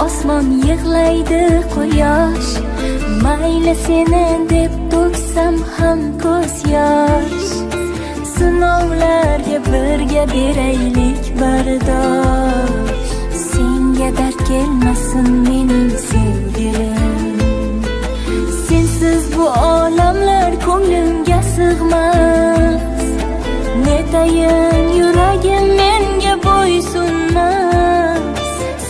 osmon, yig'laydi quyosh. Mayli seni deb to'ksam ham ko'z yosh. Sinovlarga birga beraylik bardosh. Senga dard kelmasin mening sevgilim. Sensiz bu olamlar ko'nglimga sig'mas. Netayin yuragim menga bo'ysunmas.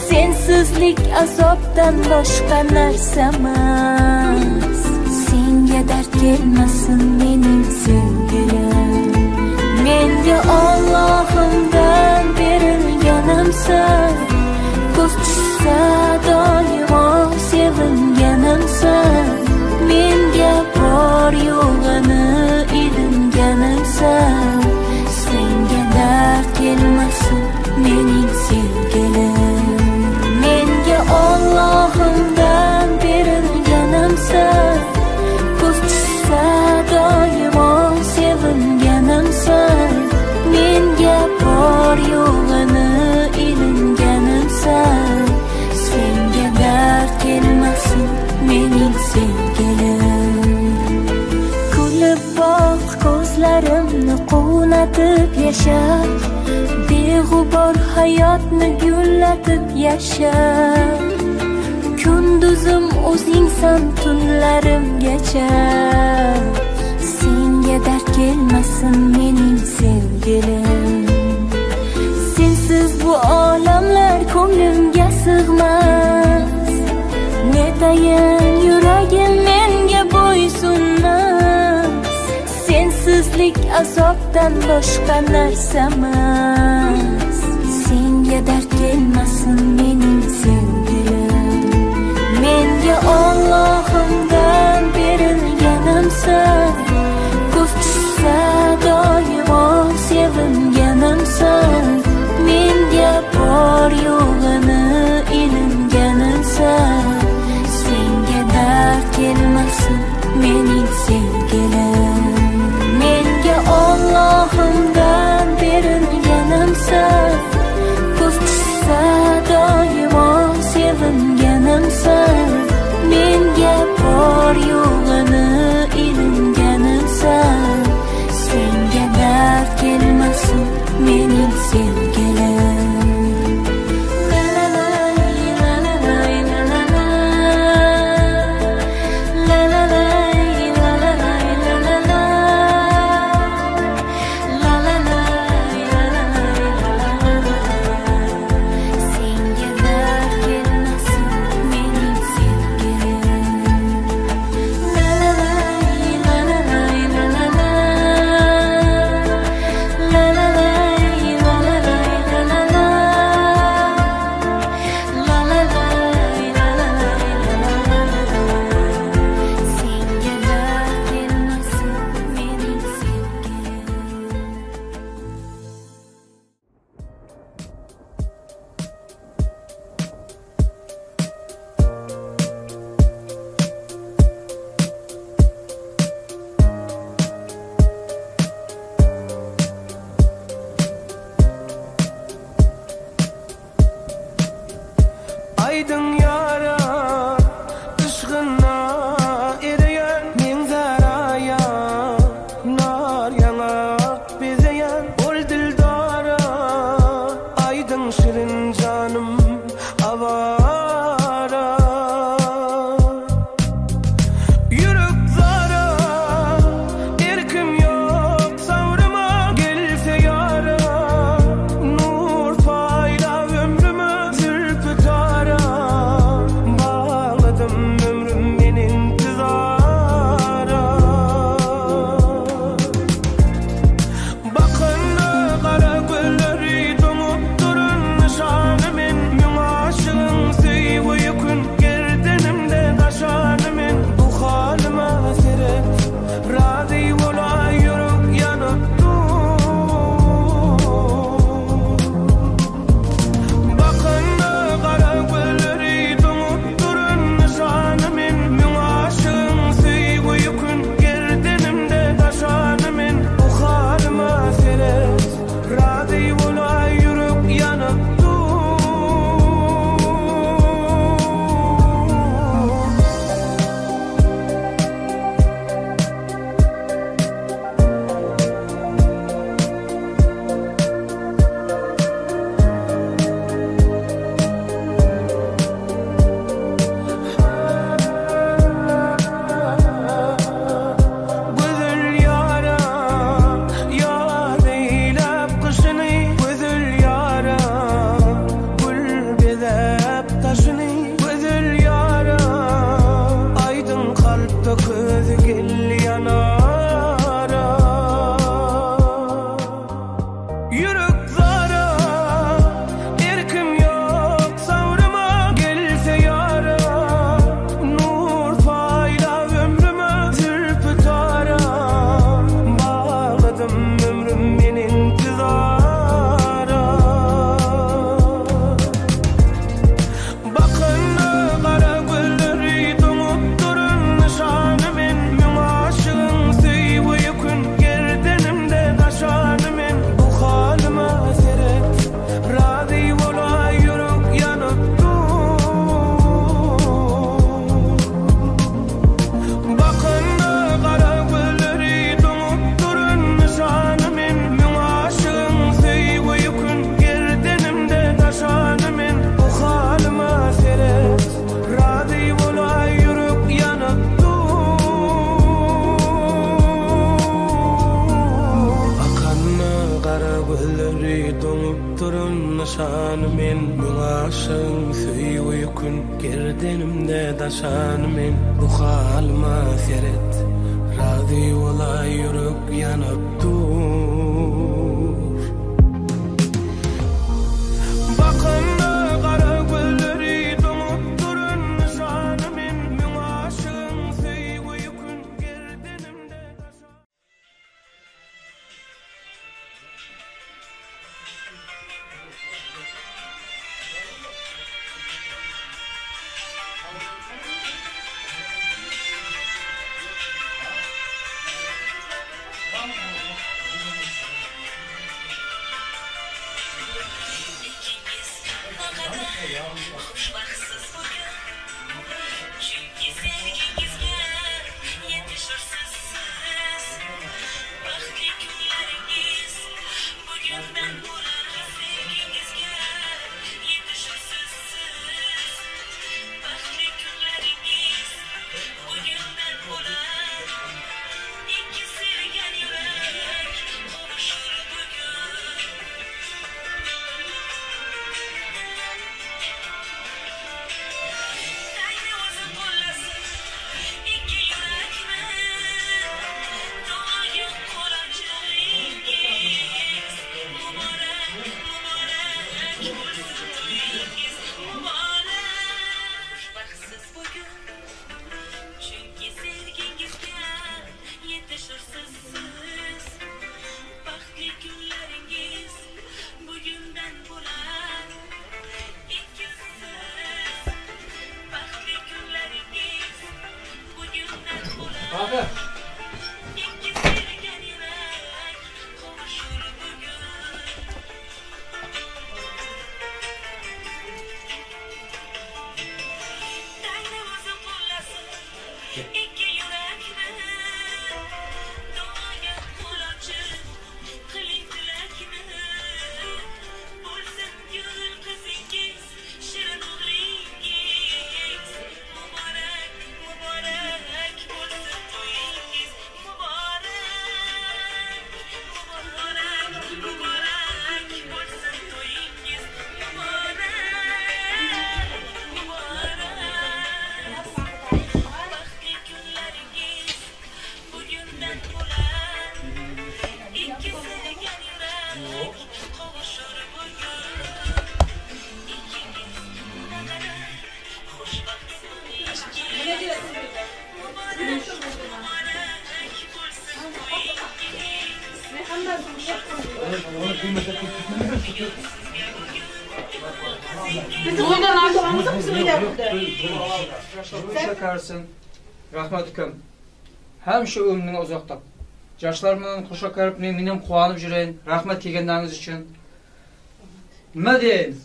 Sensizlik azobdan boshqa narsamas. Senga dard kelmasin mening sevgilim. Menga Allohimdan berilganimsan. Ko'z tushsa doimo sevinganimsan. Menga bor yo'g'ini ilinganimsan. Senga dard kelmasin mening sevgilim. Menga Allohimdan berilganimsan. Ko'z tushsa doimo sevinganimsan. Menga bor yo'g'ini ilinganimsan. Senga dard kelmasin mening sevgilim. Kulib boq ko'zlarimni quvnatib yasha. Beg'ubor hayotni gullatib yasha. Kunduzim o'zingsan tunlarimgacha. Senga dard kelmasin mening sevgilim. Sensiz bu olamlar ko'nglimga sig'mas. Netayin yuragim menga bo'ysunmas. Sensizlik azobdan boshqa narsamas. Senga dard kelmasin mening sevgilim. Menga Allohimdan berilganimsan. Ko'z tushsa doimo sevinganimsan. Menga bor yo'g'ini ilinganimsan. Senga dard kelmasin mening sevgilim. Menga Allohimdan berilganimsan. Ko'z tushsa doimo sevinganimsan. Menga nyşany men Müň aşygyň söýgi ýükün gerdenimde daşany men Bu halyma seret, razy bolaý ýürek ýanyp dur. Bakamda gara gözleri doňup duran nyşany men Müň aşygyň söýgi ýükün gerdenimde daşany. Qosha Rahmat ukam. Həmişə ömrüňi uzak tap. Ýaşlar bilen goşa garyp men menem guwanyp ýöreýin. Rahmat kelgenleriňiz üçin. Nima diýeýin?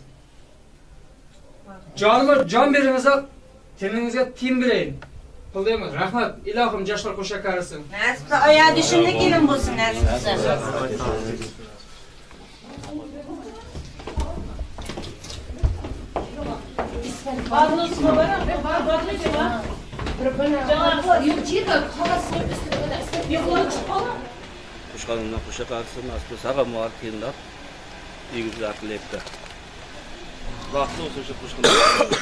Janyma jan beriňize, teniňizge tin bereýin. Pul diýmez. Rahmat. Ilohim ýaşlar goşa garsyn. Nasip oýa düşümli gelin bolsun nasip Kuşkanından kuşa kalsın, aslı sağa muar kıyınlar. İyi güzel akıl etti. Baktı olsun şu kuşkanından.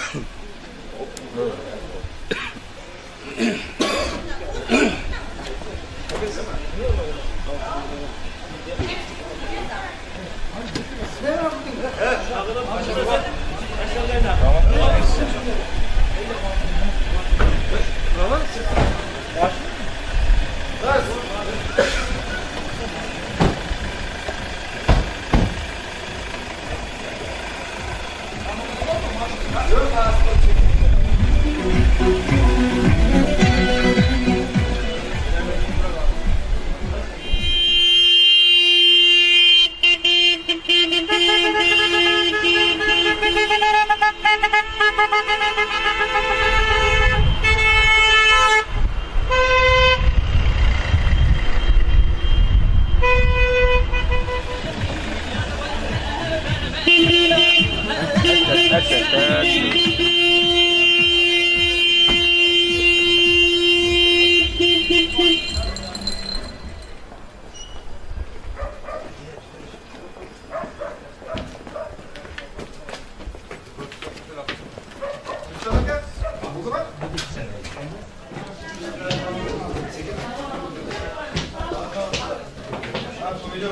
Toý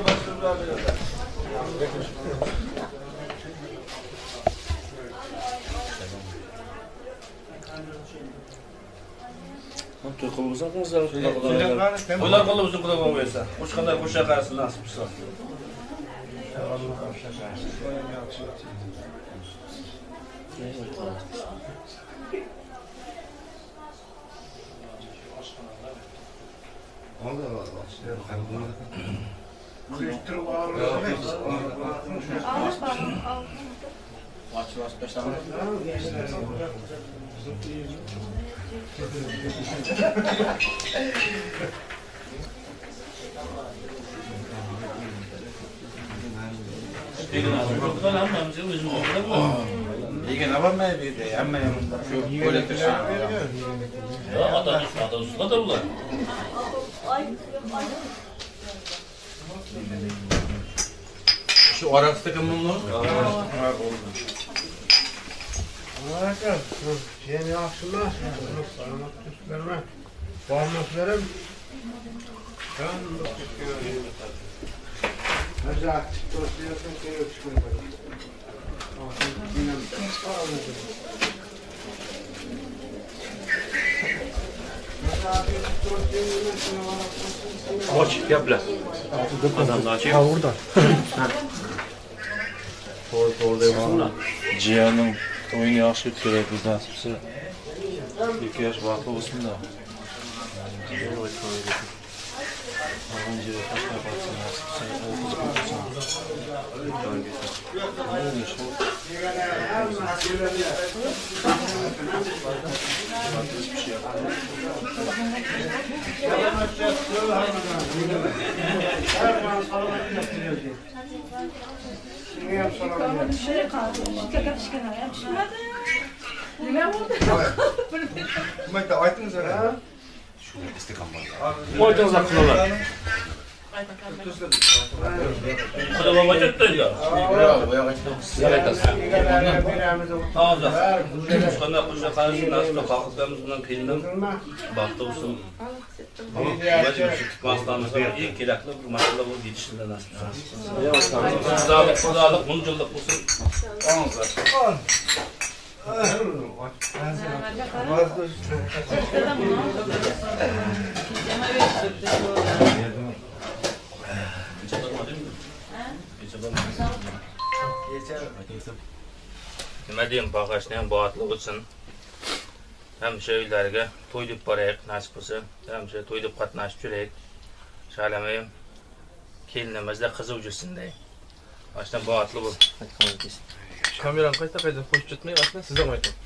kylmasaňyzlar, Toýlar kylybysyn Huda bolsa. Uçkanlar guşa garsyn nasip bolsa. Şu arasında kim bunlar? Sen yaxşılar, salamat düşlerime, barmaklarım. Aç gapla. Adamni açayım. Ha orada. To'g'ri to'g'ri deyapsizmi? Jiyanning to'yini yaxshi o'tkazaymiz nasib bo'lsa. 2 yosh baxtli bo'lsin-da. Qo'ydingizlar qudalar. Xudo bobo aytdi. Sizlar aytasiz. Toza. Uçkanlar qo'sha qarshi nasib xohlasamiz bilan kelinim baxtli bo'lsin. Türkmenistan'ımızda eng kerakli bir masala bo'lib yetishishini nasib qilsin. Xudolik, xudolik, ming yillik bo'lsin. Olingizlar. Nima deyim, bag'ashni ham baxtli bo'lsin. Hamisha uylariga to'y deb boraylik, nasib bo'lsa. Hamisha to'y deb qatnashib yuraylik. Shalamayim kelinimizda qiziq yursin-day. Boshdan baxtli bo'l. Kameram qayta qayta qo'shib ketmay, aslida siz ham ayting.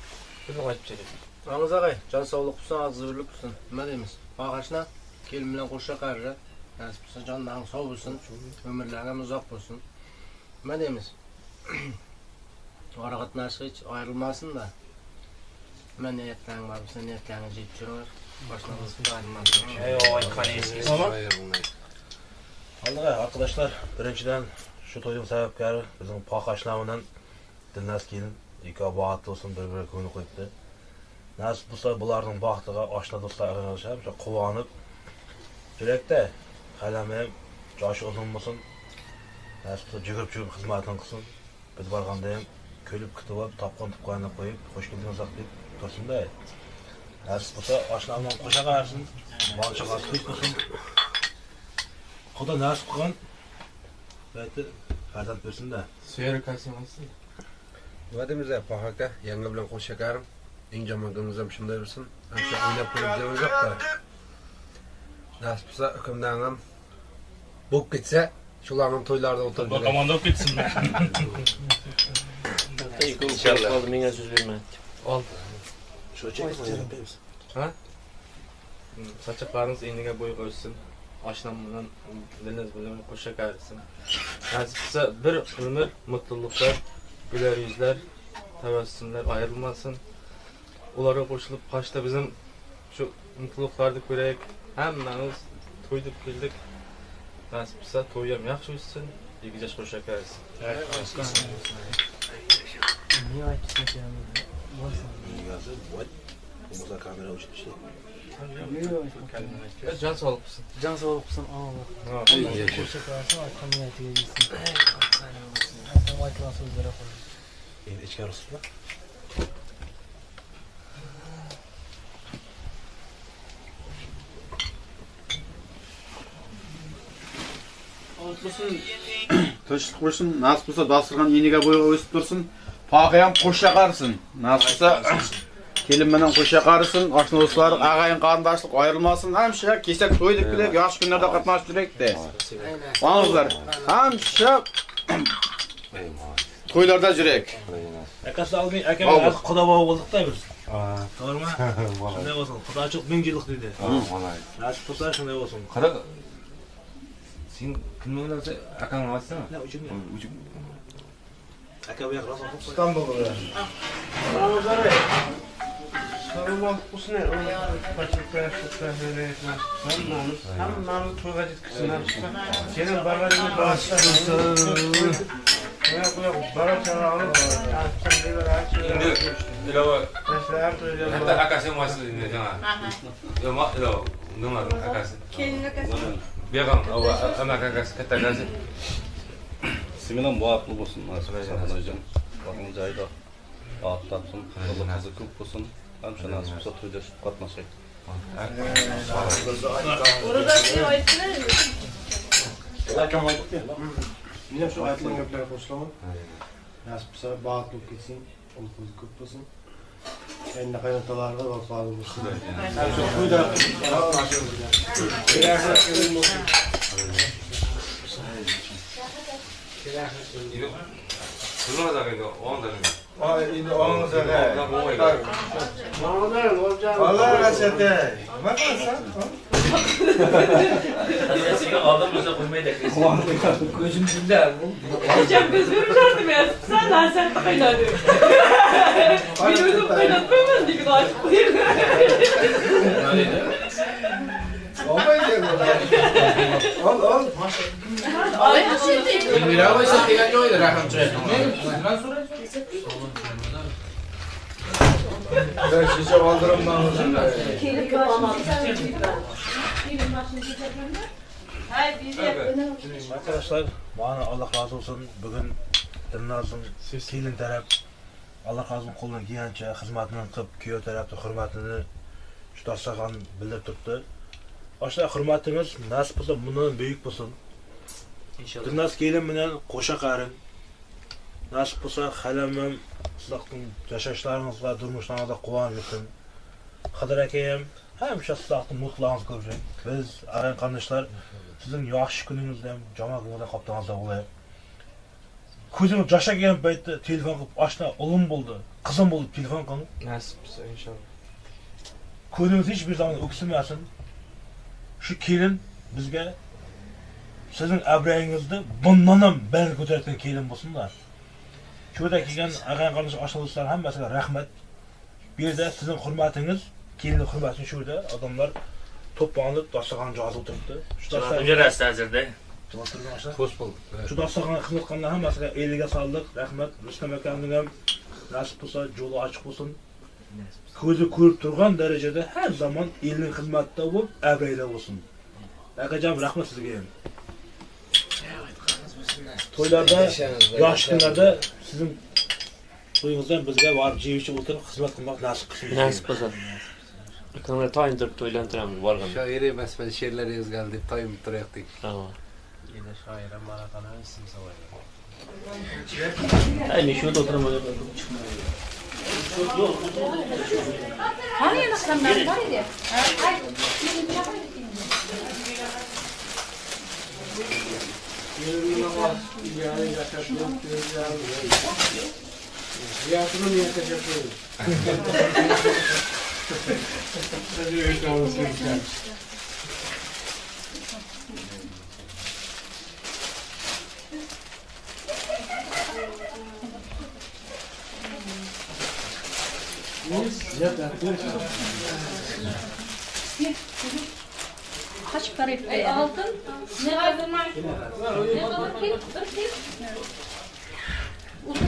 Siz ham aytib keling. Ramiz ag'ay, jon sog'lik bo'lsin, og'zibirlik bo'lsin. Nima deymiz? Bag'ashna kelin bilan qo'sha qarri. Nasib bo'lsa jonlaring sog' bo'lsin, umrlaring ham uzoq bo'lsin. Nima deymiz? Ora qatnashi hech ayrilmasin-da. Nima niyatlaring bor bo'lsa, niyatlaringga yetib yuringlar. Boshlarimiz ayrilmasin. Ey, aytganingiz. Aldığa arkadaşlar, birinchiden şu to'yning sababkori bizning Poqashlar bilan Dilnaz kelin ikkovi baxtli bo'lsin, bir-biriga ko'ngil qo'yibdi. Nasib bo'lsa bularning baxtiga oshna do'stlar aralashib, shu quvonib yurakda qalami ham joshi uzun bo'lsin. Nasib bo'lsa jugurib-jugurib xizmatini qilsin. Biz borganda ham kulib kutib olib, topgan tupganini qo'yib, xush keldingiz deb tursin-da. Nasib bo'lsa oshna bilan qo'sha qarsin, bola chaqasi ko'p bo'lsin. Xudo nasib qilgan Belki farzand bersin-da. Suyar kalsiyum olsun. Nima deymiz, Poh aka, yanga bilan qo'sha karim. Eng yomon kunimiz ham shunday bo'lsin. Ancha o'ynab kulib yuramiz yo'q-da. Nasib bo'lsa ukamdan ham bo'lib ketsa, shularning to'ylarida o'tirib Bu tomonda bo'lib ketsin. Inshaalloh. Menga so'z bermaydi. Ol. Shu chekimiz. Ha? Saçaklarınız enine boy qo'ysin. Oshnam bilan Dilnaz bilan qo'sha qarisin. Nasib bo'lsa bir umr mutluluklar, güler yüzler, tabassumlar ayrılmasın. Ularga qo'shilib qoshda bizim shu mutluluklarni ko'raylik. Hammamiz to'y deb keldik. Nasib bo'lsa to'y ham yaxshi o'tsin, egijash qo'sha qarisin. Bo'lmasa kamera o'chib ishlaydi. Jan saglyk bolsun. Jan saglyk bolsun. Allah. Aytgan niyatiga yetsin. Aytgan so'zlari Endi ichkari ruslar. Bolsun, tinchlik bo'lsin, nasib bo'lsa dasturxon eniga bo'yga o'sib tursin, Paqiyam qo'sha qarisin. Nasib bo'lsa kelin bilan qo'sha qarisin, oshna do'stlar, ag'ayin qarindoshlik ayrilmasin. Hamisha kesak to'y deb kelib, yaxshi kunlarda qatnashib turaylik-da. Mang'izlar, hamisha to'ylarda yuraylik. Akasi olmay, akam hozir xudo bog'i bo'ldik-da biz. To'g'rimi? Shunday bo'lsin. Xudochilik ming yillik dedi. Nasib bo'lsa shunday bo'lsin. Qara sen kim o'ylasa akang olsana. Aka bu yoq rosa İstanbul'da. Hammamiz to'yga yetkazsin. Kelin barbarini Endi ilova hatta akasi emas endi jana. Yo, ilo nima akasi. Kelin akasi. Beg'am, amak akasi, katta akasi. Seminan muvaffaq bo'lsin, nasib bo'lsa Xudojon. Vaqtning joyida rahat topsin, qo'li qizi ko'p bo'lsin. Hamisha nasib bo'lsa to'yda qatnashaylik. Men ham shu aytilgan gaplarga qo'shilaman. Nasib bo'lsa baxtli bo'lib ketsin, qo'li qizi ko'p bo'lsin. Qayna qaynotalarga vafoli bo'lsin. Hamisha to'yda qatnashib. Nima qilasan? Odam bo'lsa qo'ymaydi. Ko'zim jilda. Hocam göz vermişlerdim ya. Sen nasihatda qaynadın. Men o'zim qaynatmayman degan ochib qo'ydim. Ol, ol. Elmira qo'ysa degan joyda rahim chiqadi. Ben shisha oldirimman o'zimga. Arkadaşlar, bana Allah razı olsun. Bugün Dilnaz'ın kelin taraf Allah razı olsun qo'ldan kelgancha xizmatini qilib, kuyov tarafni hurmatini shu dasturxon bildirib turibdi. Oshlar hurmatimiz nasib bo'lsa bundan buyuk bo'lsin. Inshaalloh. Dilnaz kelin bilan qo'sha qarin. Nasib bo'lsa halam ham sizlarning yashashlaringizga, durmushlaringizga quvonib yursin. Xidir aka ham hamisha sizlarning mutlaringizni ko'rsin. Biz ag'ayin qarindoshlar sizning yaxshi kuningizda ham, yomon kuningizda qoptingizda bo'laylik. Ko'zim yoshga kelgan paytda telefon qilib, oshna o'g'lim bo'ldi, qizim bo'ldi telefon qiling. Nasib bo'lsa inshaalloh. Ko'zimiz hech bir zamon o'ksinmasin. Shu kelin bizga sizning obro'yingizni bundan ham baland ko'tarayotgan kelin bo'lsin-da. Shu yerda kelgan ag'ayin qarindosh oshna do'stlar hammasiga rahmat. Bu yerda sizning hurmatingiz, kelinning hurmatini shu yerda odamlar to'planib dasturxon yozib o'tiribdi. Shu Javob berasiz hozirda. Xo'sh bo'ldi. Shu dasturxonga xizmat qilganlar hammasiga eliga soldik, rahmat. Rustam akamning ham nasib bo'lsa, yo'li ochiq bo'lsin. Ko'zi ko'rib turgan darajada har zamon elning xizmatida bo'lib, obro'yda bo'lsin. Akajon, rahmat sizga ham. To'ylarda, yosh kunlarda sizning to'yingizdan bizga borib jeb ichib o'tirib xizmat qilmoq nasib qilsin. Nasib bo'lsa. Akamlar toyin turib to'ylantiramiz borganda. Shoir emasman, she'rlar yozgan deb toyim turayotdik. Tamam. Endi shoir ham mana qanaqa savoylar. Ay, men shu yerda o'tiraman. Hani yanaklarım var idi? Ay, Kaç para etti? Altın. Ne kadar? Ne kadar? Bir kil. Otur.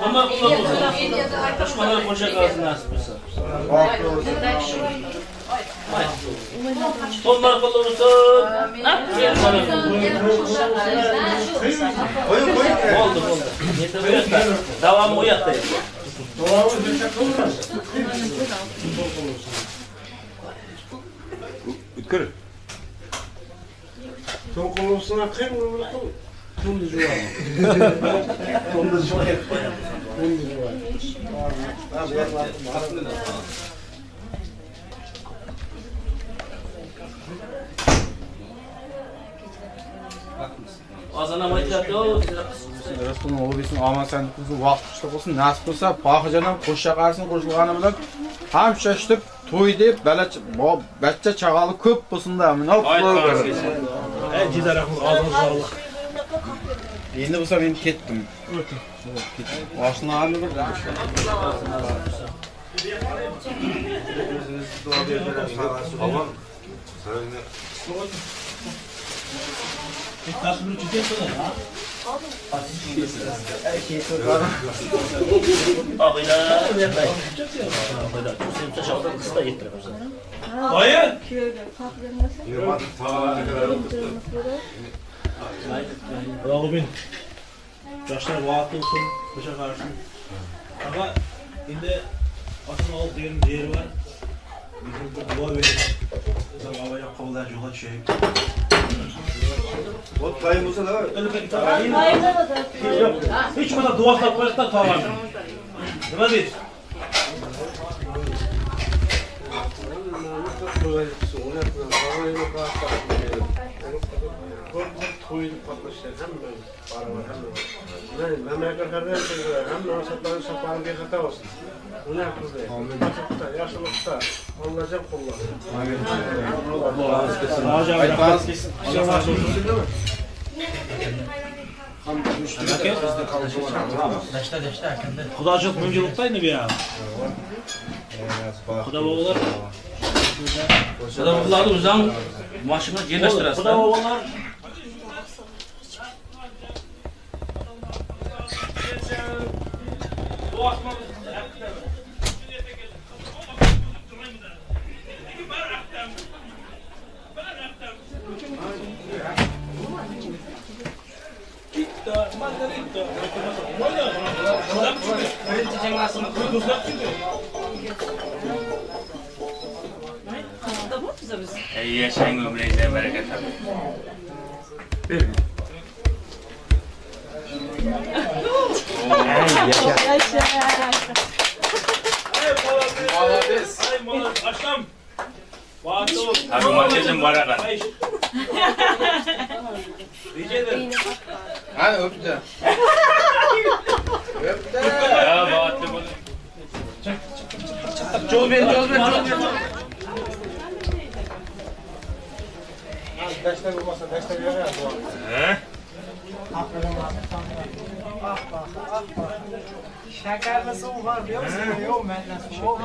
Hamma qutlu bolsun. Düşmanlar koşa kalsın nasip olsa. Tonlar qutlu olsun. Oldu oldu. Yeter bu yakta. Devamı o yakta. Өткір. To'nqiluvsini qil, uni qil. To'nni juvaman. To'nni juvaman. To'nni juvaman. Azana aytadi, o Rızkının ulu bilsin, aman sen bolsun, vaqti kuchli bo'lsin, nasib qilsa, Paxijanam qo'sha qarsin qo'shilgani bilan hamsha ishitib, to'y deb bala bachcha chaqali ko'p bo'lsin da, mana Ey Didar rahmat, og'zingizga sog'liq. Endi bo'lsa men ketdim. Boshlarni bir Tamam. Sen Nasıl bir çiçek ha? Dayı. Ragıbin. Yaşlar vaatlı olsun, kuşa karşı. Ama indi asıl ol diyelim yeri var. Bizim bu dua verin. Bizim havaya kabul yola düşeyim. O tayın olsa da var. Yok. Hiç bana dua satmak da tamam. Nima deysiz? Aytmangiz kelsin. Xudojot ming yillikda endi bu ya. Xudo bobolar. Xudo bobolarni o'zing mashina yerlashtirasiz. Xudo bobolar. Ey yaşang ömrüngizden bereket tapın. Molades. Aslam. Abi makyajım var herhalde. Rica ederim. Ha öptü. Öptü. Ya baatlı bunu. Jol ber, jol ber, jol ber. Dashlar bo'lmasa dashlar beradi. He? Şekerli su var biliyor musun? Yok benden su yok.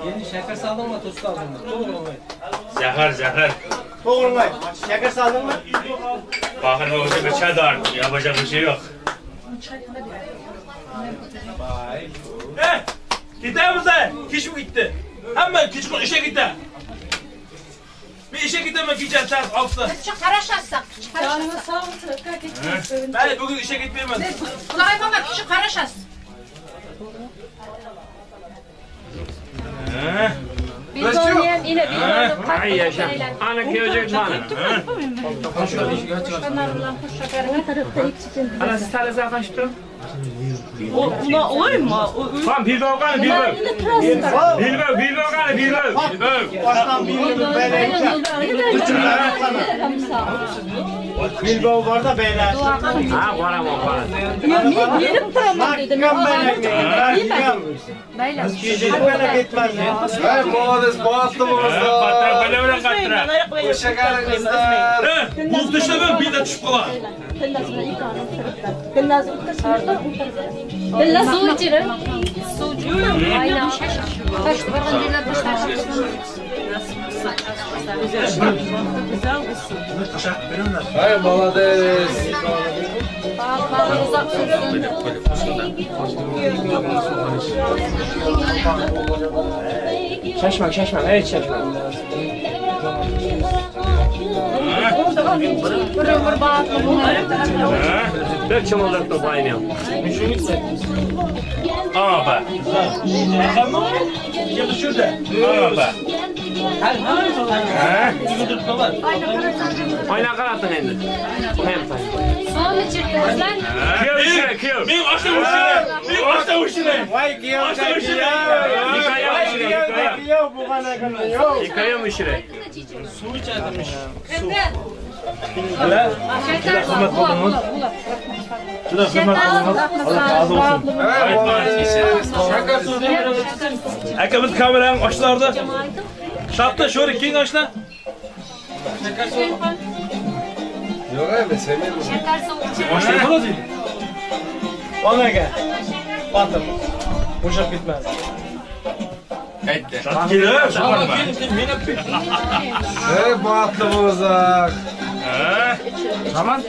Endi shakar saldingmi, tuz saldingmi? To'g'ri Zahar zahar. To'g'ri Shakar saldingmi? Bakın o bir çay da artık yapacak bir şey yok. Eh, gidemiz de. Kişi mi gitti? Hemen küçük işe gitti. Bir işe gidemem gideceğim saat 6'da. Qarashasiz, Ben bugün işe gitmeyeyim ben. Xudoy baba kishi qarashasiz. Bilboniyam ila bilboni Ay yaşa. Ana kuyacak bana. Ana siz talasa kaçtı? Ula oyma. Tamam Bilbao kanı Bilbao. Bilbao Bilbao kanı Bilbao. Bilbao. Baştan bir Bilbao bar da beyler. Ha, baraman, baram. Yo'q, men berib turaman dedim. Mayli. Hey, молодец, baxtli bo'linglar. Qattiroq, bola bilan qattiroq. Qo'sha qarangizlar. Buz tashlama, bitta tushib qoladi. Dilna suv ichiring. Suv Hey, молодец. Uzoq tursin. Şaşma, şaşma, hiç şaşma. Bir umr baxtli bo'ling. Bir chimildirib turib ayniyam. Aba. Aba. Oyna qaratın endi. Bu ham tayin. Suvmi ichirtingizlar? Kuyov ushira, kuyov. Men oshna ushiray. Men oshna ushiray. Voy kuyov, Oshna ushiray. Voy kuyov, kuyov bo'lgan ekan, yo'q. Hikoyam ushiray. Suv ichadimish. Juda hurmat qildingiz. Juda hurmat qildingiz. Alloh rozi bo'lsin. Hey, молодец. Shakar Aka biz kamerani ochlardi. Shatda sho'ri keyin ochla. Yo'q, men sevmayman. Shakar suv ichir. Ochla xolos endi. Onaga. Batır. Bo'shab ketmadi. Qaytdi. Kelib, shaqarma. Hey, baxtli bo'linglar. Tamam.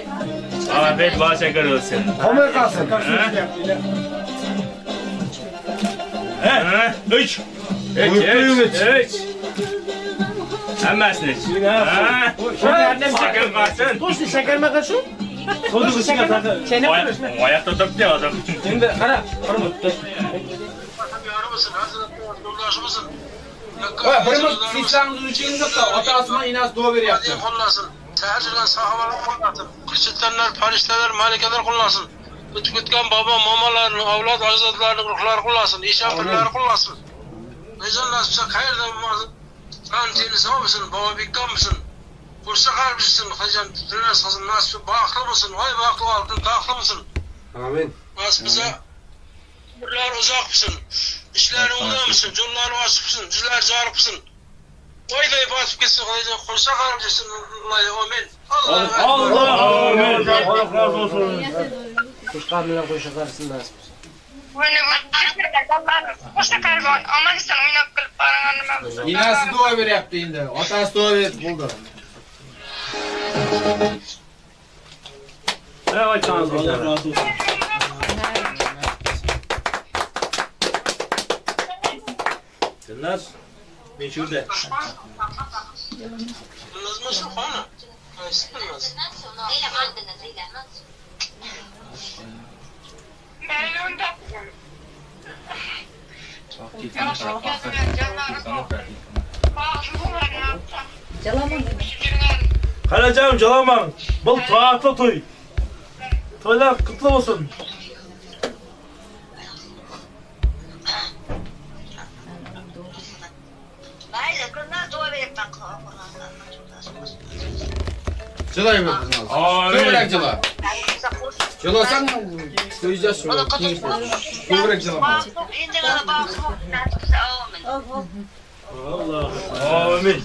Afiyet bal şeker olsun. Qolmay qolsin. Ha? Üç. Üç, üç, üç. Hammasini ich. Ha? Shakar qolsin. To'shni shakarmaqa shu? Qo'lni ichiga taqi. Chaynab turishmi? Oyoqda turibdi hozir. Endi qara, qara. Ha, birimiz sizlarimiz uchun deb otasi bilan enasi duo beryapti. Qo'llasin. Sahar yurgan sahobalar qo'llasin. Krishtenlar, farishtalar, malikalar qo'llasin. O'tib ketgan bobo, momolarni, avlod, ajdodlarning ruhlari qo'llasin. Eshon pirlari qo'llasin. Nizam nasibsa qayerda bo'lmasin. Jon teni sog' bo'lsin, bobo bekkom bo'lsin. Qo'shsa qarbisin, hajon tillas qilsin, nasib baxtli bo'lsin, voy baxtli oltin taxtli bo'lsin. Amin. Nasib bo'lsa umrlari uzoq bo'lsin. Ishlari o'ngdan bo'lsin, yo'llari ochiq bo'lsin, yuzlari yorug' bo'lsin. Oyday botib ketsin, Xudojon qo'shsa qarbisin. Amin. Alloh amin. Alloh rozi bo'lsin. Qo'shqar bilan qo'sha qarisin nasib bo'lsa. Omon eson o'ynab kulib boraman nima bo'lsa. Enasi duo beryapti endi. Otasi duo berdi, bo'ldi. Evet, Alloh rozi bo'lsin. Dilnaz, men shu yerda. Dilnazmi shu xona? Qaysi Dilnaz? Mayli unda. Qarajon, jolamang. Bu toatli to'y. To'ylar qutlu bo'lsin. Mayli, Dilnaz duo beryapman. Jilaymi bizni hozir? Ko'proq jila. Jilasang ko'z yosh Ko'proq jilama. Endigina baxtli nasib bo'lsa, amin. Alloh. Amin.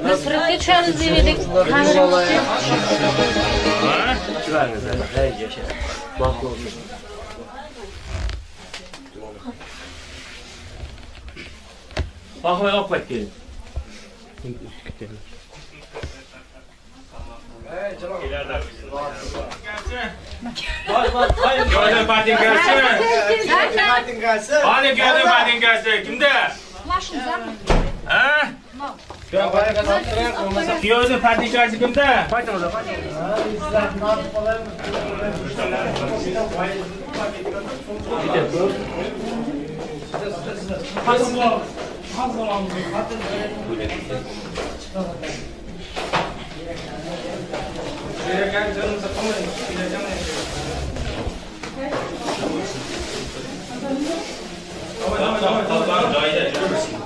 Biz suratga tushamiz deb edik. Kameramiz Hey, yaşa. Baxtli bo'lsin. Baxmay olib qayt kelin. Kuyovning patinkasi. Patinkasi. Qani kuyovning patinkasi kimda? Ha? Kuyovning patinkasi kimda? Qalpon joyida yuraversin.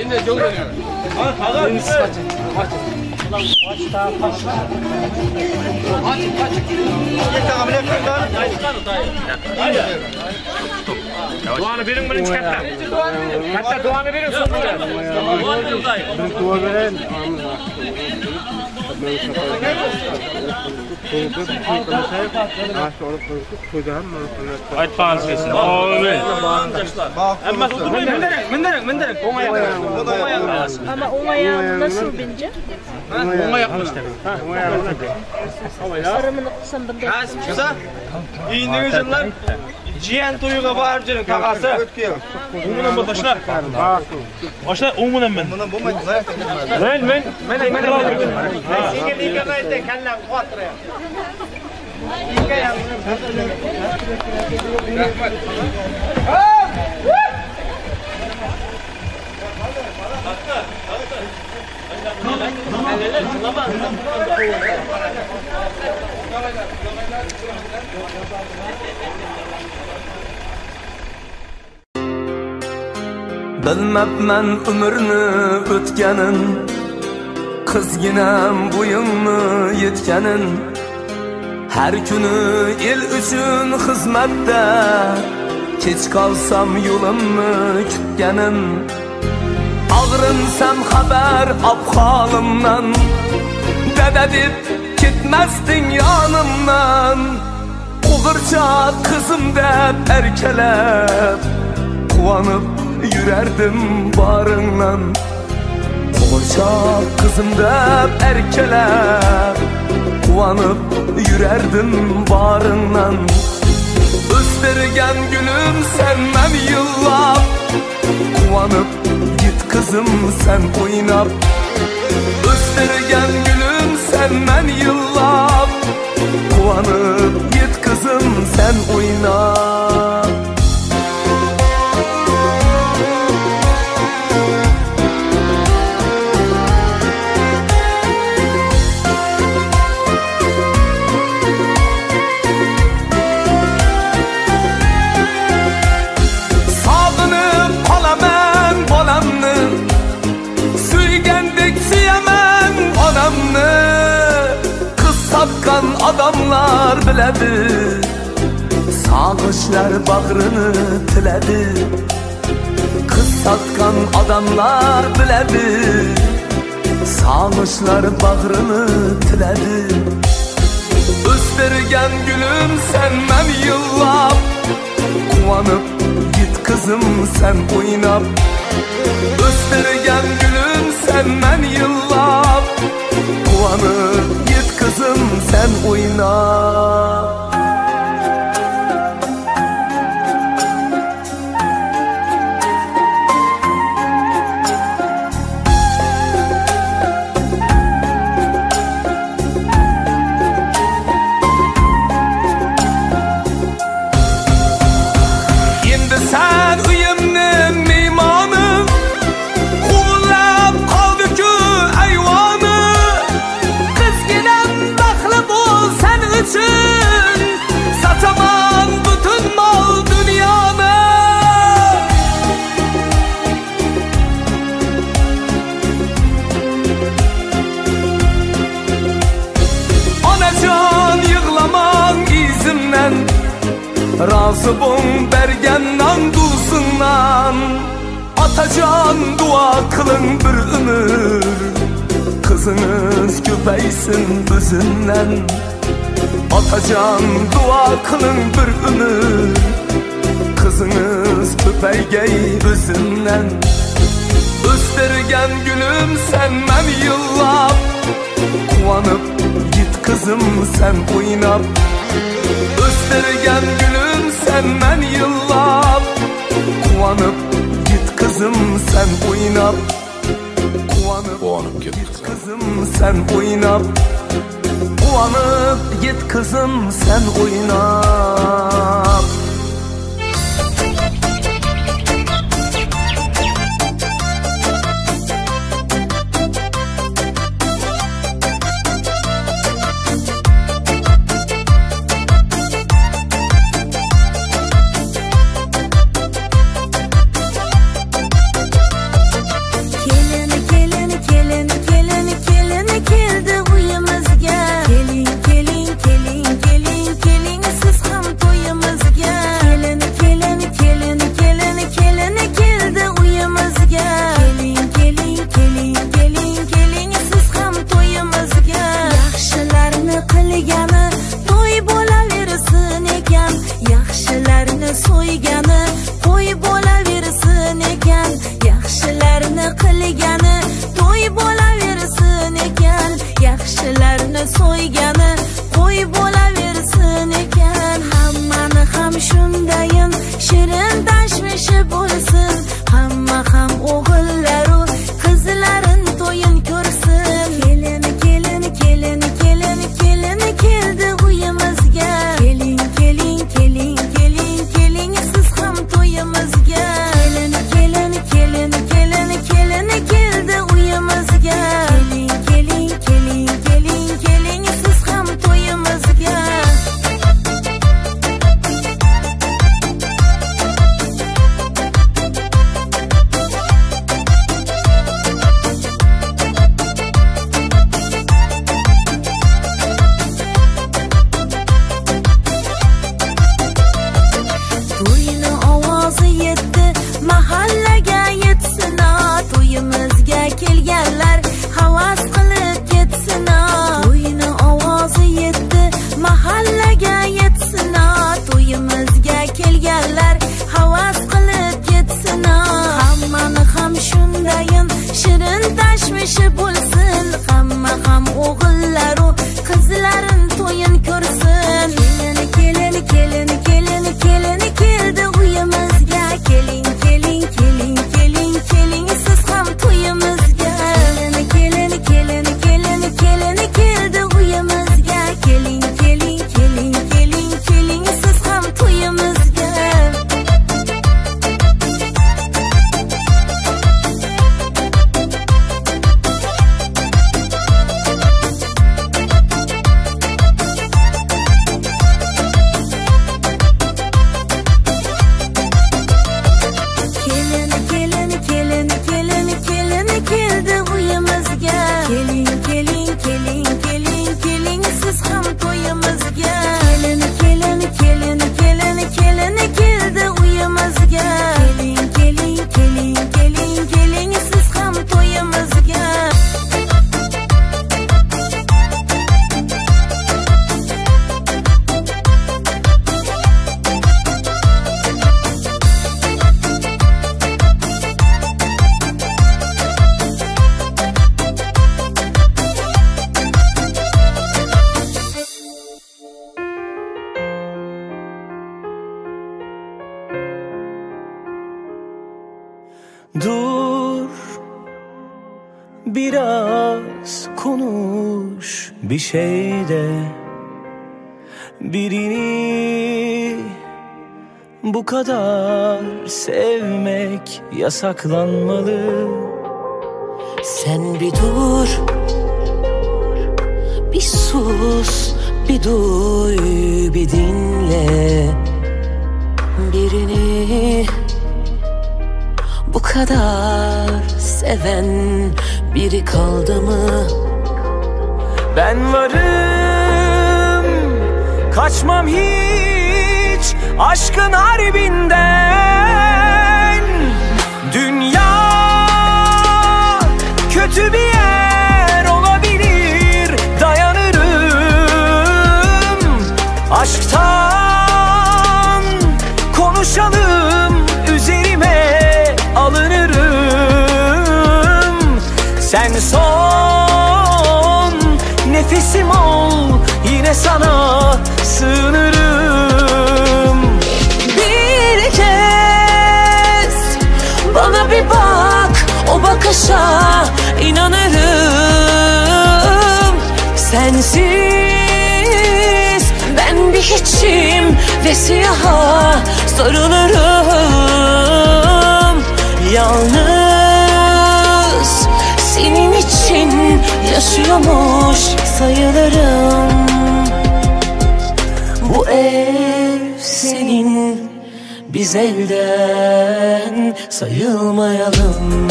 Endi жол бериң. Duanı beriň birinji katta. Katta duanı beriň soňunda. Bir dua beren. Aytpaganyňyz kelsin. Amin. Mindiring, mindiring, mindiring. Oň aýak. Oň aýak. Ama oň ayağını nasıl bineceğim? Oň aýak Arımını kısam bunda. Nasip bolsa, iyindiňiz jyllar jiyan toýuga baryp jürüň tagasy. Oňundan bol taşla. Başla oňundan men. Bundan bolmaydı. Men men Men men. Senga nega aytay, kallam qotiraya. Rahmat. Bilmabman umrni o'tganin, qizginam bo'yimni yetganin. Har kuni el uchun xizmatda, kech qolsam yo'limni kutganin. Og'rinsam xabar ob holimdan, dada deb ketmasding yonimdan. Qo'g'irchoq qizim deb erkalab, quvonib yurardim boringdan. Qo'g'irchoq qizim deb erkalab, quvonib yurardim boringdan. O'stirgan gulim sen men yillab, quvonib git qizim sen o'ynab. O'stirgan gulim sen men yillab, quvonib git qizim sen o'ynab. Sog'inib qolaman bolamni, suygandek suyaman onamni. Qiz topgan odamlar biladi, sog'ishlar bag'rini tiladi. Qiz sotgan odamlar biladi, sog'ishlar bag'rini tiladi. O'stirgan gulim sen men yillab, quvonib git qizim sen o'ynab. O'stirgan gulim sen men yillab, quvonib git qizim sen o'ynab. Endi sen uyimni mehmoni, quvlab qoldi-ku ayvoni. Qizginam baxtli bo'l sen uchun, sotaman butun mol dunyoni. Onajon yig'lamang izimdan, rozi bo'ng bergan non duzingdan. Otajon duo qiling bir umr, qizingiz ko'paysin o'zingdan. Otajon duo qiling bir umr, qizingiz ko'paygay o'zingdan. O'stirgan gulim sen men yillab, quvonib git qizim sen o'ynab. O'stirgan gulim sen men yillab, quvonib git qizim sen o'ynab. Quvonib Quvonib ket git qizim sen o'ynab. Quvonib git qizim sen o'ynab. kelgani to'y bo'laversin ekan. Yaxshilarni so'ygani qo'y bo'laversin ekan. Hammani ham shundayin shirin tashvishi bo'lsin. Hamma ham o'g'illaru qizlarin to'yin ko'rsin. Kelin, kelin, kelin, kelin, kelin keldi uyimizga. Keling, keling, keling, keling, keling siz ham to'yimizga. Kelin, kelin, kelin, kelin, kelin keldi uyimizga. Keling, keling, keling, keling, keling siz ham to'yimizga. To'yni ovozi yetdi, mahallaga yetsin, to'yimizga kelganlar havas qilib ketsin. To'yni ovozi yetdi, mahallaga yetsin, to'yimizga kelganlar havas qilib ketsin. Hammani ham shundayin shirin tashvishi bo'lsin. Hamma ham o'g'illaru qizlarin to'yin ko'rsin. Kelin, kelin, kelin, kelin, kelin keldi uyimizga. Keling, keling, keling, keling, keling siz ham to'yimizga. Kelin, kelin, kelin, kelin, kelin keldi uyimizga. Keling, keling, keling, keling, keling siz ham to'yimizga. Kelin, kelin, kelin, kelin, kelin keldi uyimizga. Keling, keling, keling, keling, keling siz ham to'yimizga. Kelin, kelin, kelin, kelin, kelin keldi uyimizga. Keling, keling, keling, keling, keling siz ham to'yimizga. Dur biraz konuş bir şey de. Birini bu kadar sevmek yasaklanmalı. Sen bir dur, bir sus, bir duy, bir dinle. Birini bu kadar seven biri kaldı mı? Ben varım, kaçmam hiç aşkın harbinden. Dünya kötü bir yer olabilir, dayanırım. Aşktan konuşalım, üzerime alınırım. Sen son nefesim ol, yine sana sığınırım. Bir kez bana bir bak, o bakışa inanırım. Sensiz ben bir hiçim ve siyaha sarılırım. Yalnız senin için yaşıyormuş sayılırım. Bu ev senin, biz elden sayılmayalım.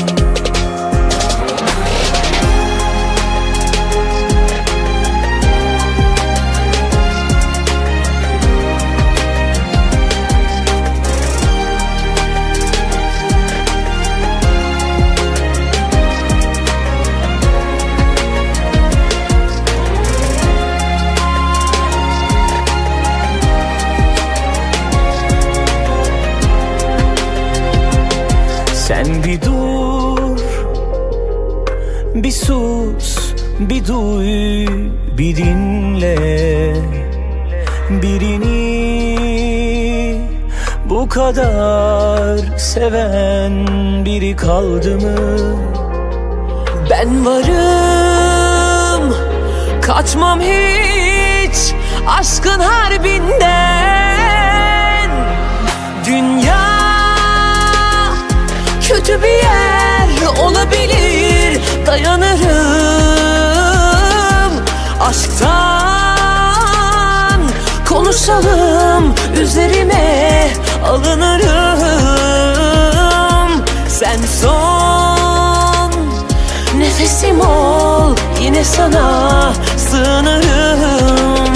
Sen bir dur, Bir sus, bir duy, bir dinle. Birini bu kadar seven biri kaldı mı? Ben varım, kaçmam hiç aşkın harbinden. Dünya kötü bir yer olabilir, dayanırım aşktan. Konuşalım, üzerime alınırım. Sen son nefesim ol, yine sana sığınırım.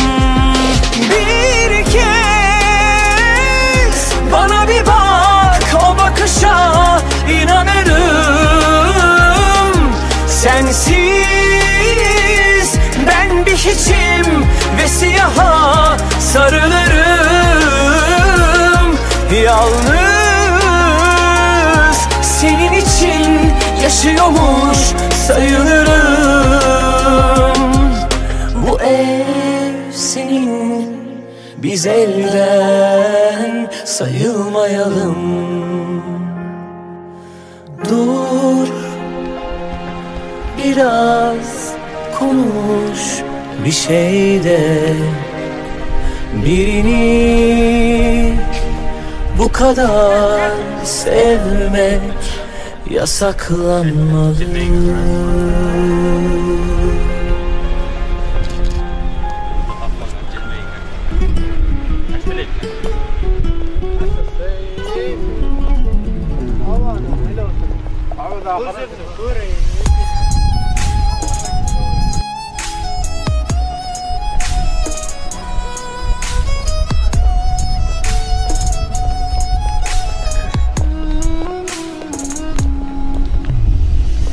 Bir kez bana bir bak, o bakışa inanırım. Sensiz ben bir hiçim ve siyaha sarılırım. Yalnız senin için yaşıyormuş sayılırım. Bu ev senin, biz elden sayılmayalım. Dur biraz konuş bir şey de. Birini bu kadar sevmek yasaklanmalı.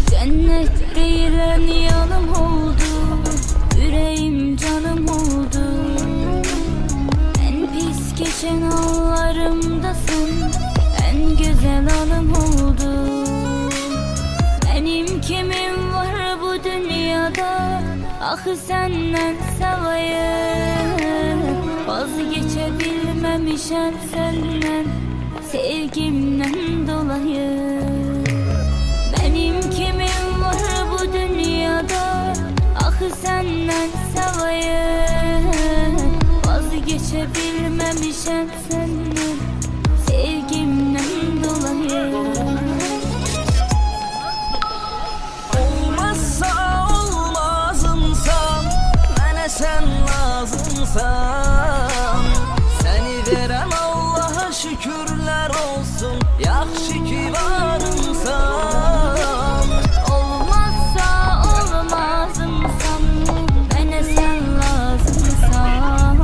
Cennet deyilen yanım oldu, yüreğim canım oldu. En pis geçen anlarımdasın, en güzel anım oldu. Benim kimim var bu dünyada, ah senden sevayım. Vazgeçebilmemişem senden, sevgimden dolayı. Benim kimim var bu dünyada, ah senden sevayım. Vazgeçebilmemişem senden, sevgimden dolayı. Olmazsa olmazımsan, mənə sən lazımsan. Səni verən Allaha şükürlər olsun, yaxşı ki varımsan. Olmazsa olmazımsan, mənə sən lazımsan.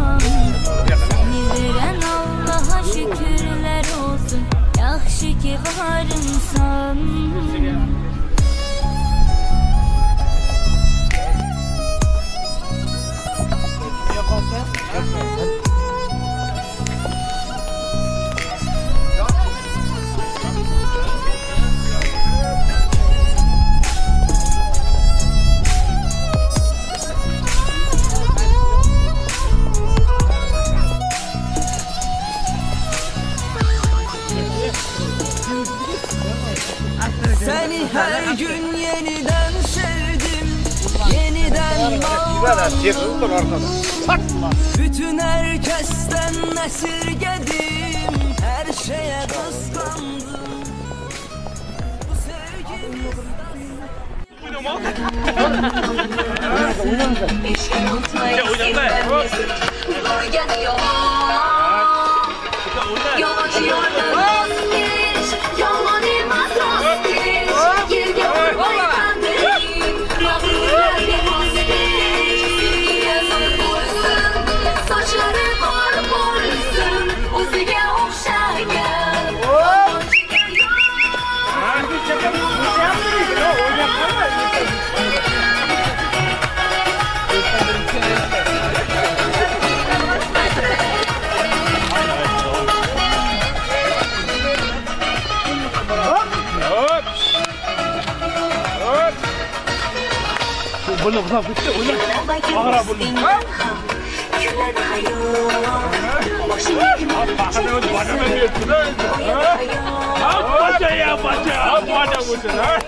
Səni verən Allaha şükürlər olsun, yaxşı ki varımsan. Seni her gün yeniden sevdim, yeniden bağlandım. Bütün herkesten esirgedim, her şeye kıskandım. Bu sevgimiz... Hop! Hop! Burnu uzap gitti. Oyna. Ağra burnu. Baca ya baca. Baca bu ha.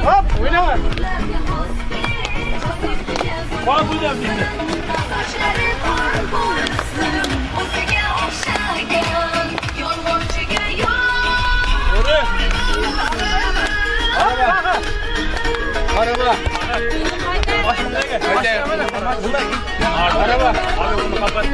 Hop, oynama. Bak bu da bitti. Araba. Araba. Abi bunu kapat.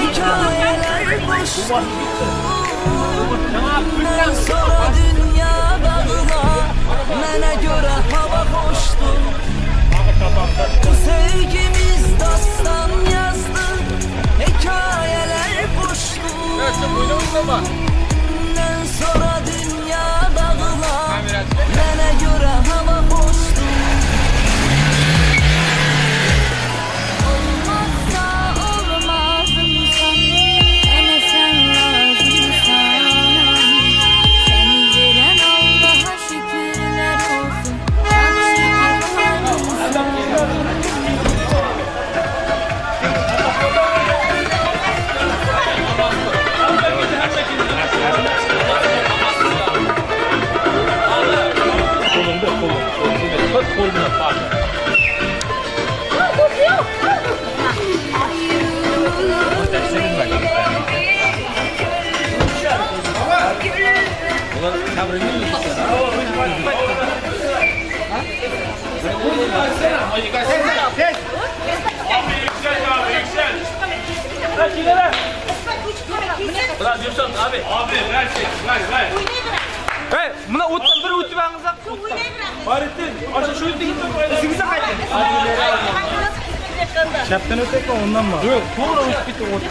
Hikayeler boştu. Bundan sonra dünya dağıla, mənə görə hava boşdu. Bu sevgimiz dastan yazdı, hikayeler boştu. Bundan sonra dünya dağıla, mənə görə hava boşdu. Olmazsa olmazımsan, mənə sən lazımsan. Səni verən Allaha şükürlər olsun. Yaxşı ki varımsan. Kolunda kolun. Tut koluna bak. Abi yüksel abi yüksel. Ver ileri. Biraz yüksel abi. Abi ver şey ver ver. Hey, mına o'tdan bir o'tib alingizlar. Fahrettin aşağı şu üstte gitme. Izingizga qayting. Chapdan o'takmi, ondan mı? Yo'q, to'g'ri o'tib ketdi o't.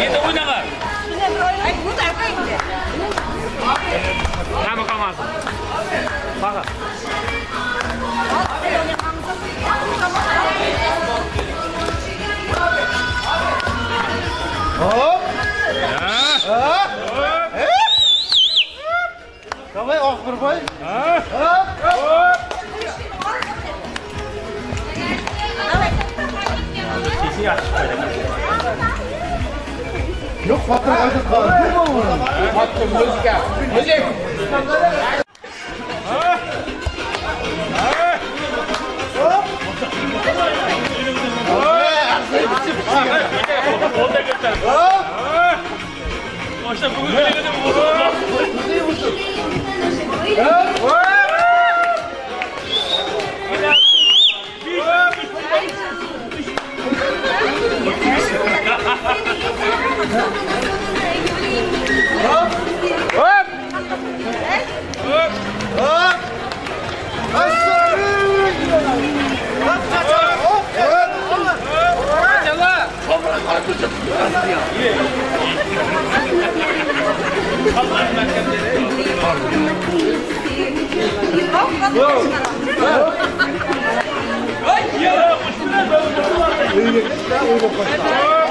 Endi o'ynanglar. Nima qilmasin? Baqa. Hop. Hop. Давай, Oqbirboy. Hop. Hop. Yo'q, xotin qaytib qoldi. Xotin muzika. Muzik. Hop. Hop.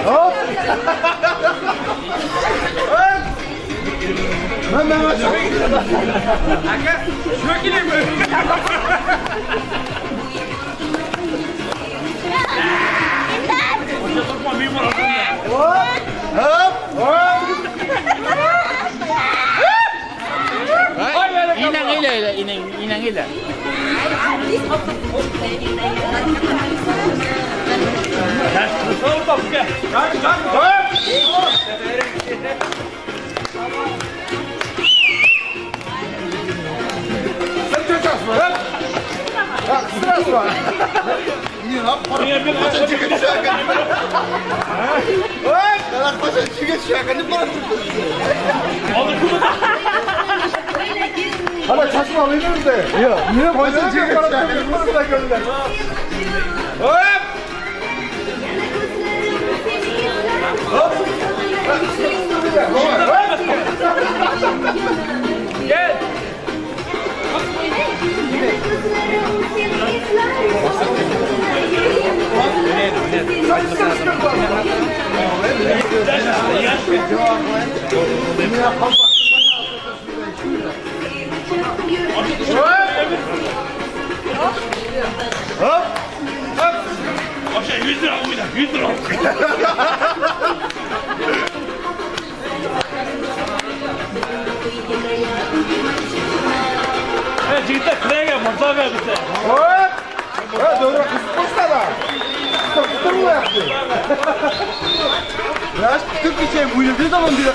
Hop. Aka, şökile mi? Hop! Hop! Inen ile inen inen ile. Hala çaşma alayım da. Yok. Niye koysan Hop! Gel. Hop! Hop! Aşağı 100 lira oyna, 100 lira. Evet, jigitler kıraya mırza ver bize. Hop! Ha, doğru kısıp da. Kısıp mı yaptı? Ya tutup bir şey buyurduğu zaman bir de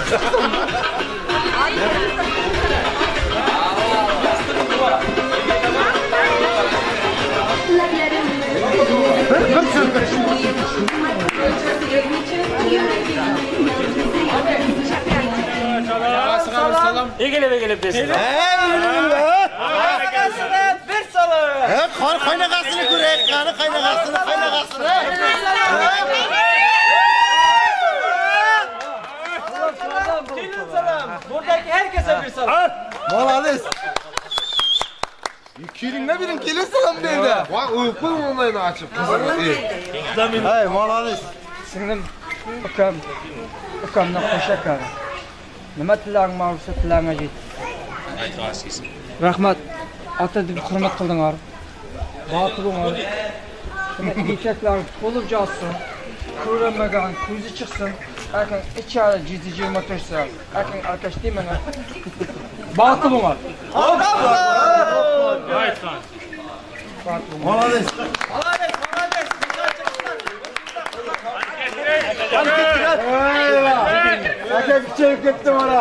Egelip egelip desin. Bir salam. He, kaynakasını görek, kanı kaynakasını, kaynakasını. Gelin salam. Buradaki herkese bir salam. Молодец. Kelinle birin kelin salam dedi. Vay uyku onlayını açıp kızım. Hey, молодец. Singlim ukam ukamdan qo'sha kari. Nima tilaging bor bo'lsa tilagingga yet. Rahmat. Ata deb hurmat qildinglar. Baxtli bo'linglar. Erkaklar to'lib jotsin. Ko'rinmagan ko'zi chiqsin. Akan ichari jizdi jilma tursa, akan arkash demang. Baxtli bo'linglar. Молодец. Aka kuchayib ketdi mana.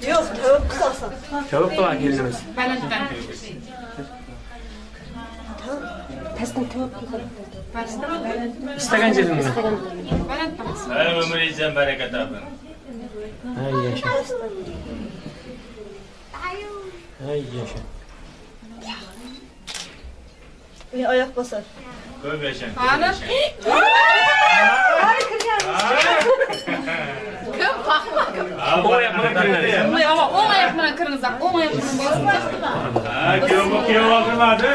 Yo'q, tavuk qilsa. Tavuk qilan kelinimiz. Pastdan tavuk qilsa. Istagan yeringni. Hay ömrünüzden bereket tapın. Hay yaşa. Hay yaşa. Bir oyoq bosar. Ko'p yashang. Ana. Kim qoqma kim? O'ng oyoq bilan kirinadi. O'ng oyoq bilan kiringiz, o'ng oyoq bilan bosib. Ha, kuyov kuyov oldirmadi.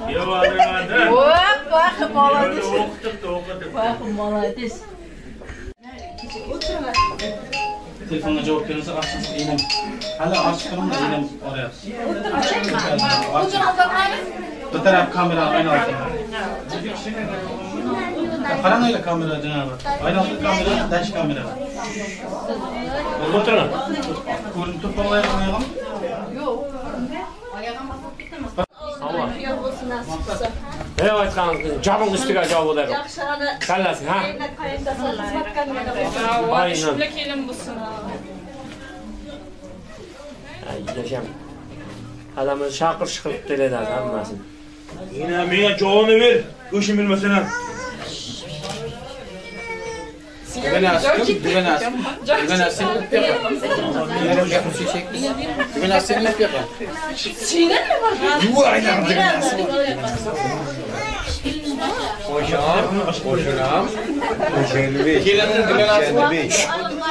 Kuyov oldirmadi. Hop, bak, молодец. O'qitibdi, o'qitibdi. Bak, молодец. Telefonga javob berilsa açsın inem. Hala açık durun da inem arayapsın. Bir taraf kamera aynı altında. Karan öyle kamera cenabı. Aynı altında kamera, dash kamera. O'tiring. Ko'rinib turib ayağım. Yo'q. Oyog'im bosib ketdimi? Ne aytganingiz jabing ustiga javob bo'ladi. Yaxshi ana. Kallasin, ha? Aynen. Shunga kelin bo'lsin. Ay yaşam. Adamı şakır şıkır keladi hammasini. Yine menga javobini ber. Go'shim bilmasam ham.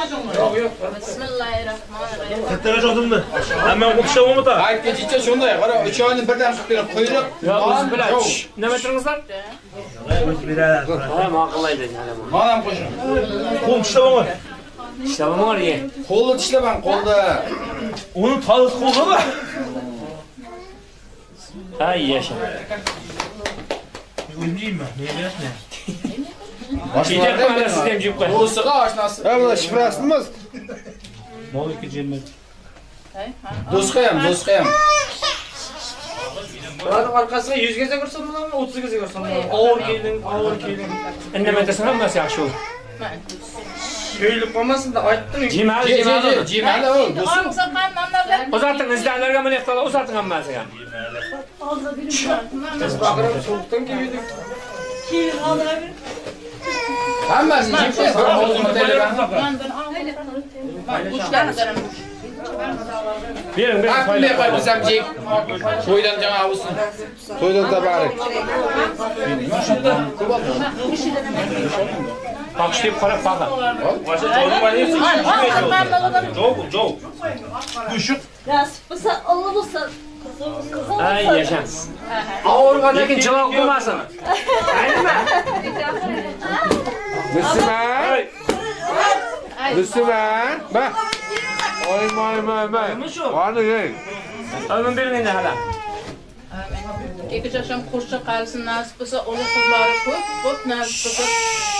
Bismillahirrahmanirrahim. Kattaga jozimni. Hammam o'xshab olmata. Ayt kechicha shunday, qara, uchovini birdan chiqib kelib, quyruq, Yo, non, o'zi bilan. yov. Nima turыңызlar? Ha, ma'qullaydi. Non ham qo'shing. Qo'l tishlab olma. Tishlab olma, ye. Qo'lni tishlamang, qo'lni. Uni toliq qo'lg'ami? Ay yasha. O'zim yeyman, nega berasizmi? Ketyapman, mana siz ham jeb qo'ying. Do'stiga oshnasi. Ha, bular shifrasimiz. Moliki jemmet. Do'stga ham, do'stga ham. Bularning orqasiga 100 gacha ko'rsam bo'ladimi, 30 gacha ko'rsam bo'ladimi? Og'ir kelin, og'ir kelin. Indamay tursin, hammasi yaxshi bo'ldi. Yo'yilib qolmasin da aytdim. Jemali, Je, je, jemali. je, jemali, o, do'stim. Uzating, izlanlarga mana yoqda uzating hammasiga. Biz baqirib sovuqdan keldik. Hammasini jeb qo'y, bir og'zini Bering, bering. Bunday qo'y, biz ham jeb. To'ydan jamoa bo'lsin. To'ydan tabarak. Qoqish deb qarab qoqi. Jov, jov. Go'sht. Nasip bo'lsa, Alloh bo'lsa, qizim, qizim Ay yasha. Og'irgandan keyin jilov qilmasin. Aynima? Müslüman. Müslüman. Bak. Oy moy moy moy. Qani yey. Olmam bering endi hali. Ikki yoshim qo'shchi qalsin nasib bo'lsa, o'g'il qizlari ko'p, ko'p nasib bo'lsa.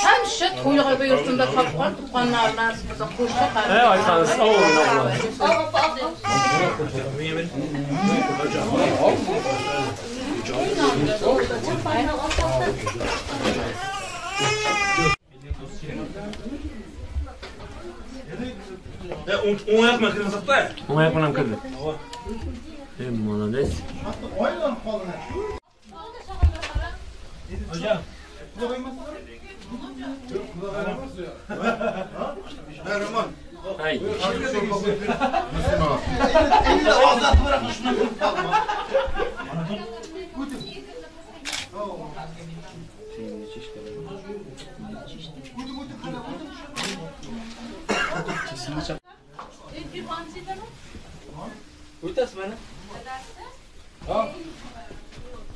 Hamisha to'yga buyursinda topgan tuqqanlar nasib bo'lsa, qo'shchi qalsin. Ey aytganingiz, o'g'il o'g'il. E, o'ng oyoq bilan kirgizibdi. O'ng oyoq bilan kirdi. Ey, молодец. Hocam. Ay. O'tasiz mana. Ha.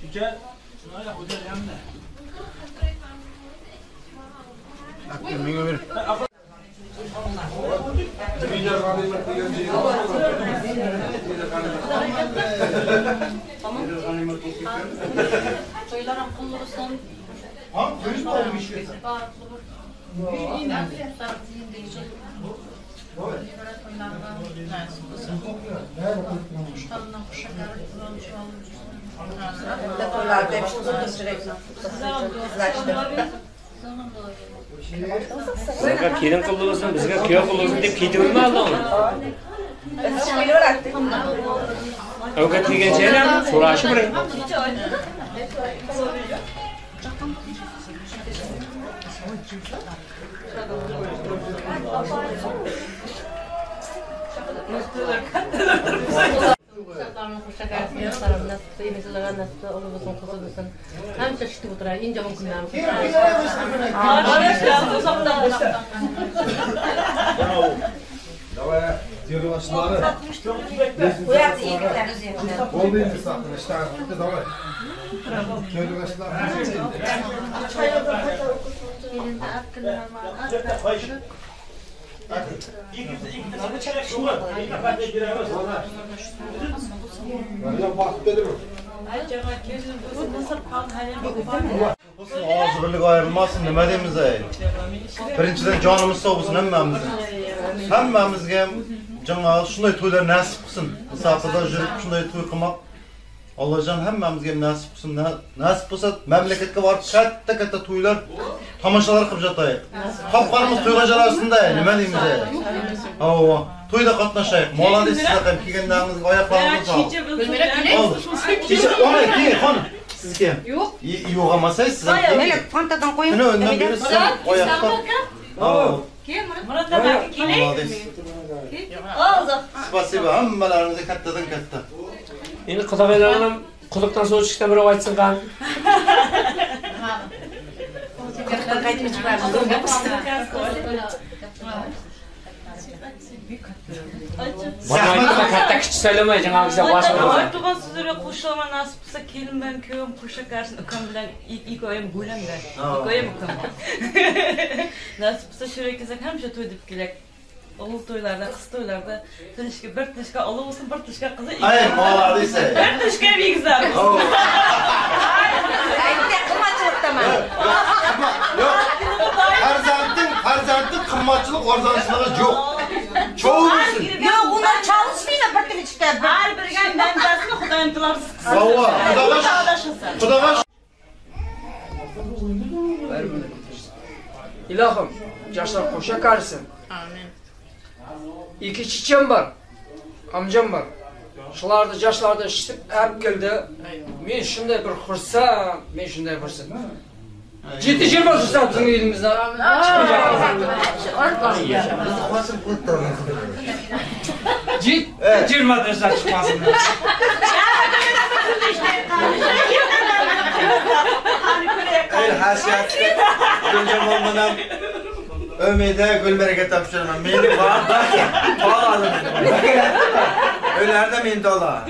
Kecha o'jar yamda. Menga ber. To'ylarim qullu bo'lsin. Sizga kelin qildi bo'lsin, bizga kuyov qildi bo'lsin deb ketaverma Allohim. Ovqat yegancha ham so'rashib biring. Hamisha shitib o'tiradi, eng yomon kunlarimiz. Oldu endi satın işte bitti davay. Og'iz birlik ayrilmasin, nima deymiz ey? Birinchidan jonimiz sog' bo'lsin hammamizning. Hammamizga ham jamoa shunday to'ylar nasib qilsin. Musofirda yurib shunday to'y qilmoq Allohjon hammamizga ham nasib qilsin. Nasib bo'lsa mamlakatga borib katta-katta to'ylar, tomoshalar qilib yotaylik. Topganimiz to'yga jarashsin-da, nima deymiz ey? Ava, to'yda qatnashaylik. Молодец sizlar ham kelganlaringizga oyoqlaringiz sog'lik. Oldi. Kecha, ona, keyin, xon. Sizniki ham. Yo'q. Yo'q emas, siz ham. Mana Fantadan qo'ying. Uni undan beri siz ham oyoqda. Ava. Молодец. Спасибо, hammalaringizga kattadan katta. Endi qudag'aylar ham quduqdan suv ichishdan birov aytsin qani. Katta kiçi saýlamaý jaňa bize baş bolsa. Aytılgan sözlere qoşulaman nasip bolsa kelin bilen kүйеуім qoşa karşın ukam bilen ikoyim gülem de. Ikoyim ukam. Nasip bolsa şöyle kesek hemşe toy dep kelek. Oğul toylarda, kız toylarda tınışka, bir tınışka oğlu olsun, bir tınışka kızı. Ay, молодец. Bir tınışka egizler olsun. Farzandın, farzandın qimmatçılık, arzançılığı yok. Çoğu musun? Yok onlar çalışmıyor bir tiliçte. Her birgen bendesini Xudayım tılarsız kızı. Valla, Xudağa Xudağa Ilahım, yaşlar koşa karsın. Amin. İki çiçeğim var. Amcam var. Şulardı, yaşlardı şişip hep geldi. Men şunday bir xursand, men şunday xursand. Ciddi 20 xursand bizim elimizden. Ciddi 20 dışarı çıkmasın. El hasiyatda Gülcamol bilan Ömide Gülberege topshiraman. Meni bor, tol Ularda men tola.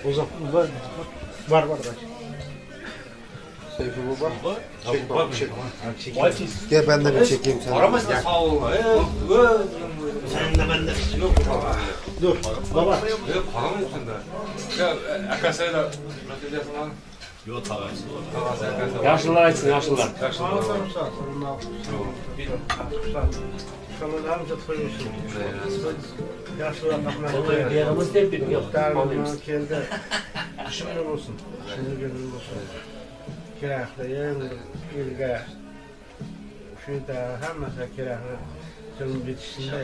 Ozan var var var. var. Seyfi baba. Çek baba çek. Çek. Gel ben de bir çekeyim seni. Aramasın Gel. sağ ol. Sen de ben de. Yok. Dur baba. Yok para mı üstünde? Ya akasayla röteceğiz lan. Yok tagası. Tagası akası. Yaşlılar aytsın, yaşlılar. Yanımız dep dedim, yok. Keldi. Şimdi olsun. Şimdi gönül olsun. Kerakli elga shu da hammasi kerakli jilib yetishsin-da.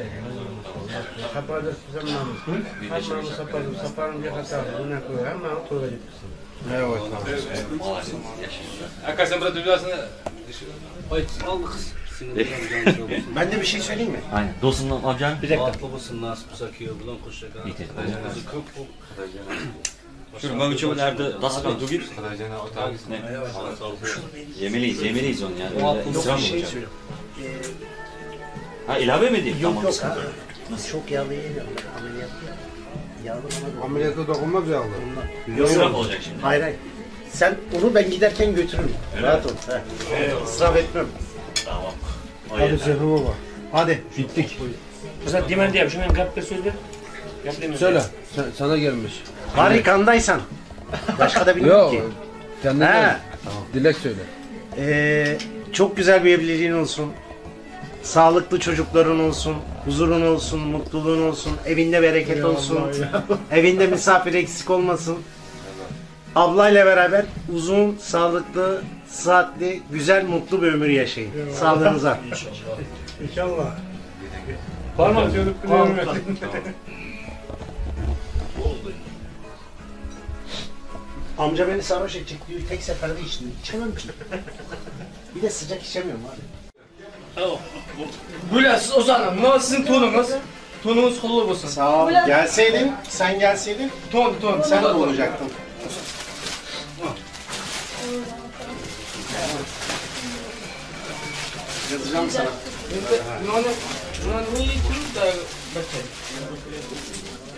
Saparda hammamiz. Hammamiz saparda saparimga xatar. Unaqa hammani to'yga yetkizsin. Akasın burada dünyasını Ben de bir şey söyleyeyim mi? Aynen. Dosundan amcan. Bir dakika. Batlı olsun nasip olsa kıyı bulan kuşa Kızı köp bu. Şu mövcü nerede? Daskan dugip. Ne? Yemeliyiz, yemeliyiz onu yani. Öyle Yok israf bir şey olacak. söyleyeyim. Ha ilave mi edeyim? Yok Tamam, yok. sıkıntı Ha. yok. Çok yağlı yemiyorum. Ben ameliyat ya. Yağlı bana Ameliyata dokunmaz yağlı. Yok, İsraf yok. olacak şimdi. Hayır hayır. Sen onu ben giderken götürürüm. Öyle Rahat mi? ol. He. İsraf etmem. Tamam. O Hadi yeter. Seyfi baba. Hadi. Bittik. Mesela dimen diyeyim, şu men gap bir söz ver. Gaplayayım. Söyle. Sen, sana gelmiş. Harikandaysan. Başka da bilmiyorum Yok. ki. Kendine He. gel. Dilek söyle. Ee, çok güzel bir evliliğin olsun. Sağlıklı çocukların olsun, huzurun olsun, mutluluğun olsun, evinde bereket Ya olsun, Allah ya. evinde misafir eksik olmasın. Ablayla beraber uzun, sağlıklı, sıhhatli, güzel, mutlu bir ömür yaşayın. Eyvallah. Sağlığınıza. İnşallah. Parmak Amca beni sarhoş edecek diyor, tek seferde içtim. İçemem ki. Bir de sıcak içemiyorum abi. Gülesiz Ozan'ım, bu sizin tonunuz. Tonunuz kullu olsun. Sağ ol. Gelseydin, sen gelseydin. Ton, ton. Sen de olacaktın. Yazacağım sana.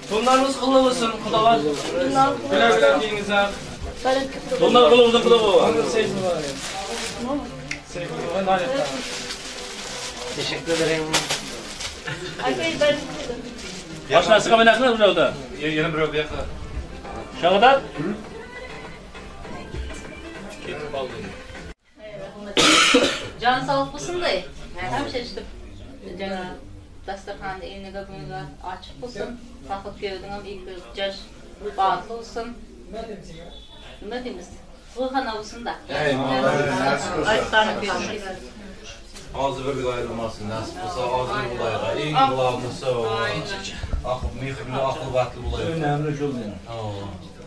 Tonlarınız kullu olsun, kudalar. Güle güle kiyinize. Tonlar kullu olsun, kuda baba. Teşekkür ederim. Başına sıkı ben akına burada. Yerim bir yakı. Şağıdat. Can sağlık olsun dayı. Hemşe işte cana dastarxanda eniga bunga açık olsun. Sağlık köyüdün ilk yaş bağlı olsun. Ne deyimiz? Ruhana olsun da. Eyvallah. Aytlarını köyüdün. Agzybirlik aýrylmasyn, nasip bolsa agzybir bolaýyk. Iň glavnysy akyl, mähirli, akylbatly bolaýyk. Önemli şol diýen.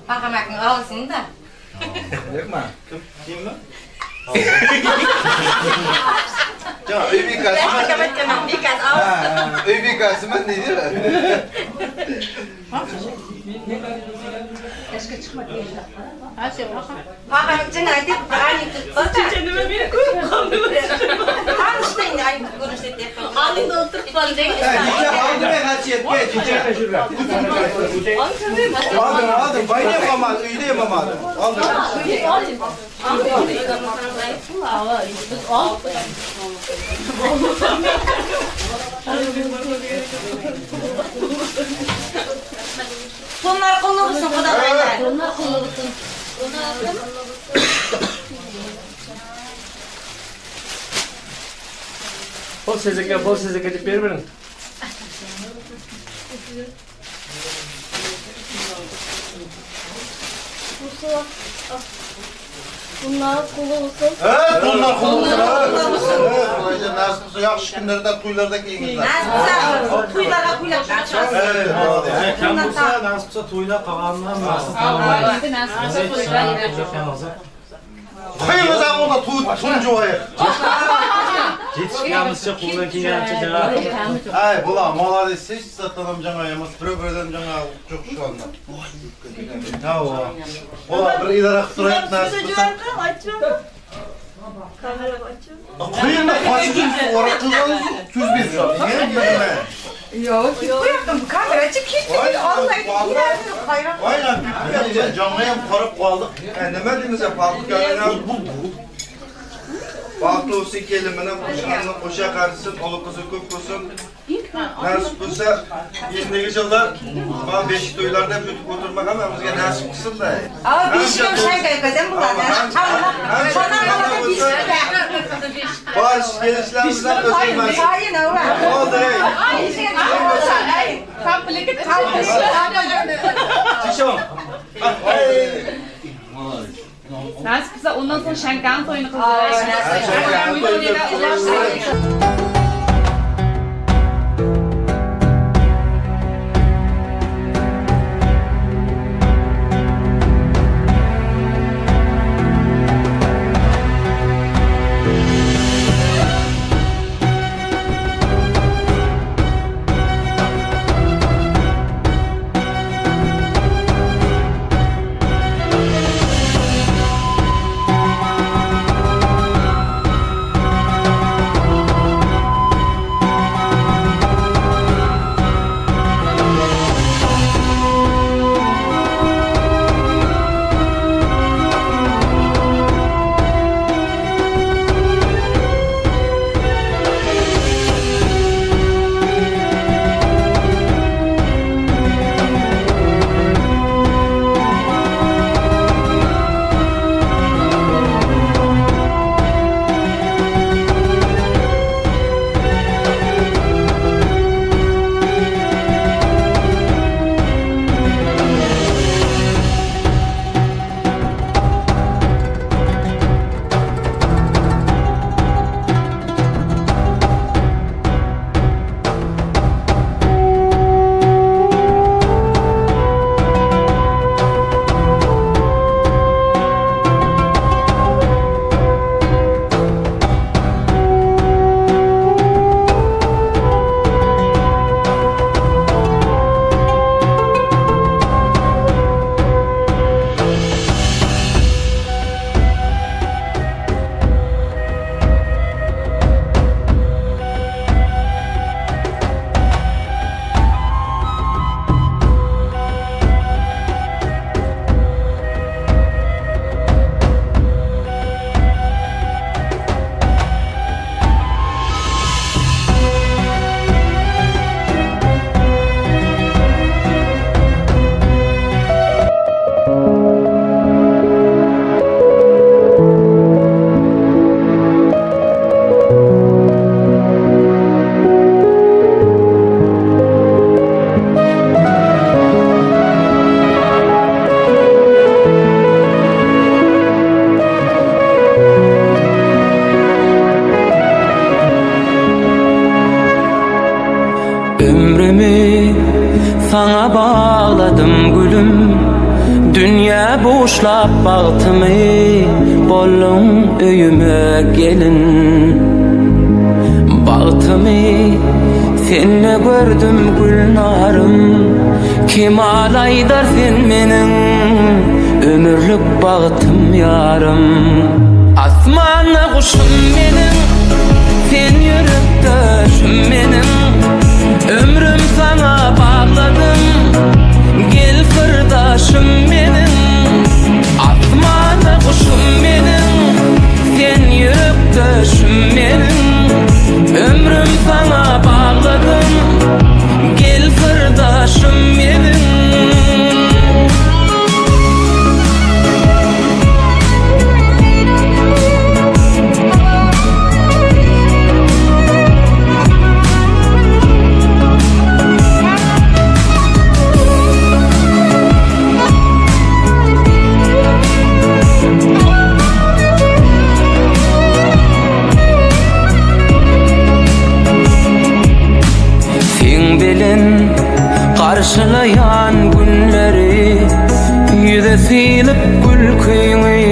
Pahamakyň agzyny da. Rekma. Kim? Kimmi? Ja, öý bikasy. Öý bikasy men diýdi. Aldım aldım. Bayda yapamadım. Üyde yapamadım. Aldım. Tonlar qullu bolsun Xudoy. Tonlar qullu bolsun. Bol sezeke, bol sezeke dep berip beriň. Bunlar qullu bolsun. Evet, bunlar qullu bolsun. Evet, nasip bolsa ýagşy günlerde, toýlarda kiýiňizler. Nasip bolsa toýlarga köýlek açarys. Evet, Kim bolsa, nasip bolsa toýda qalğanına nasip Qo'yimiz onda to'n jo'yayıq. Yetishganimizcha qo'ldan kelgancha janob. Ay, bular молодец, hech zatdan ham жаңа emas, bir-biridan жаңа жоқ şu anda. Ha, Bular bir idora qilib turaylik, nasip bo'lsa. Qo'yinda qochib yuribsiz, ora qilganingiz tuz bersin. Yo'q, qo'yaptim. Kamerachi ketdi. Olmaydi. Hayron. Aynan, jonga ham qarab qoldik. Nima deymiz, bu Baxtli bo'lsin kelin bilan qo'shganini qo'sha qarisin, o'g'il qizi ko'p bo'lsin. Nasib bo'lsa, endigi yillar mana beshik to'ylarda o'tib o'tirmak hammamizga nasib qilsin-da. Aa, beshikam shankay qadam bo'ladi. Borish kelishlarimizdan o'tilmasin. Aynen öyle. Oldu, ey. Tishon. Nasip bo'lsa undan so'ng shankan to'yini qildiraylik. Buşlap bagtymy bolduň öýüme gelin. Bagtymy sende gördüm Gülnarym Kemal aýdar sen meniň ömürlik bagtym ýarym. Asmanda guşum meniň sen ýürekdeşim meniň Ömrüm saňa bagladym gel syrdaşym meniň Asmanda guşum meniň sen ýürekdeşim meniň Ömrüm saňa bagladym gel syrdaşym meniň. Seň bilen garşylaýan günleri Ýüze sylyp gülküňi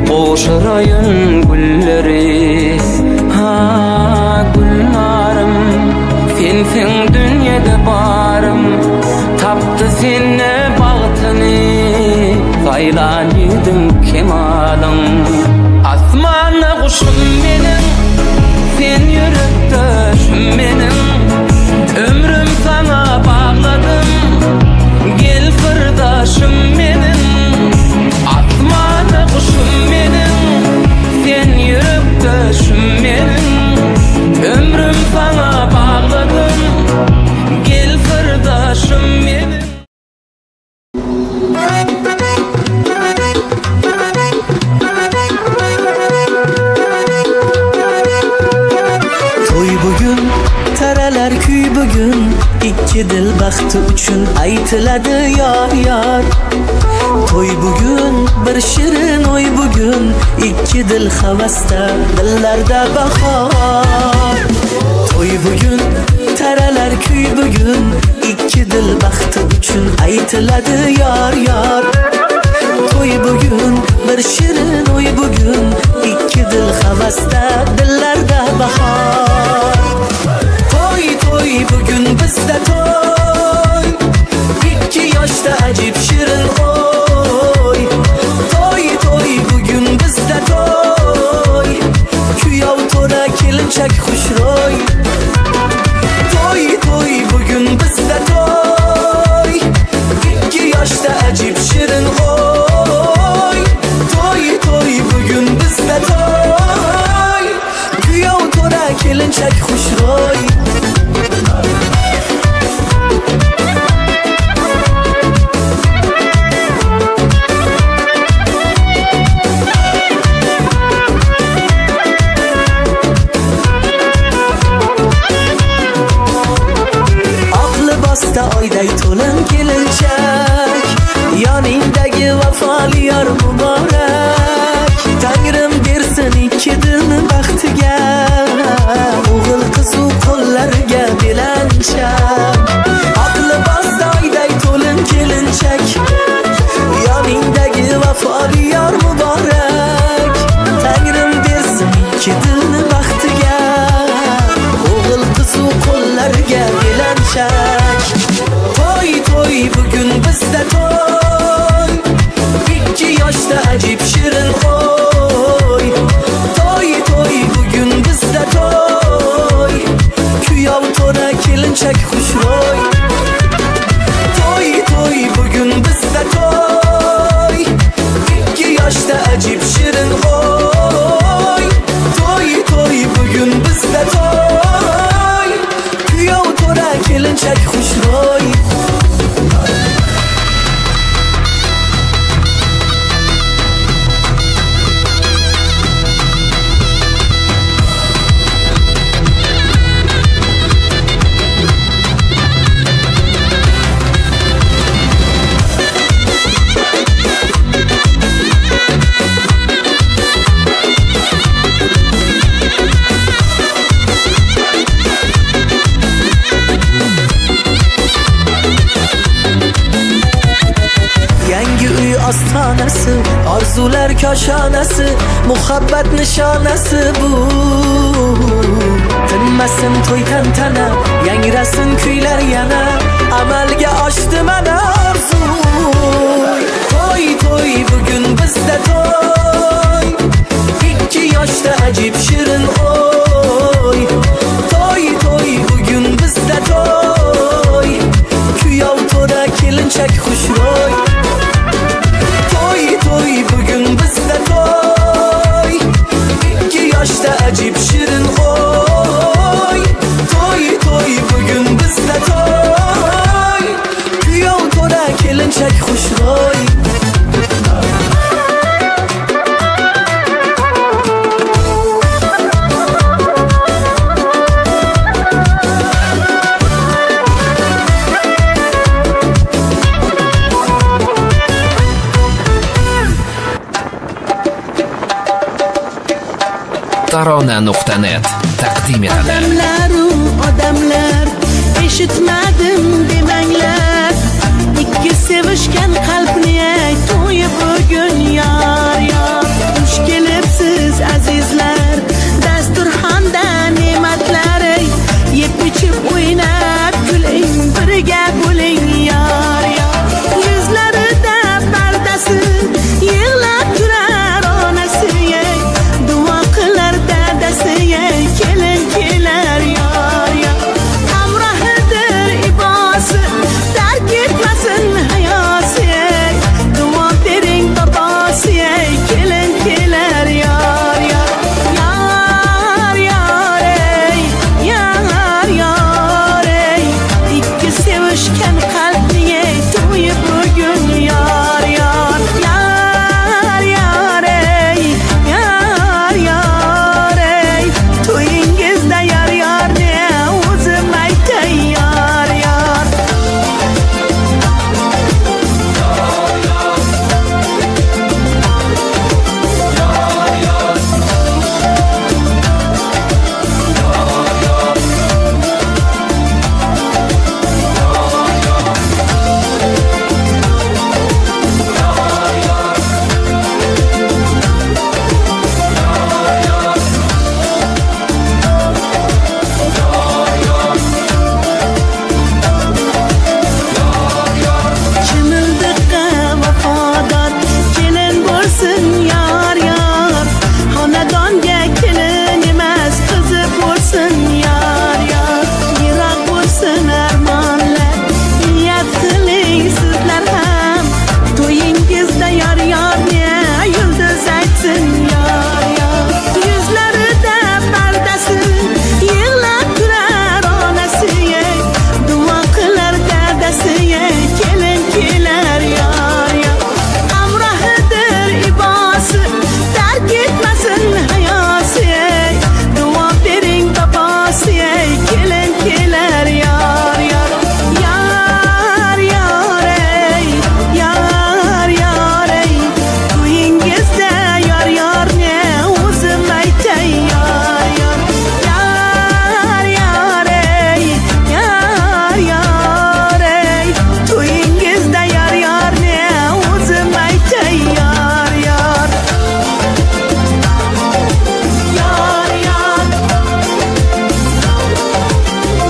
gowşuraýyn gülleri Ha Gülnarym sensiň dünýede barym Tapdy sende bagtyny saýlan ýigidiň kemalyň Asmanda guşum meniň sen ýürekdeşim meniň Ömrüm saňa bagladym gel syrdaşym meniň Asmanda guşum meniň sen ýürekdeşim meniň Ömrüm saňa bagladym gel syrdaşym meniň. Toý bu gün, taralar küý bu gün, Ikki dil baxti uchun aytiladi yor yor. Toý bu gün, bir shirin oy bu gün, Ikki dil havasda, dillarda bahor. Toý bu gün, taralar küý bu gün, Ikki dil baxti uchun aytiladi yor yor. To'y bugun, bir shirin o'y bugun, Ikki dil havasda, dillarda bahor. To'y, to'y bugun bizda to'y, Ikki yoshda ajib shirin o'y. To'y, to'y bugun bizda to'y, Kuyov to'ra kelinchak xushro'y. To'y, to'y bugun bizda to'y, Ikki yoshda ajib shirin o'y. To'y, to'y bugun bizda to'y, Kuyov to'ra kelinchak xushro'y. Oq libosda oyday to'lin kelinchak, Yoningdagi ostonasi, orzular koshonasi, muhabbat nishonasi bu. Tinmasin to'y tantana, yangrasin kuylar yana, amalga oshdi mana orzu. To'y to'y bugun bizda to'y, ikki yoshda ajib shirin o'y. To'y to'y bugun bizda to'y, kuyov to'ra kelinchak xushro'y. To'y to'y bugun bizda to'y, ikki yoshda ajib shirin o'y. To'y to'y bugun bizda to'y, kuyov to'ra kelinchak xushro'y. Tarona.net taqdim etadi. Odamlaru odamlar eshitmadim demanglar, ikki sevishgan qalbni to'yi bugun yor yor. Xush kelibsiz azizlar, dasturxonda ne'matlar, yeb ichib o'ynab kuling, birga bo'ling yor yor. Yuzlarida pardasi yig'lab turar onasi, duo qilar dadasi, kelin kelar yor yor. Hamrohidir ibosi, tark etmasin hayosi, duo bering bobosi, kelin kelar yor yor. Yor yor ey, yor yor ey, ikki sevishgan qalbning to'yi bugun yor yor. Yor yor ey, yor yor ey, to'yingizda yor yorni o'zim aytay yor yor. Chimildiqqa vafodor kelin bo'lsin yor yor, xonadonga kelin emas qizi bo'lsin yor yor. Yiroq bo'lsin armonlar, niyat qiling sizlar ham, to'yingizda yor yorni yulduz aytsin yor yor. Yuzlarida pardasi yig'lab turar onasi, duo qilar dadasi, kelin kelar yor yor. Hamrohidir ibosi, tark etmasin hayosi, duo bering bobosi, kelin kelar yor yor. Yor yor ey, yor yor ey, to'yingizda yor yorni o'zim aytay yor yor. Yor yor ey, yor yor ey, to'yingizda yor yorni o'zim aytay yor yor. Yor yor.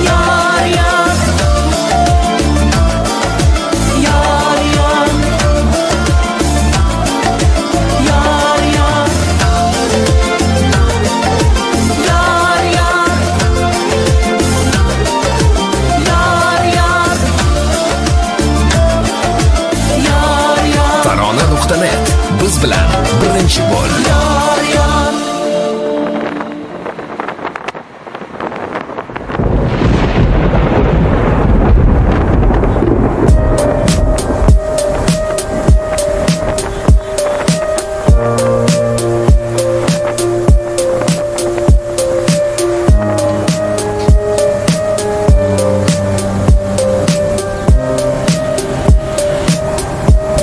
Yor yor. Yor yor. Yor yor. Yor yor. Yor yor. Yor yor. Tarona.net biz bilan birinchi bo'l. Yor yor.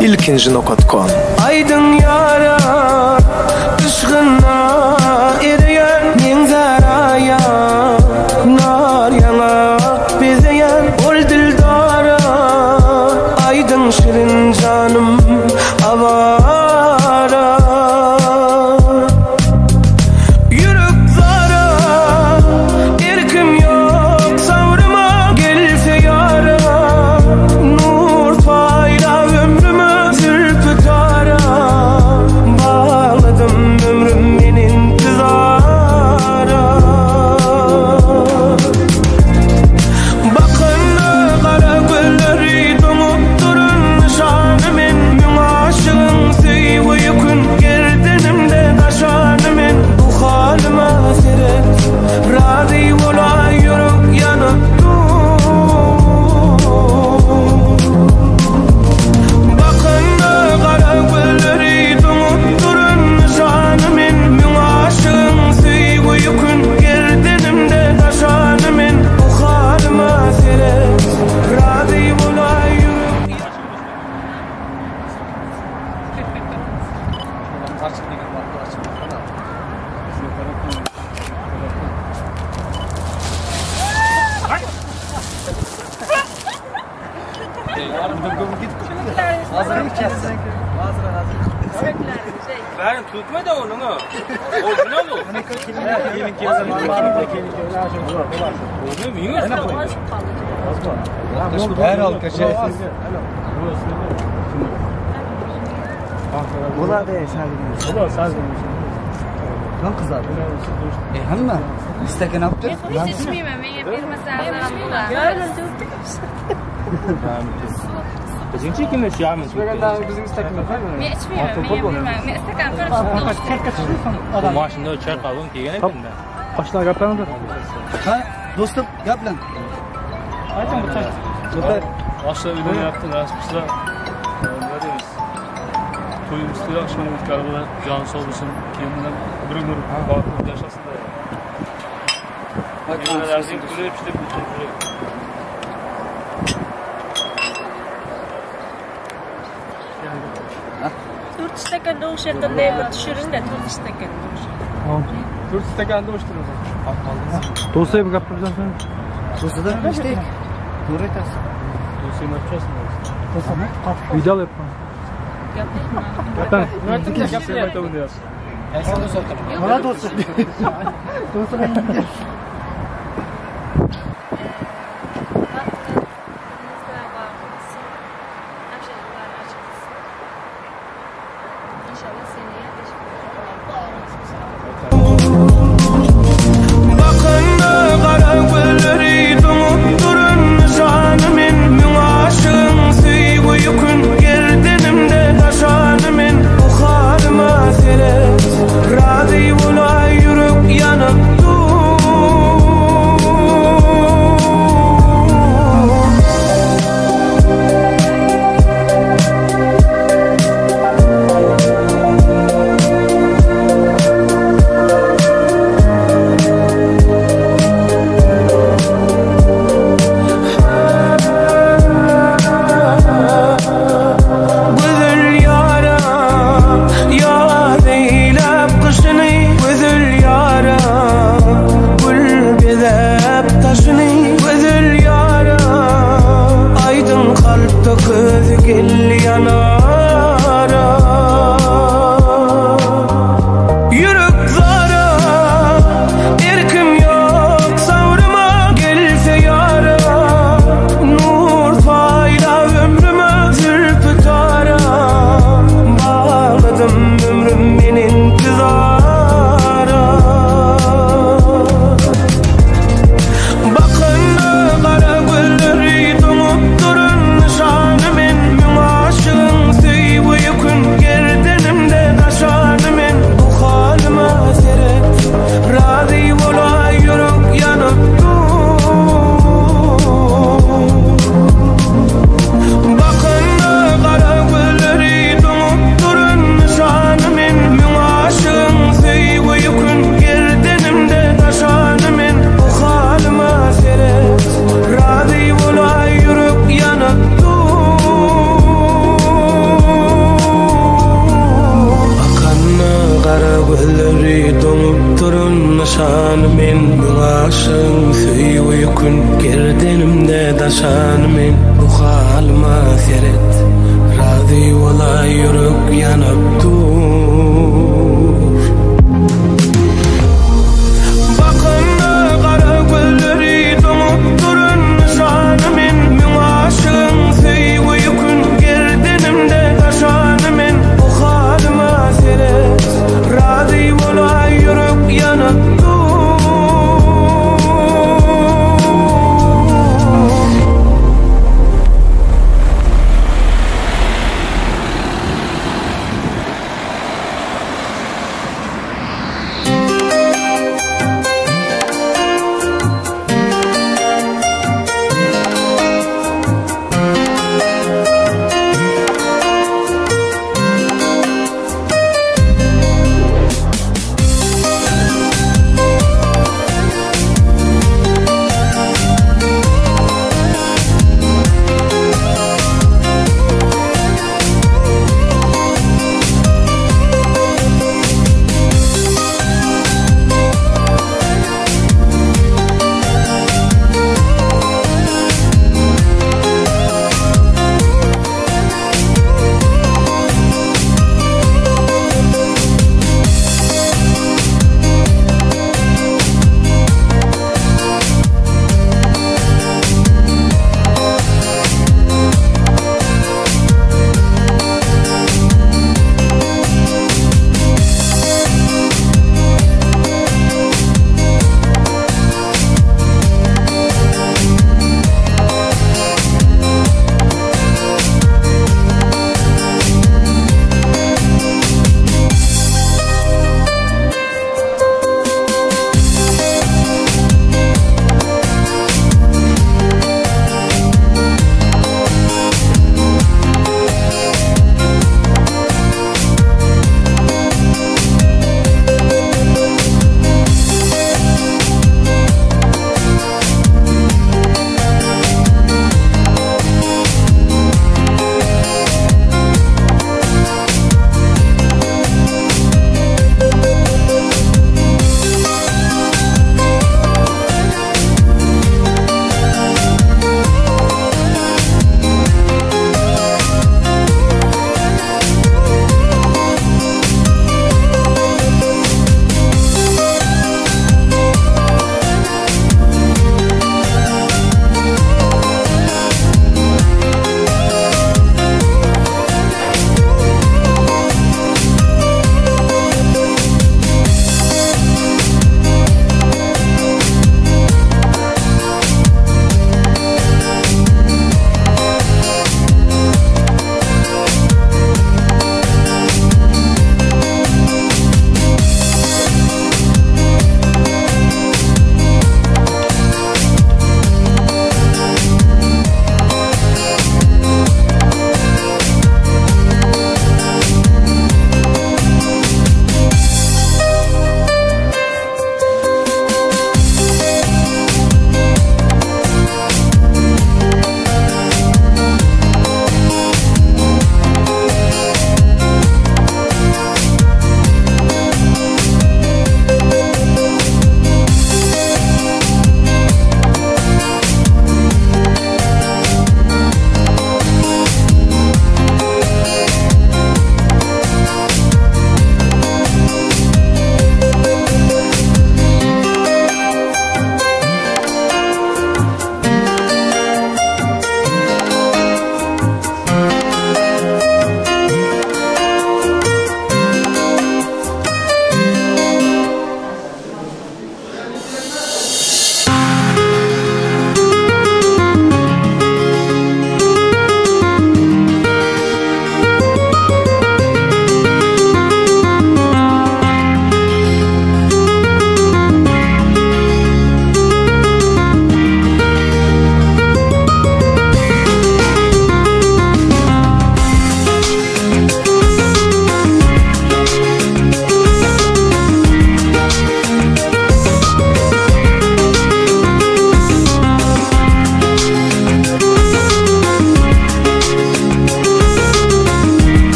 Ilkinji.com Aydın yara ışkına eriyen Meňzär nar yanak bezeyen Ol dildara aydın şirin canım. Bärin tutma da onu. Orijinal o. Bo'ladi, Bo'ladi, sal. Lan qizlar. E, hamma stakan olib tur. Men hech ichmayman, menga bermasangiz ham bo'ladi. Bizingchi kimni ichamiz? Bizning stakanlar. Men ichmayman, menga bermang. Men stakan qilib Bu mashinada choy qabım kelgan ekanda. Qoshlar gaplanadi. Ha, do'stim, gaplan. Ayting bu choy. Boshlar uylanyapti, nasib qilsa nima deymiz? To'yimizni yaxshi o'tkazib, joni sog' bo'lsin, keyin bilan bir umr baxtli yashasin. Mevelerimizin kulüp işte bütün kulüp. To'rt stakanda o'xshatib bir tushiringda, to'rt stakanda o'xshatib. To'rt stakanda o'xshatib. Do'stlar gapirib Do'stlar ishtaylik. To'g'ri aytasiz. Do'stlar yapacağız mı? Video yapma. Gaplang. Gaplang. Mana do'stlar. Do'stlar. İnşallah seneye Bakanda qara gülleri doňup duran nyşany men Müň aşygyň söýgi ýükün gerdenimde daşany men Bu halyma seret razy bolay ýürek ýanyp dur. Güzel yara yar eýläp gyşyny Güzel yara gül bezäp taşyny Güzel yara aýdyň kalpda közi gel ýanara Ýürek zara erkim ýok sabryma gelse ýara Nur paýla ömrüme zülpü tara Bağladım ömrüm men intizara Bakanda gara gülleri doňup duran nyşany men Müň aşygyň söýgi ýükün gerdenimde daşany men Bu halyma seret razy bolay ýürek ýanyp dur. Bakanda gara gülleri doňup duran nyşany men Müň aşygyň söýgi ýükün gerdenimde daşany men Bu halyma seret razy bolay ýürek ýanyp dur. Bakanda gara gülleri doňup duran nyşany men Müň aşygyň söýgi ýükün gerdenimde daşany men Bu halyma seret razy bolay ýürek ýanyp dur. Bakanda gara gülleri doňup duran nyşany men Müň aşygyň söýgi ýükün gerdenimde daşany men Bu halyma seret razy bolay ýürek ýanyp dur.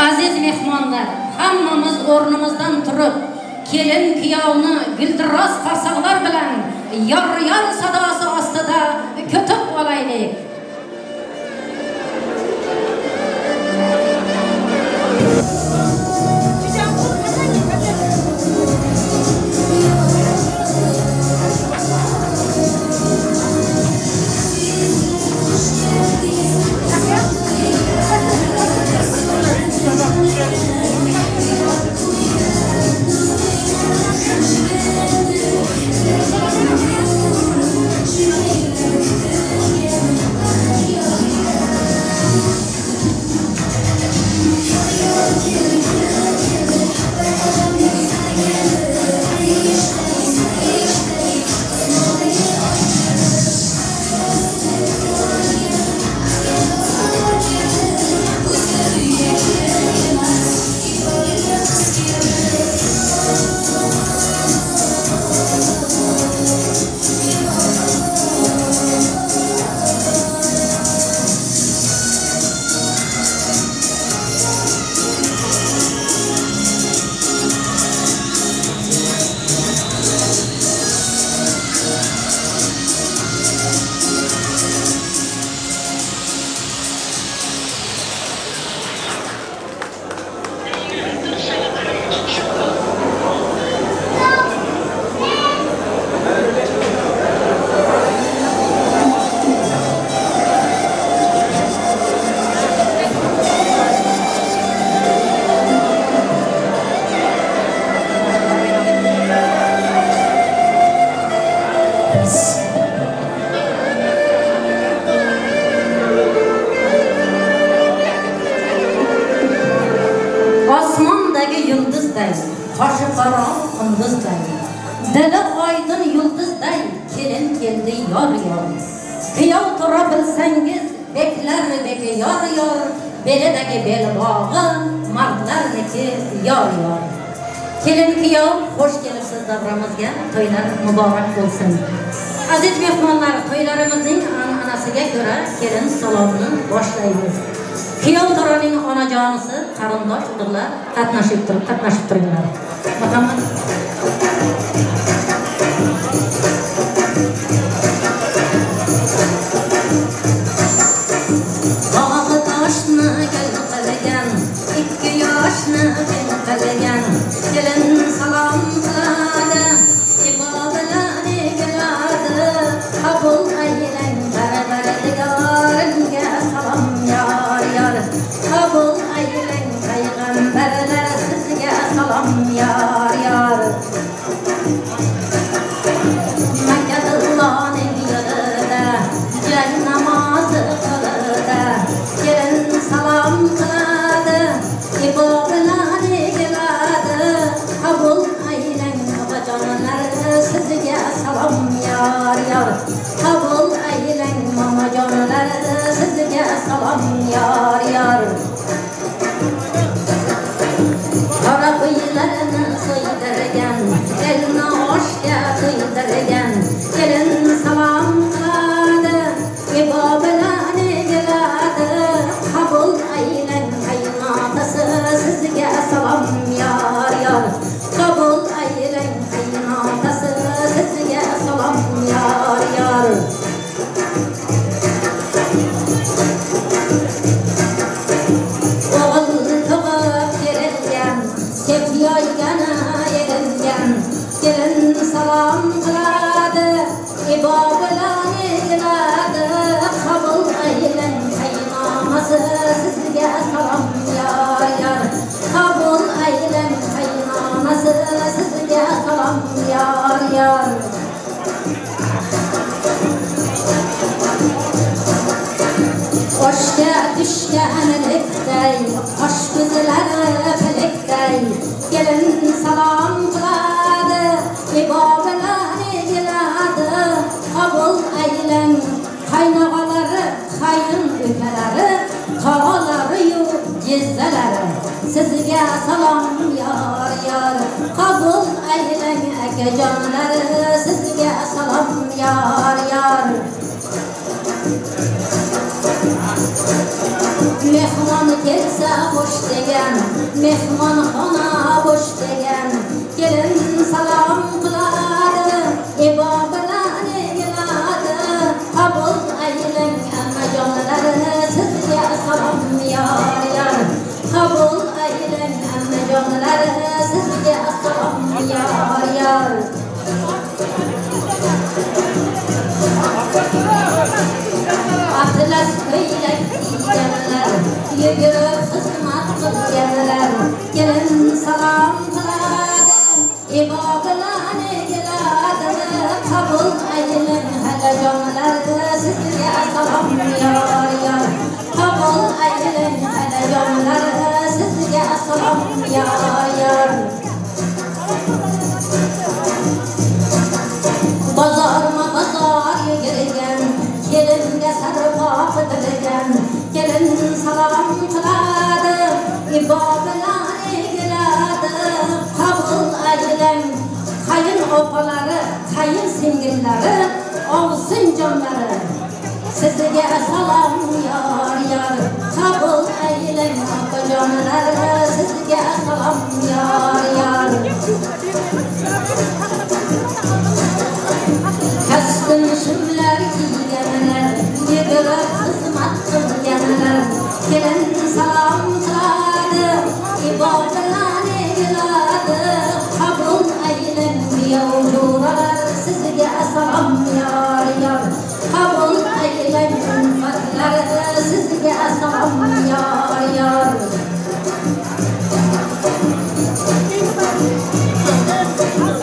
Aziz mehmonlar, hammamiz o'rnimizdan turib, kelin kuyovni guldiroz qarsaqlar bilan yor-yor sadosi ostida kutib olaylik. Osmondagi yulduzday, qoshi qaro qunduzday, dili oydin yulduzday kelin keldi yor yor. Kuyov tura bilsangiz, beklar beki yor yor, belidagi belbog'i mardlarniki yor yor. Kelin kuyov, xush kelibsiz davramizga, to'ylar muborak bo'lsin. Aziz mehmonlar, to'ylarimizning an'anasiga ko'ra kelin salomini boshlaymiz. Kuyov to'raning onajonisi, qarindosh urug'lar qatnashib turib, qatnashib turinglar. Marhamat. Bog'i toshni gul qilgan, ikki yoshni ben qilgan, kelin salom qiladi, ibo bilan egiladi, qabul aylang parvardigorimga salom yor yor, qabul aylang payg'ambarlar sizga salom yor yor. Makkadulloning yo'lida jang namozi qo'lida, kelin salom qiladi, ibo bilan egiladi, qabul aylang otajonlar sizga salom yor yor, qabul aylang momajonlar sizga salom yor yor. jezzalar, sizga salom yor yor. Qabul aylang akajonlar, sizga salom yor yor. Mehmon kelsa xush degan, mehmonxona bo'sh degan, kelin salom qiladi, ibo bilan egiladi. Qabul aylang ammajonlar, sizga salom yor yor. Qabul aylang ammajonlar, sizga salom yor yor. Atlas ko'ylak kiyganlar, yugurib xizmat qilganlar, kelin salom qiladi, ibo bilan egiladi. Qabul aylang halajonlar, sizga salom yor yor. Qabul aylang halajonlar, sizga salom yor yor. Bozorma bozor yugurgan, kelinga sarpo qidirgan, kelin salom qiladi, ibo bilan egiladi. Qabul aylang qayin opalari, qayin singillari, ovsin jonlari, sizga salom yor yor. Qabul aylang opajonlar, sizga salom yor yor. Kostyum shimlar kiyganlar, yugurib xizmat qilganlar, kelin salom qiladi, ibo bilan egiladi. Qabul aylang kuyov jo'ralar, sizga salom yor yor. Qabul aylang ulfatlar, sizga salom yor yor.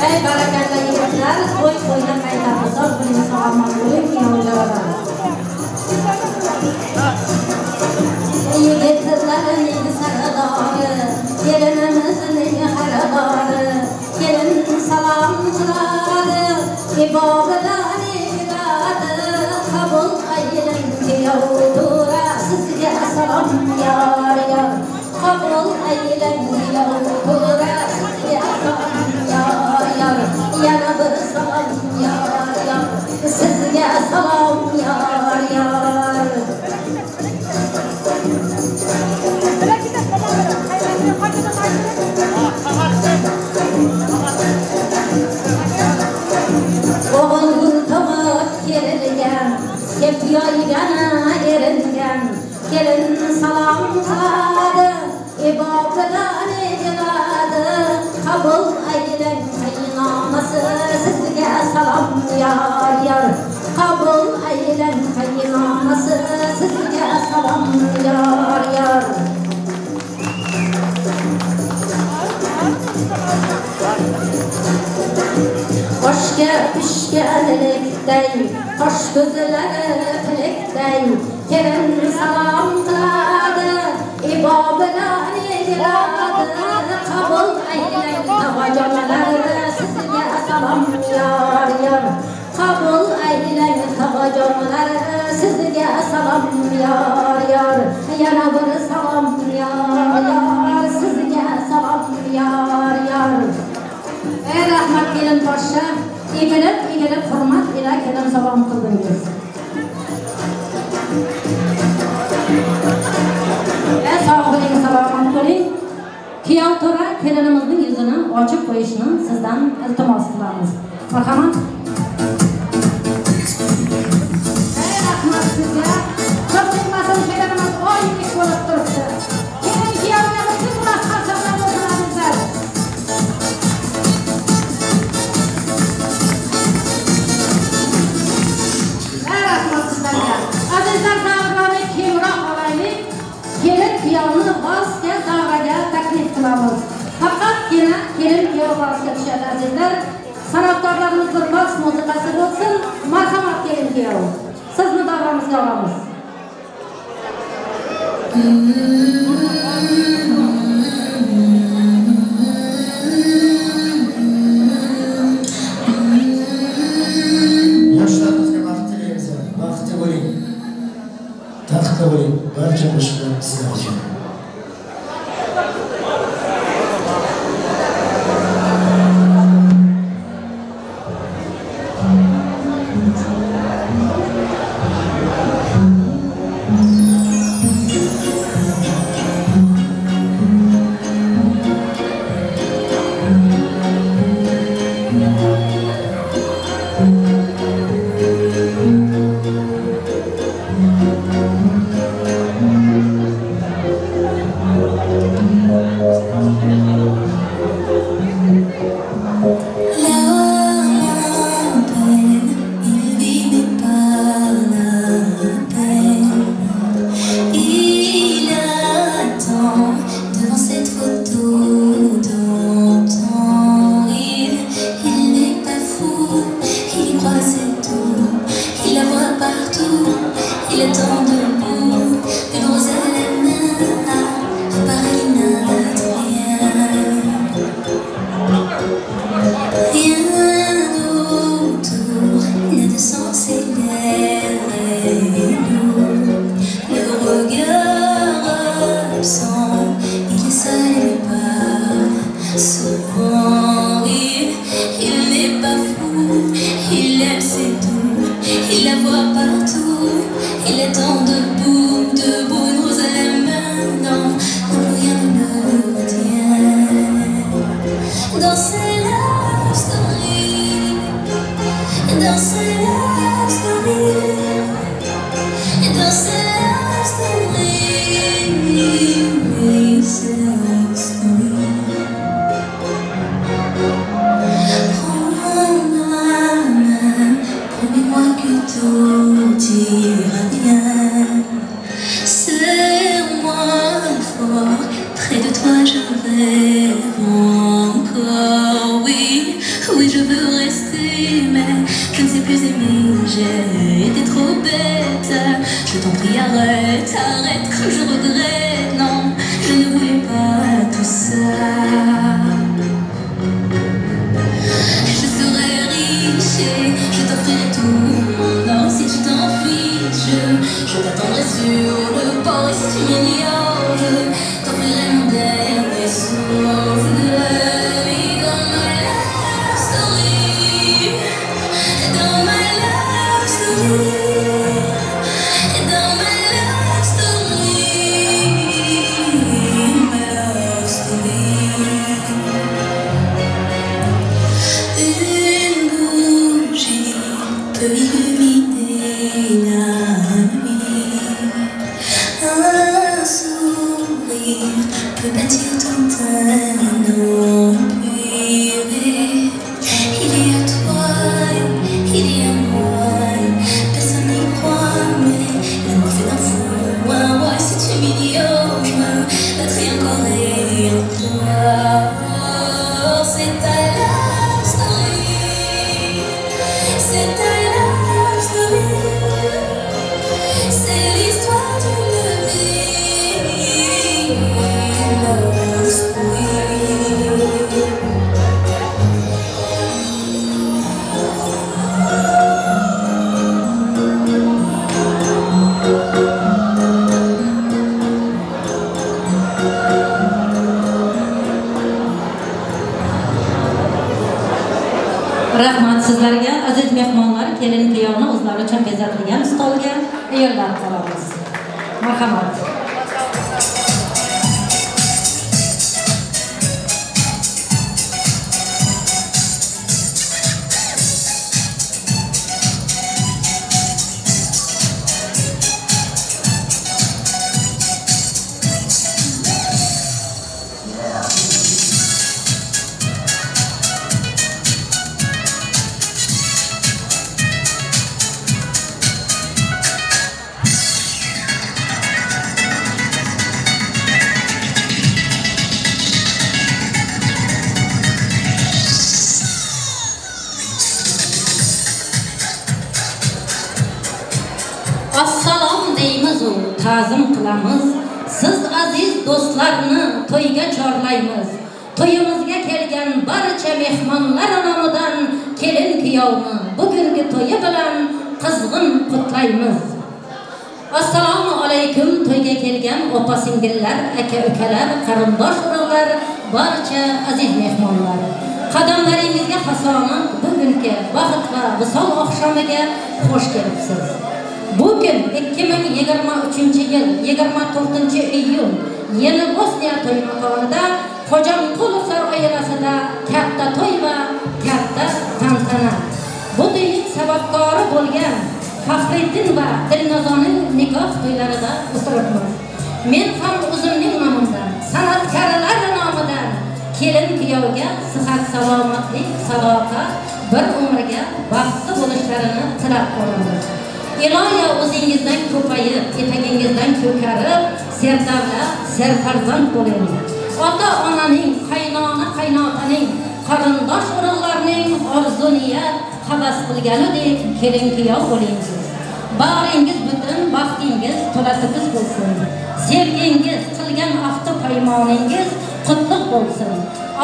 Ey barakalla yigitlar, to'y to'ydan qaytardi. Sog' bo'ling, salomat bo'ling, kuyov jo'ralar. Yigitlarning sardori, kelinimizning xaridori, kelin salom qiladi, ibo bilan egiladi. Qabul aylang kuyov to'ra, sizga salom yor yor. Qabul aylang kuyov to'ra, sizga salom yor yor. Yana bir salom yor yor, sizga salom yor yor. O'g'il tug'ib kerilgan, sep yoygani eringan, kelin salom qiladi, ibo bilan egiladi. Qabul aylang qaynonasi, sizga salom yor yor. Qabul aylang qaynonasi, sizga salom yor yor. Oshga pishgan ilikday, qosh ko'zlari tilakday, kelin salom qiladi, ibo bilan egiladi. Qabul aylang tog'ajonlar, sizga salom yor yor. Qabul aylang tog'ajonlar, sizga salom yor yor. Yana bir salom yor yor, sizga salom yor yor. Ey rahmat kelin poshsha, egilib egilib hurmat ila kelin salom qildingiz. Ey sog' bo'ling, salomat bo'ling. Kuyov to'ra kelinimizning yuzini ochib qo'yishni sizdan iltimos qilamiz. Marhamat. Ey rahmat sizga. Ko'p tegmasin, kelinimiz oydek bo'lib turibdi. Kelin kuyovga butun masxarasini bo'lsin azizlar. Ey rahmat sizlarga. Azizlar, davrani kengroq olaylik. Kelin kuyovni valsga davraga taklif qilamiz. Faqatgina kelin kuyov valsga tushadi azizlar. San'atkorlarimiz bir vals musiqasi bo'lsin. Marhamat kelin kuyov. Sizni davramizga olamiz. Yoshlarimizga baxt tilaymiz. Baxtli bo'ling. Taxtli bo'ling. Barcha qo'shiqlar sizlar uchun. absent, il est seul et me parle souvent. Il, il n'est pas fou, il aime c'est tout, il la voit partout, il attend debout, debout, une rose à la main, non, non, plus rien ne le retient. Dans sa love story, dans sa love story, dans sa love story, sa love story. Prends ma main, promets-moi que tout ira bien. Serre-moi fort, près de toi je rêve encore. Oui, oui, je veux rester, mais je ne sais plus aimer. J'ai été trop bête. Je t'en prie, arrête, arrête, comme je regrette. Non, je ne voulais pas tout ça. Je serai riche et je t'offrirai tout mon or si tu t'en fiches. Je t'attendrai sur le port et si tu m'ignores, je t'offrirai mon dernier souffle de vie dans ma love story. Dans ma love story. Dans ma love story. Ma love story. Une bougie peut illuminer la nuit. Un sourire peut bâtir tout un empire. Il y a toi, il y a moi. Personne n'y croit, mais l'amour fait d'un fou un roi. Si tu m'ignores, je me battrai encore et encore. C'est ta love story, c'est ta love story, c'est l'histoire d'une vie. Love story. Rahmat sizlarga, aziz mehmonlar, kelin kuyovni o'zlari uchun bezatilgan stolga yo'llab qolamiz. Marhamat. Assalom deymiz u ta'zim qilamiz. Siz aziz do'stlarni to'yga chorlaymiz. To'yimizga kelgan barcha mehmonlar nomidan kelin kuyovni bugungi to'yi bilan qizg'in qutlaymiz. Assalomu alaykum to'yga kelgan opa singillar, aka ukalar, qarindosh urug'lar, barcha aziz mehmonlar. Qadamlaringizga hasanat bugungi baxt va visol oqshomiga xush kelibsiz. Bugün 2023 yil 24 iyun Yeni Bosniya to'y makonida Xo'jamqulovlar oilasida katta to'y va katta tantana. Bu to'yning sababkori bo'lgan Faxriddin va Dilnozoning nikoh to'ylarida o'tiribmiz. Men ham o'zimning nomimdan, san'atkorlar nomidan kelin kuyovga sihat salomatlik, sadoqat, bir umrga baxtli bo'lishlarini tilab qolamiz. Iloyo o'zingizdan ko'payib, etagingizdan ko'karib, serdavlat, serfarzand bo'ling. Ota-onaning, qaynona, qaynotaning, qarindosh urug'larning orzu niyat, havas qilganidek kelin kuyov bo'lingiz. Bag'ringiz butun, baxtingiz to'la to'kis bo'lsin. Sevgingiz, qilgan ahdi paymoningiz qutlug' bo'lsin.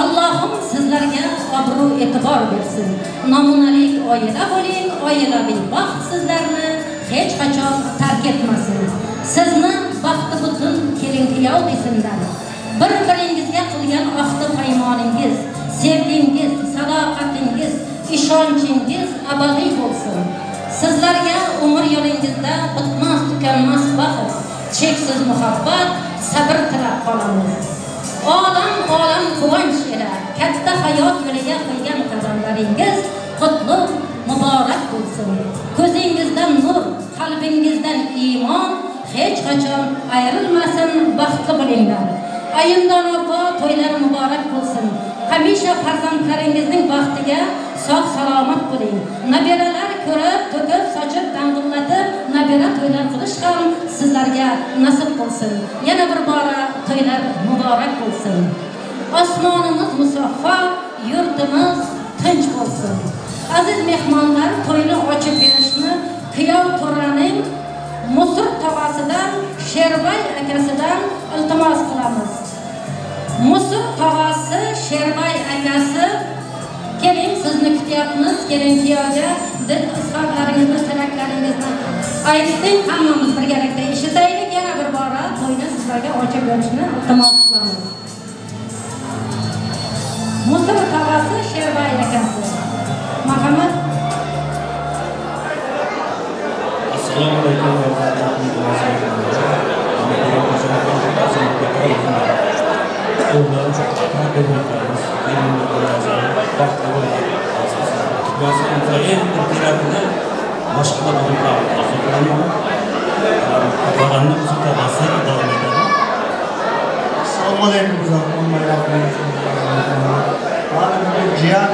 Allohim sizlarga obro' e'tibor bersin. Namunalik oila bo'ling, oilaviy baxt sizlarni hech qachon tark etmasin. Sizni baxti butun kelin kuyov desinlar. Bir biringizga qilgan ahdi paymoningiz, sevgingiz, sadoqatingiz, ishonchingiz abadiy bo'lsin. Sizlarga umr yo'lingizda bitmas tukanmas baxt, cheksiz muhabbat, sabr tilab qolamiz. Olam olam quvonch ila katta hayot yo'liga qo'ygan qadamlaringiz qutlug' muborak bo'lsin. Ko'zingizdan nur, qalbingizdan iymon hech qachon ayrilmasin, baxtli bo'linglar. Ayimdon opa, to'ylar muborak bo'lsin. Hamisha farzandlaringizning baxtiga sog' salomat bo'ling. Nabiralar ko'rib, to'kib, sochib, dang'illatib, nabira to'ylar qilish ham sizlarga nasib qilsin. Yana bir bora to'ylar muborak bo'lsin. Osmonimiz musaffo, yurtimiz tinch bo'lsin. Aziz mehmonlar, to'yni ochib berishni kuyov to'raning Musur tog'asidan, Sherbay akasidan iltimos qilamiz. Musur tog'asi, Sherbay akasi, keling, sizni kutyapmiz, keling kuyovga dil izhorlaringizni, tilaklaringizni ayting, hammamiz birgalikda eshitaylik. Yana bir bora to'yni sizlarga ochib berishni iltimos qilamiz. Musur tog'asi, Sherbay akasi. Marhamat. Assalomu alaykum va rahmatullohi Assalomu alaykum jiyan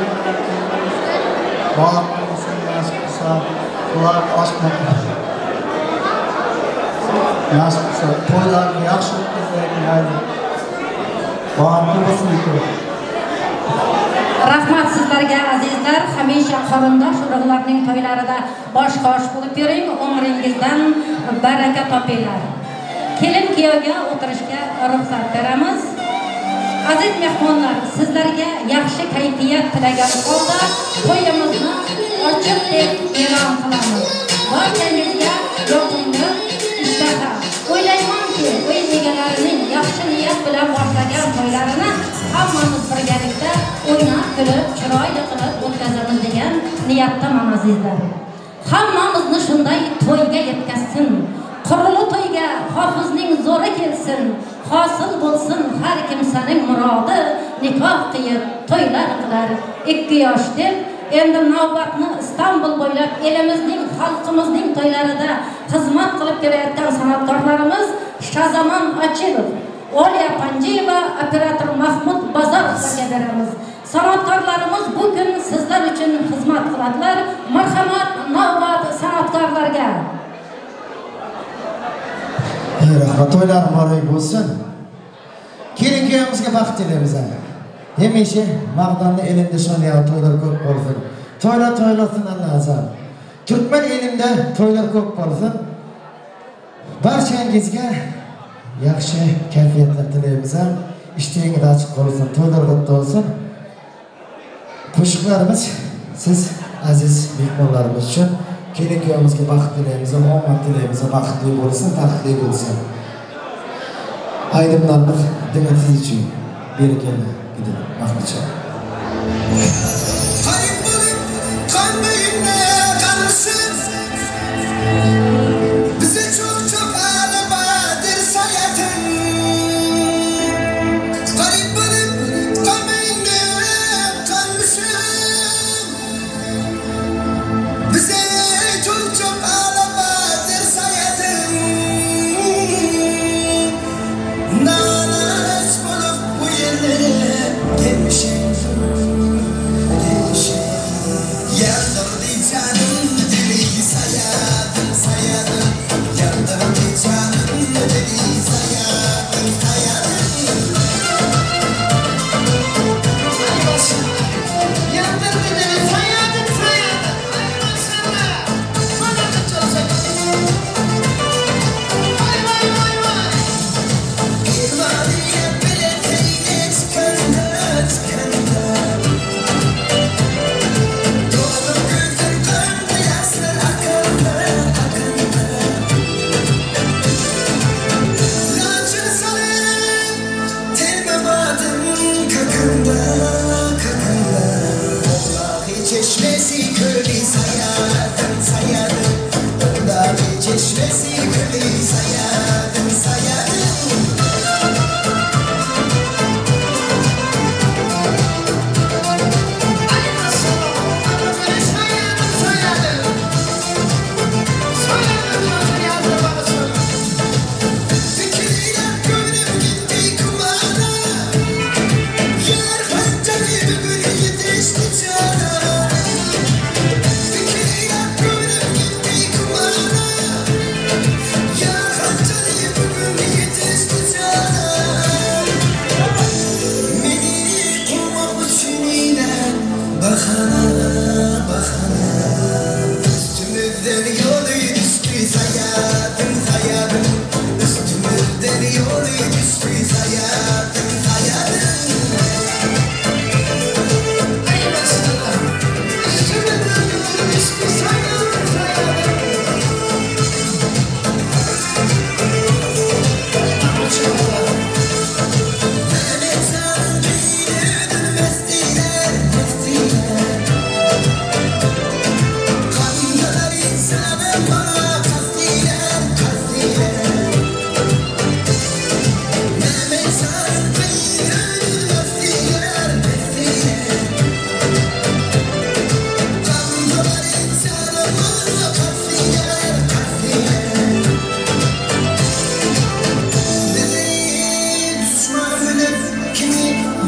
nasib qilsa, to'ylarni yaxshi o'tkazaylik, baxtli bo'lsin. Rahmat sizlarga azizlar, hamisha qarindosh urug'larning to'ylarida bosh qosh bo'lib yuring, umringizdan baraka topinglar. Kelin kuyovga o'tirishga ruxsat beramiz. Aziz mehmonlar, sizlarga yaxshi kayfiyat tilagan holda to'yimizni ochiq deb e'lon qilamiz. Barchangizga yoqimli ishtaha. O'ylaymanki, uy egalarining yaxshi niyat bilan boshlagan to'ylarini hammamiz birgalikda o'ynab, kulib, chiroyli qilib o'tkazamiz degan niyatdaman azizlar. Hammamizni shunday to'yga yetkazsin. Qurulu to'yga hofizning zo'ri kelsin, hosil bo'lsin har kimsaning murodi, nikoh qilib to'ylar qilar ikki yosh deb. Endi navbatni Istanbul bo'ylab elimizning, xalqimizning to'ylarida xizmat qilib kelayotgan san'atkorlarimiz Shazamon Achilov, Oliya Panjiyeva, operator Mahmud Bazorovga beramiz. San'atkorlarimiz bu kun sizlar uchun xizmat qiladilar. Marhamat, navbat san'atkorlarga. Rahmat, to'ylar muborak bo'lsin. Kelin kuyovimizga baxt tilaymiz. Hemişe Magdanlı elinde şanlayan toylar ko'p bo'lsin. Toylar toylasin Allah azam. Türkmen elinde toylar ko'p bo'lsin. Barchangizga yaxshi kayfiyatlar tilaymiz. Ishtingiz ochiq bo'lsin, to'ylar qutlu bo'lsin. Qo'shiqlarimiz siz aziz mehmonlarimiz uchun kelin kuyovimizga baxt tilaymiz, omad tilaymiz, baxtli bo'lsin, taxtli bo'lsin. Aydınlarımız diňe siz uchun berekella gidelim. Mahmutcan. Kayıp bulup kalbimde kalmışım. Bizi çok çok ağlamadır sayatın. Kayıp bulup kalbimde kalmışım. Bize çok çok ağlamadır sayatın. Nalaş bulup bu yerlere gelmişim. Gelmişim. Yandırdı canım deli sayatım sayatım.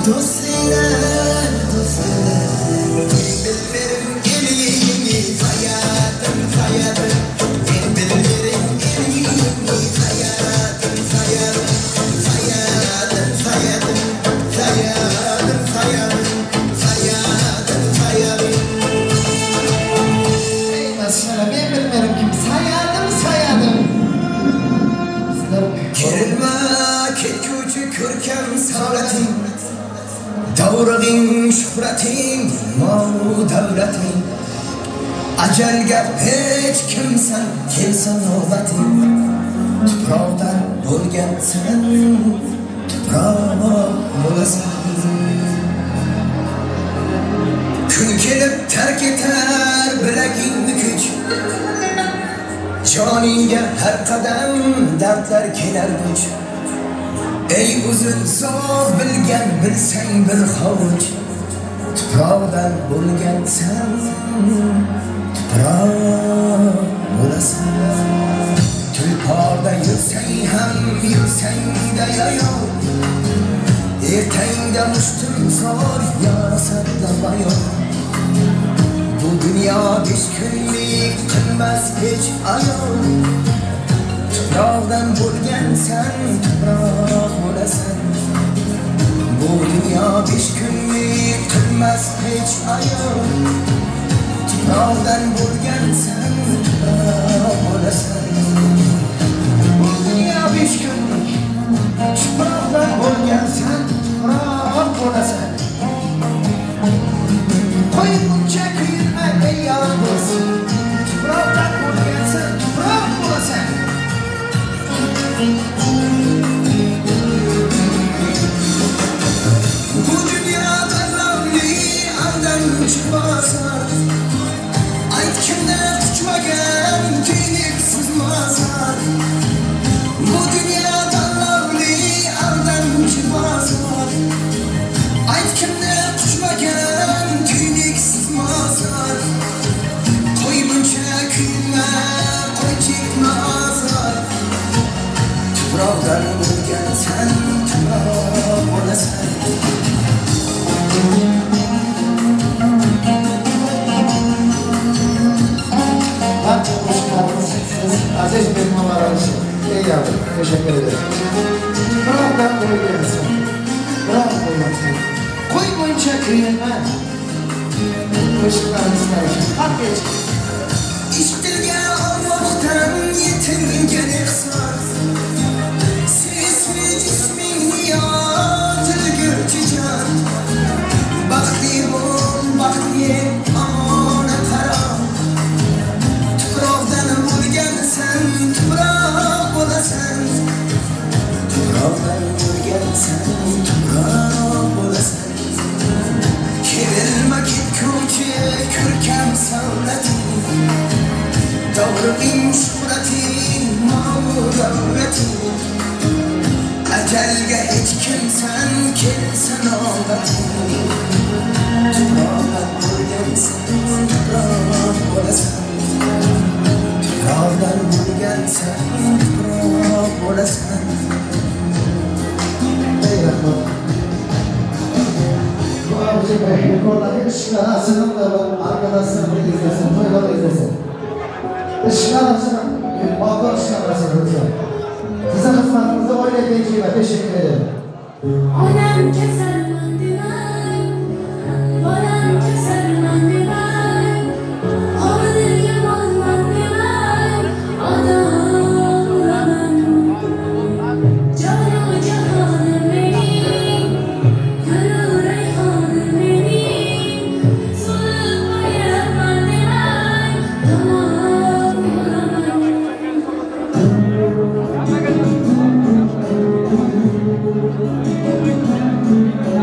Dost eýlär, dost eýlär. Men bilmerin elini saýadym, saýadym. Men bilmerin elini saýadym, saýadym. Saýadym, saýadym, saýadym, saýadym, saýadym, saýadym. Eý maşgala men bilmerin kim saýadym, saýadym. Sizler Kerilme ketguvchi ko'rkam savlating, Davrig'ing shuhrating, molu davlating. Ajalga hech kimsan kelsa navbating, Tuproqdan bo'lgansan, tuproq bo'lasan. Kun kelib tark etar bilagingni kuch, Joningga har qadam dardlar kelar duch. Ey o'zin zo'r bilgan bilsang bir hovuch, Tuproqdan bo'lgansan, tuproq bo'lasan. Tulporda yursang ham yursang-da yayov, Ertangda mushtumzor yorasan-da bayon. Bu dunyo besh kunlik qilmas hech ayol, Tuproqdan bo'lgansan, tuproq bo'lasan. Bu dunyo besh kunlik qilmas hech ayol, Tuproqdan bo'lgansan, tuproq bo'lasan. Bu dunyo besh kunlik, tuproqdan bo'lgansan, tuproq bo'lasan. Qo'y buncha kuyinma ey yor do'st, tuproqdan bo'lgansan, tuproq bo'lasan. Bu dunyo tanlovli aldamchi bozor, Ayt kimni quchmagan tuyniksiz mozor. Bu dunyo tanlovli aldamchi bozor, Ayt kimni quchmagan tuyniksiz mozor. Qo'y buncha kuyinma, qo'y chekma ozor, Tuproqdan bo'lgansan, tuproq bo'lasan. Barcha qo'shiqlarimiz siz aziz mehmonlarimiz uchun. Ey yavrum, teşekkür ederim. Tuproqdan bo'lgansan, tuproq bo'lasan. Qo'y buncha kuyinma. Qo'shiqlarimiz sizlar uchun. Haq echki. Ishq dilga Allohdan yetilgan ehson, Sesli jisming yotilguvchi jon. Baxtli bo'l, baxtli ona qaro, Tuproqdan bo'lgansan, tuproq bo'lasan. Tuproqdan bo'lgansan, tuproq bo'lasan. Kerilma ketguvchi ko'rkam savlating, Davrig'ing shuhrating, molu davlating. Ajalga hech kimsan kelsa navbating, Tuproqdan bo'lgansan, tuproq bo'lasan. Tuproqdan bo'lgansan, tuproq bo'lasan. Ey rahmat. Bu abici rekorları ışıklar açının da arkadaşlar bir izlesin, toyları izlesin. Işıklar açının, balkon ışıklar açının lütfen. Sizin hizmetinize öyle geçiyor, teşekkür ederim. Onam kasalman demang, bolam kasalman demang, hovli yomonman demang, odam ulaman. Jonu jahonim mening, gulu rayhonim mening, so'lib qo'yapman demang, tamom bo'laman. Thank you.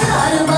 Sarı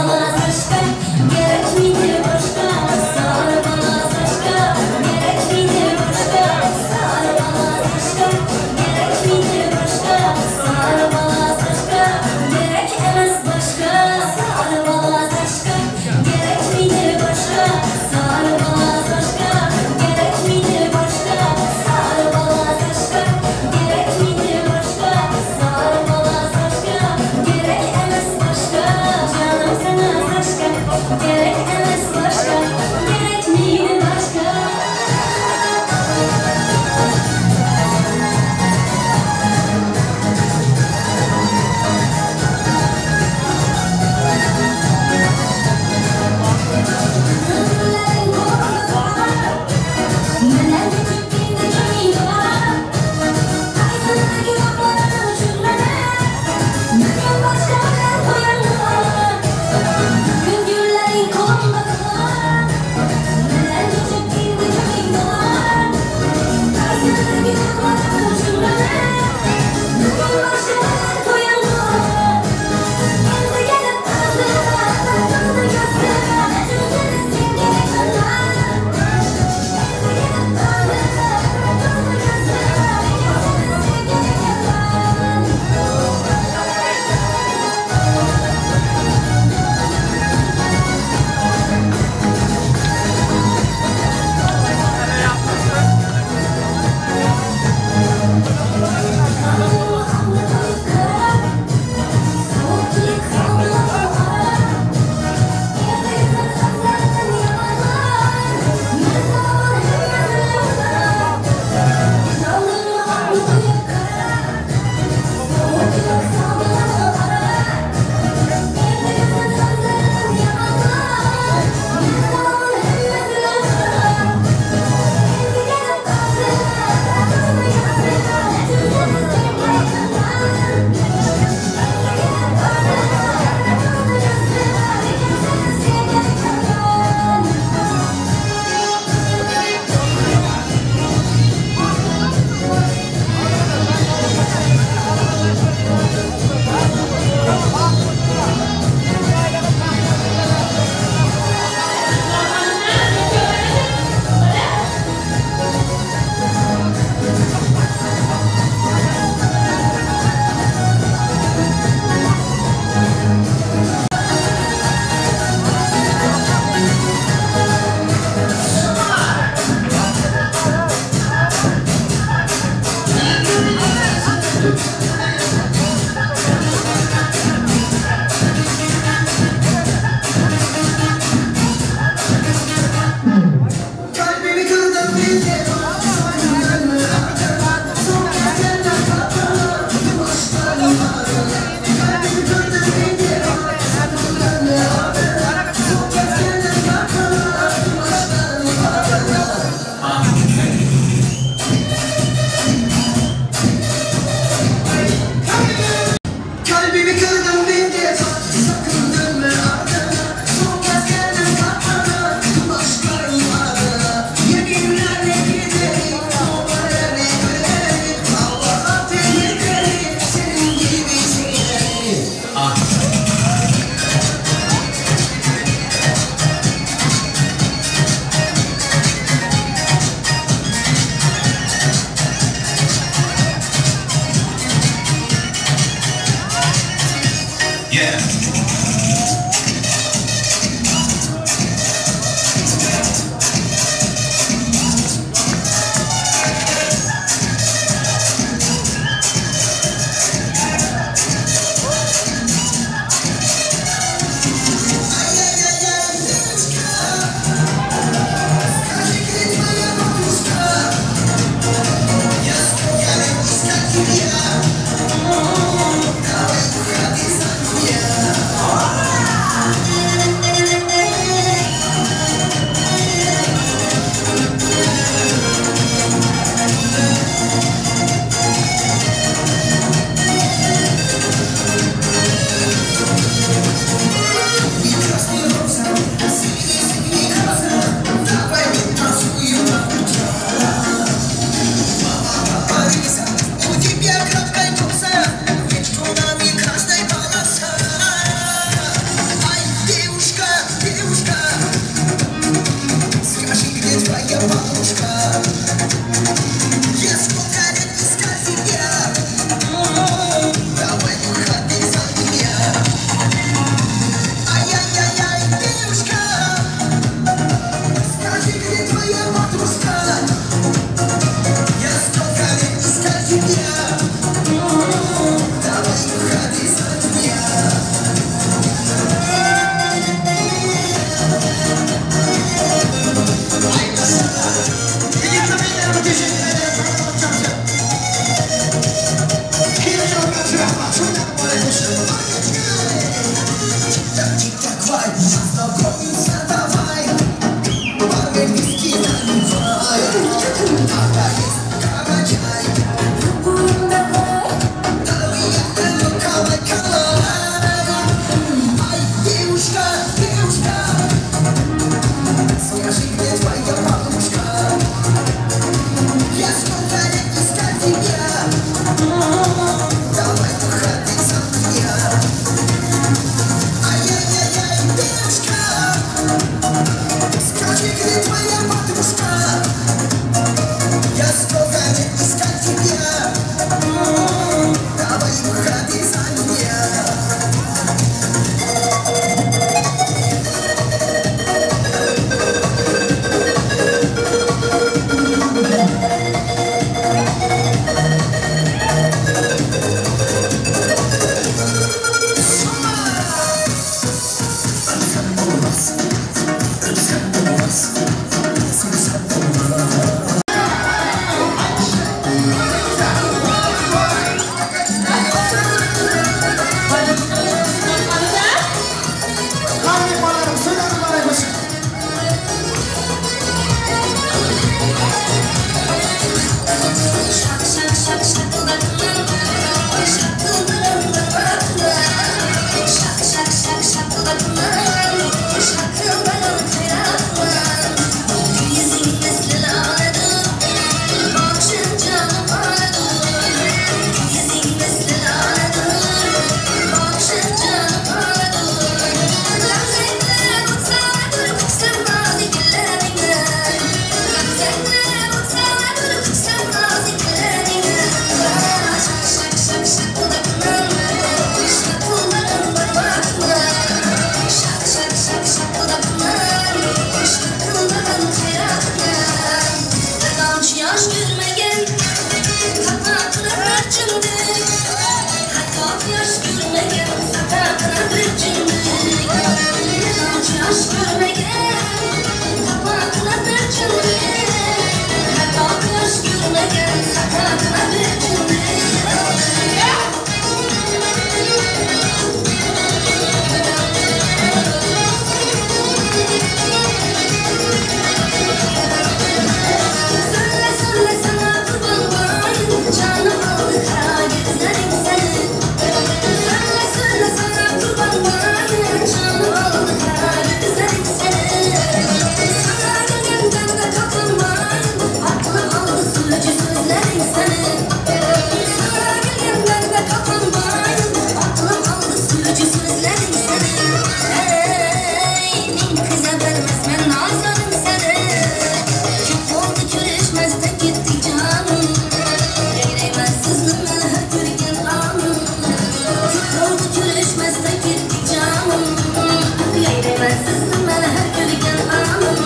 Yayraman sizni mana har ko'rgan onim.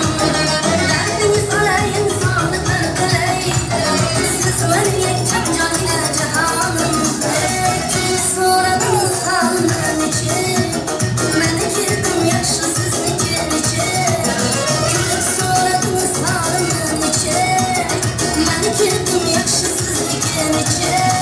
Dardingiz olayin, sog'liqlar tilay. Siz meni yakkam jonina jahonim. Kulib so'radingiz holimni nechuk. Meni kirdim yaxshi, sizniki nechuk? Kulib so'radingiz holimni nechuk. Meni kirdim yaxshi, sizniki nechuk?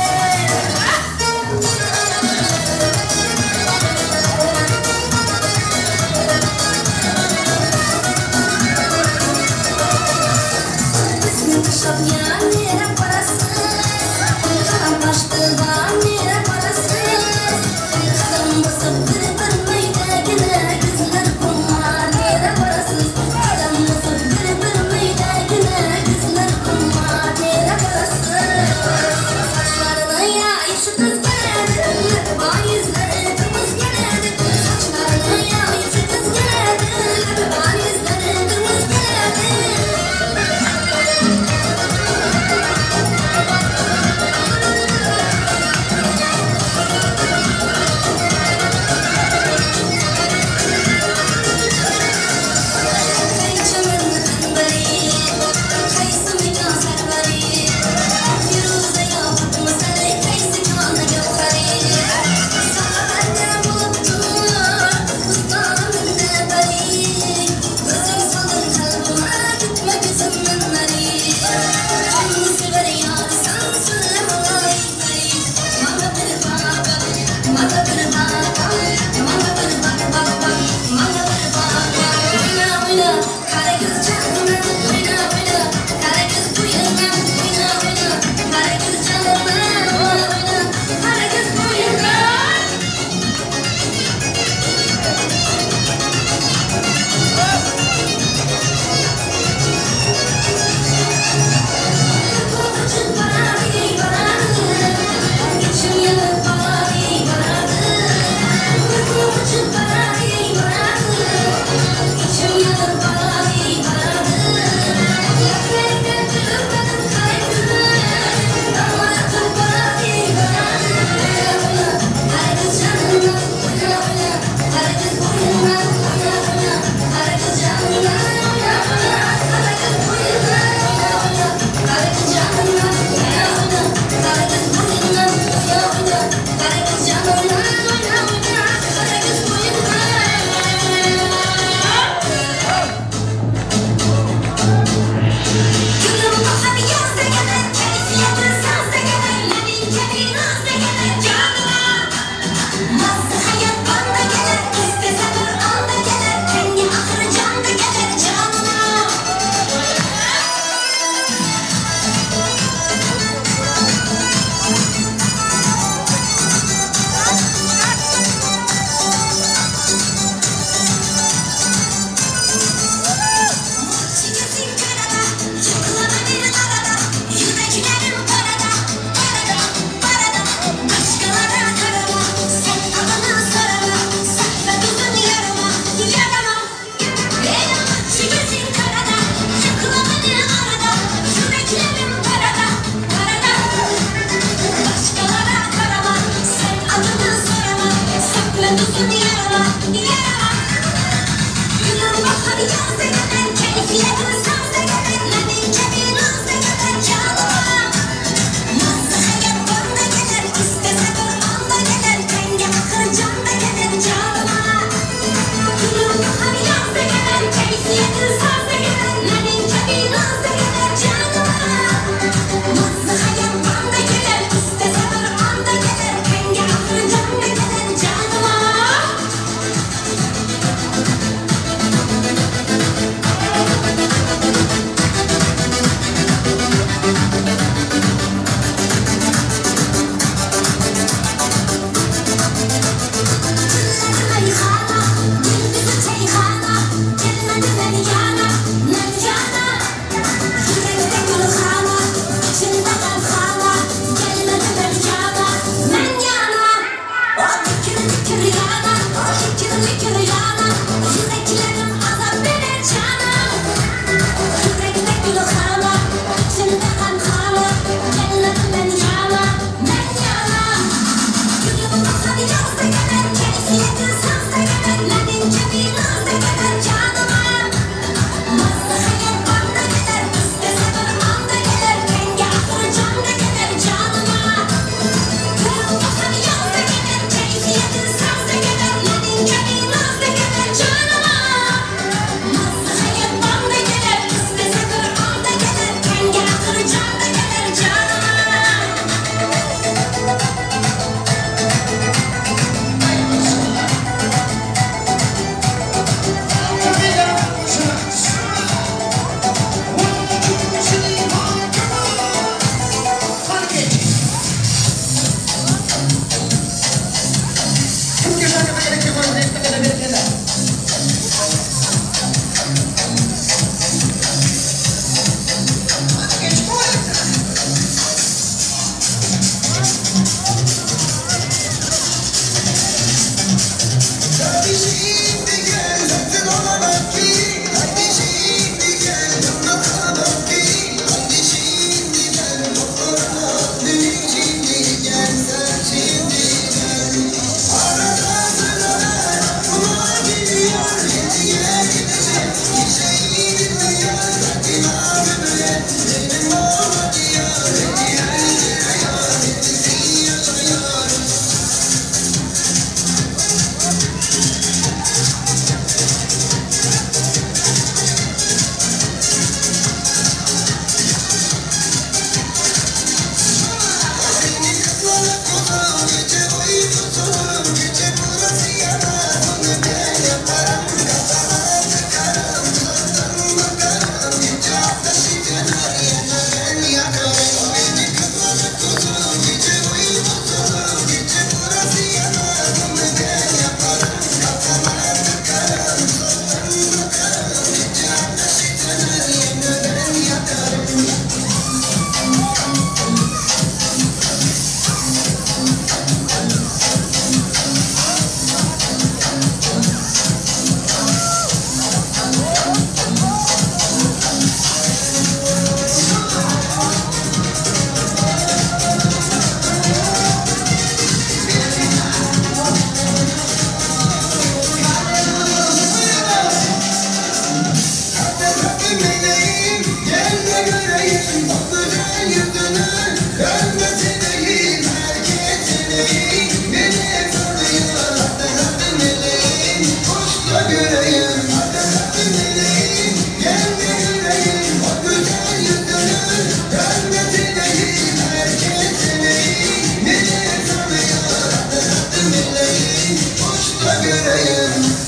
Cennet edeyim herkes eleyim Beni tanıyor hadi hadi meleğim Uçta göreyim hadi hadi meleğim Gel de göreyim o güzel yüzünü Cennet edeyim herkes eleyim Beni tanıyor hadi hadi meleğim Uçta göreyim.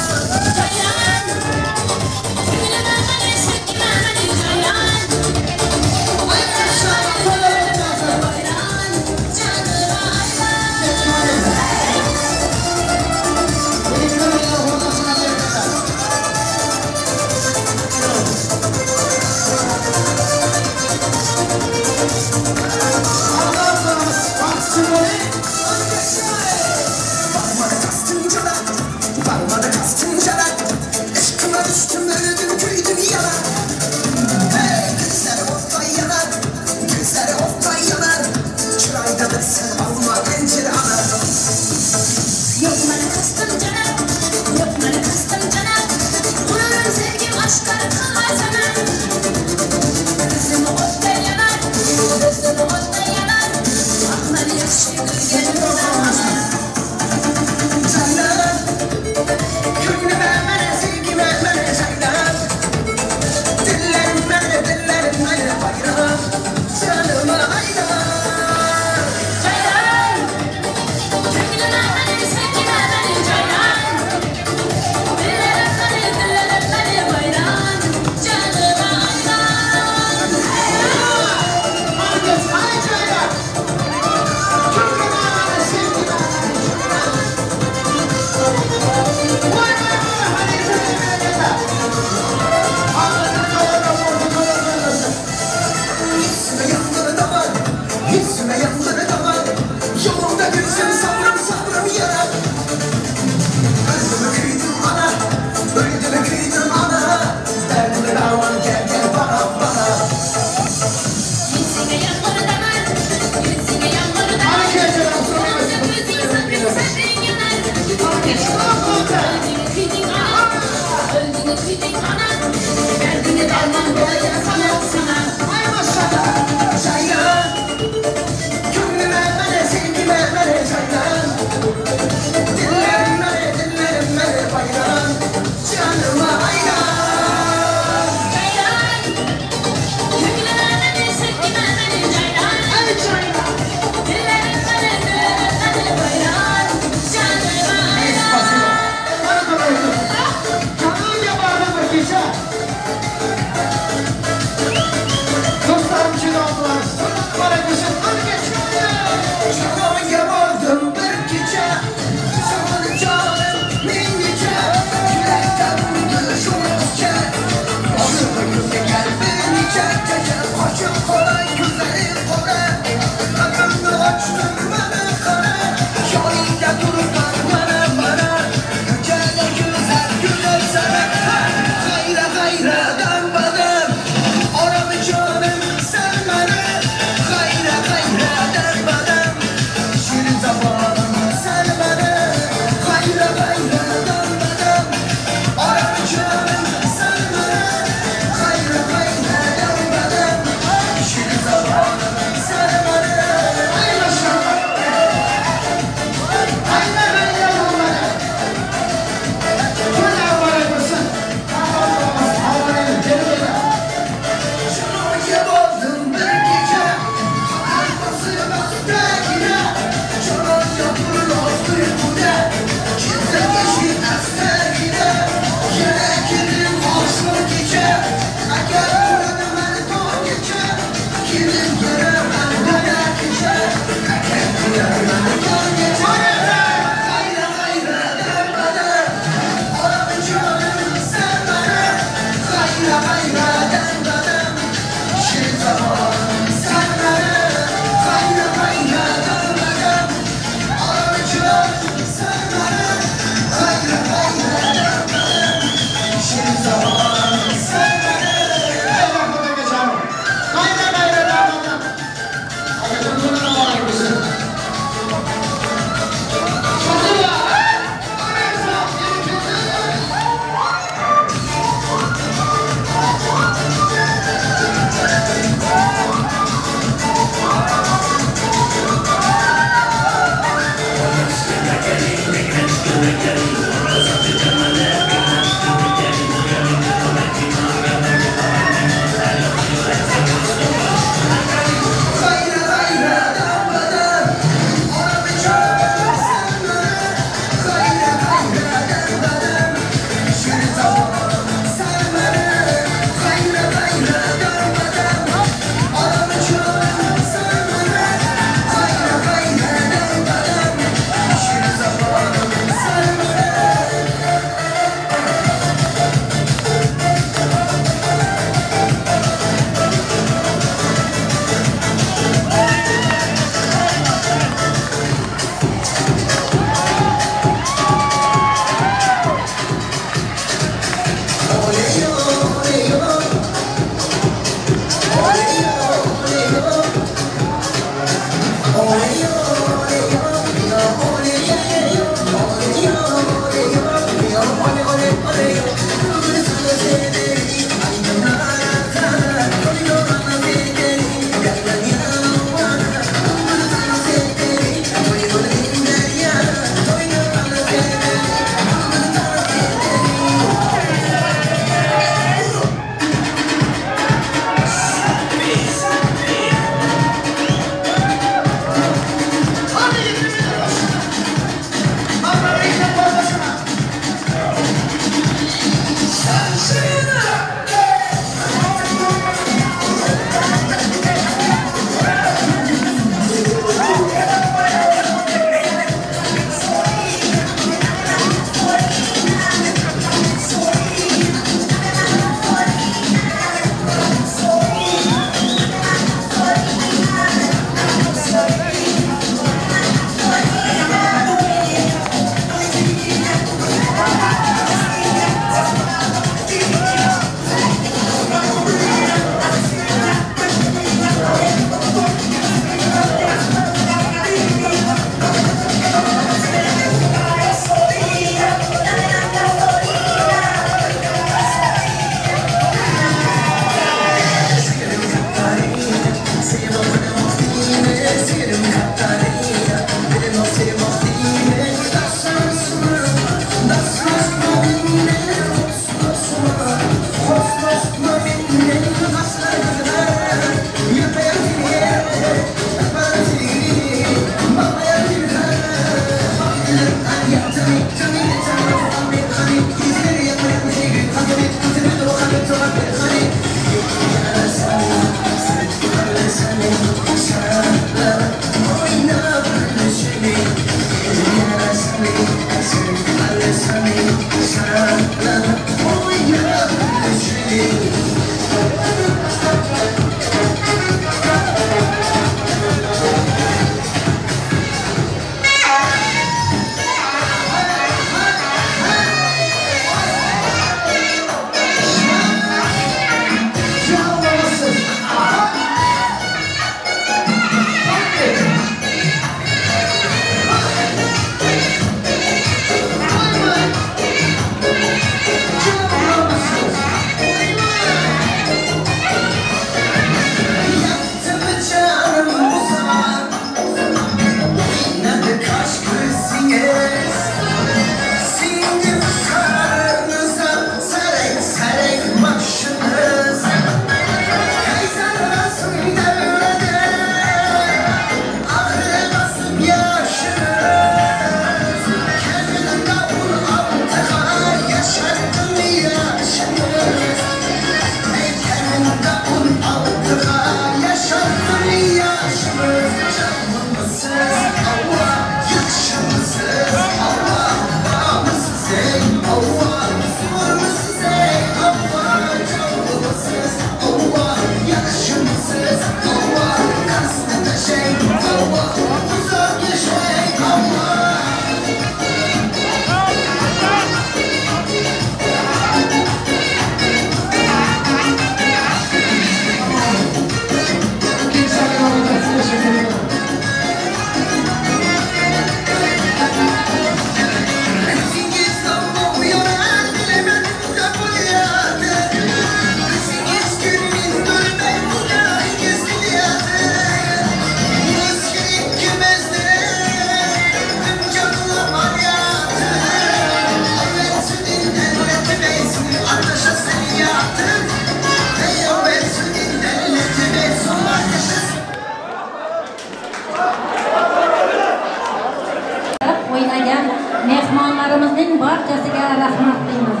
o'ynagan mehmonlarimizning barchasiga rahmat deymiz.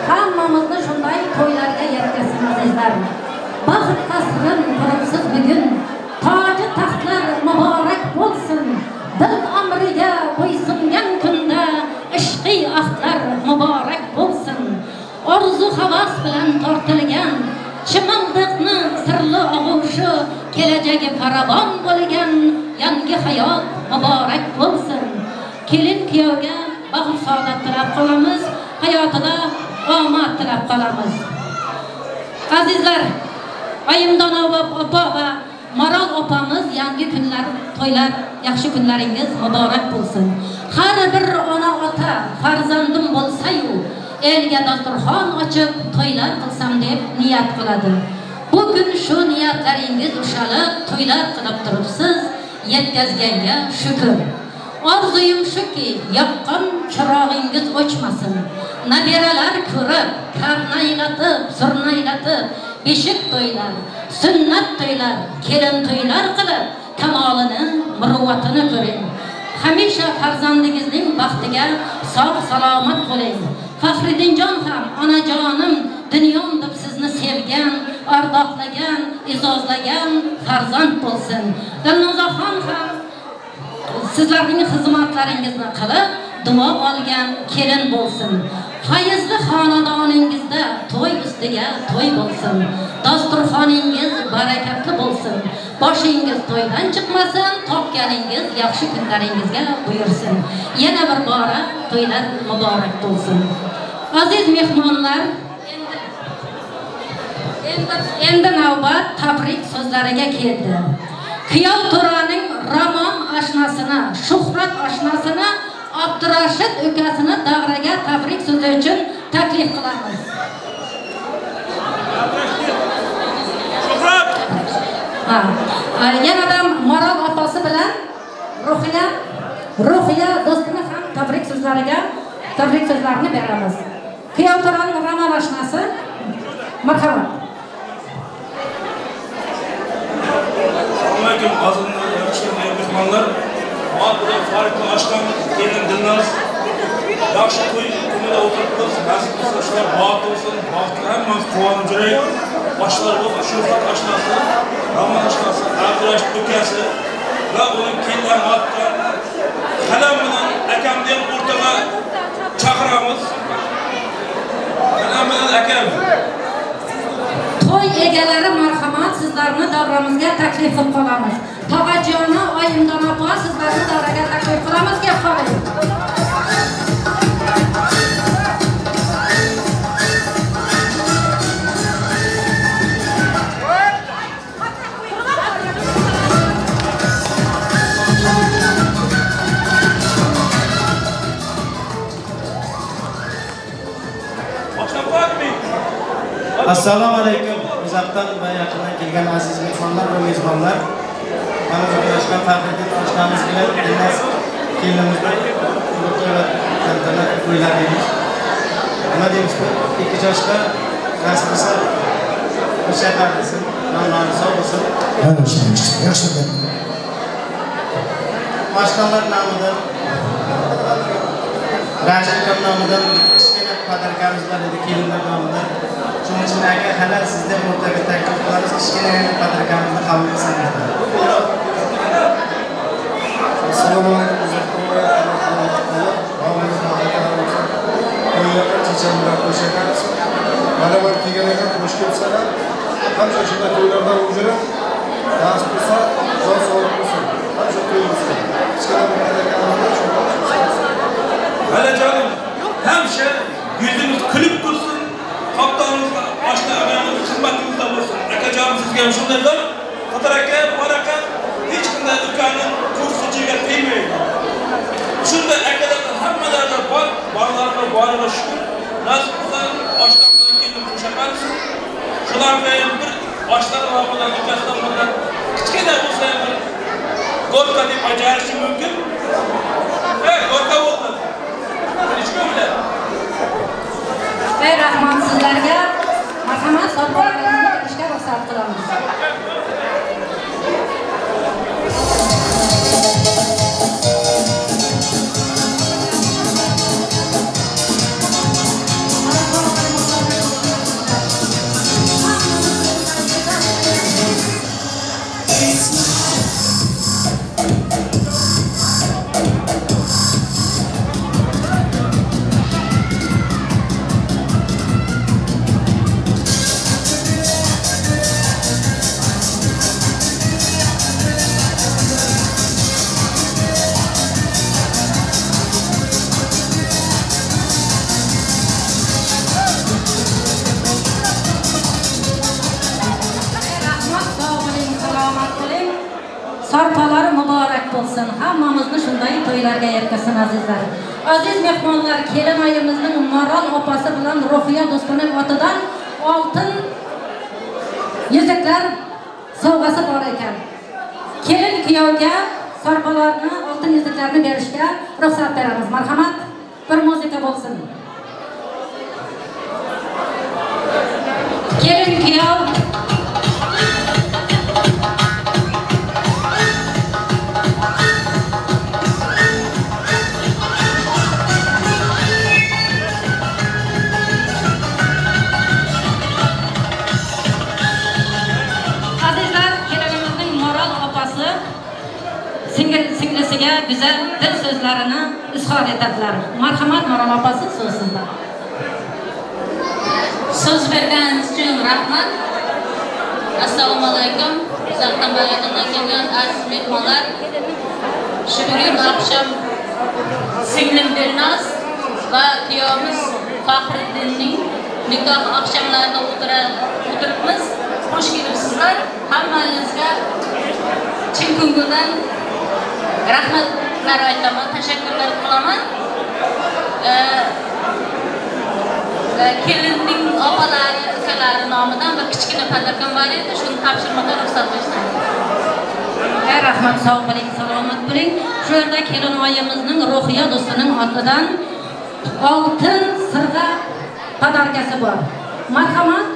Hammamizni shunday to'ylarga yetkazsin azizlar. Baxt qasrin quribsiz bugun, toji taxtlar muborak bo'lsin. Dil amriga bo'ysungan kunda ishqiy ahdlar muborak bo'lsin. Orzu havas bilan tortilgan chimildiqni sirli og'ushi, kelajagi farovon bo'lgan yangi hayot muborak bo'lsin. Kelin kuyovga baxt saodat tilab qolamiz, hayotida omad tilab qolamiz. Azizlar, Oyimdonova opa va Maral opamiz yangi kunlar, to'ylar, yaxshi kunlaringiz muborak bo'lsin. Har bir ona ota farzandim bo'lsa-yu, elga dasturxon ochib to'ylar qilsam deb niyat qiladi. Bugun shu niyatlaringiz ushalib, to'ylar qilib turibsiz, yetkazganga shukr. Orzuyim shuki, yoqqan chirog'ingiz o'chmasin. Nabiralar ko'rib, karnaylatib, zurnaylatib, beshik to'ylar, sunnat to'ylar, kelin to'ylar qilib, kamolini, muruvvatini ko'ring. Hamisha farzandingizning baxtiga sog' salomat bo'ling. Faxriddinjon ham onajonim, dunyom deb sizni sevgan, ardoqlagan, e'zozlagan farzand bo'lsin. Dilnozaxon ham sizlarning xizmatlaringizni qilib, duo olgan kelin bo'lsin. Fayzli xonadoningizda to'y ustiga to'y bo'lsin. Dasturxoningiz barakatli bo'lsin. Boshingiz to'ydan chiqmasin, topganingiz yaxshi kunlaringizga buyursin. Yana bir bora to'ylar muborak bo'lsin. Aziz mehmonlar, endi navbat tabrik so'zlariga keldi. Kuyov to'raning Ramon oshnasini, Shuhrat oshnasini, Abdurashid ukasini davraga tabrik so'zi uchun taklif qilamiz. Shuhrat! Ha, yanada Maral opasi bilan Ruhiya do'stini ham tabrik so'zlariga tabrik so'zlarini beramiz. Kuyov to'raning Ramon oshnasi, marhamat. Assalomu alaykum, azizlar, yaxshi mehmonlar. Mana farqli oshxona kelin Dilnoz. Yaxshi to'y kunida o'tiribmiz. Nasib bo'lsa shular baxtli bo'lsin, baxtli hammamiz quvonib yuraylik. Boshlar bo'lib Shuhrat oshnasi, Ramon oshnasi, Abdurashid ukasi va uning kelin otdan Halam bilan akamni ham o'rtaga chaqiramiz. Halam bilan akam. To'y egalari marhamat, sizlarni davramizga taklif qilib qolamiz. Tog'ajoni, Oyimdon opa, sizlarni davraga taklif qilamiz, gap qoling. Assalomu alaykum. Uzoqdan va yaqindan kelgan aziz mehmonlar va mezbonlar. Mana bugun oshxona Faxriddin oshnamiz bilan Dilnoz kelinimizni ulug' va tantana to'ylar deymiz. Nima deymiz? Ikki yoshga nasib bo'lsa, o'sha qilsin, jonlari sog' bo'lsin. Mana yaxshi gap. Oshxonalar nomidan, Rashid akam nomidan kichkina podarkamiz bor edi, kelinlar nomidan. Shuning uchun aka hali sizni o'rtaga taklif qilamiz, kichkina podarkamizni qabul qilsangiz. Assalomu alaykum. Mana bir kelgan ekan, xush kelibsizlar. Hamma shunday to'ylardan o'zini nasib bo'lsa, jon sog'lik bo'lsin. Hamma to'y bo'lsin. Kichkina bir podarkamizni Hali jonim, hamisha yuzingiz kulib tursin, qoptoningizda oshna ag'angiz xizmatingizda bo'lsin. Akajonim sizga ham shundaylar. Qatar aka, bor aka, hech qanday ukaning ko'ksiga tegmaydi. Shunday akalardan hammalarida bor, borlarga boriga shukr. Nasib bo'lsa, oshna bilan kelib qo'shaqarsiz. Shular bilan bir oshlar nomidan, ukasidan bilan kichkina bo'lsa ham bir gorka deb ajralishi mumkin. Hey, gorka bo'ldi. Ey rahmat sizlarga. Marhamat, sovg'alaringizni berishga ruxsat qilamiz. bo'lsin. Hammamizni shunday to'ylarga yetkazsin azizlar. Aziz mehmonlar, kelinoyimizning Maral opasi bilan Ruhiya do'stining otidan oltin yuzuklar sovg'asi bor ekan. Kelin kuyovga sarpalarni, oltin yuzuklarni berishga ruxsat beramiz. Marhamat, bir muzika bo'lsin. Kelin kuyov Azizlar, kelinimizning Moral opasi singlisiga güzel dil so'zlarini izhor etadilar. Marhamat, Moral opasi, so'z sizda. So'z berganingiz uchun rahmat. Assalomu alaykum. Uzoqdan va yaqindan kelgan aziz mehmonlar. Shu bugun oqshom singlim Dilnoz va kuyovimiz Faxriddinning nikoh oqshomlarida o'tiribmiz. Xush kelibsizlar. Hammangizga chin ko'ngildan rahmatlar aytaman, tashakkurlar qilaman. Kelinning opalari, ukalari nomidan bir kichkina padarkam bor edi, shuni topshirmoqqa ruxsat bersangiz. Rahmat, sog' bo'ling, salomat bo'ling. Shu yerda kelinoyimizning Ruhiya do'stining otidan oltin sirg'a padarkasi bor. Marhamat,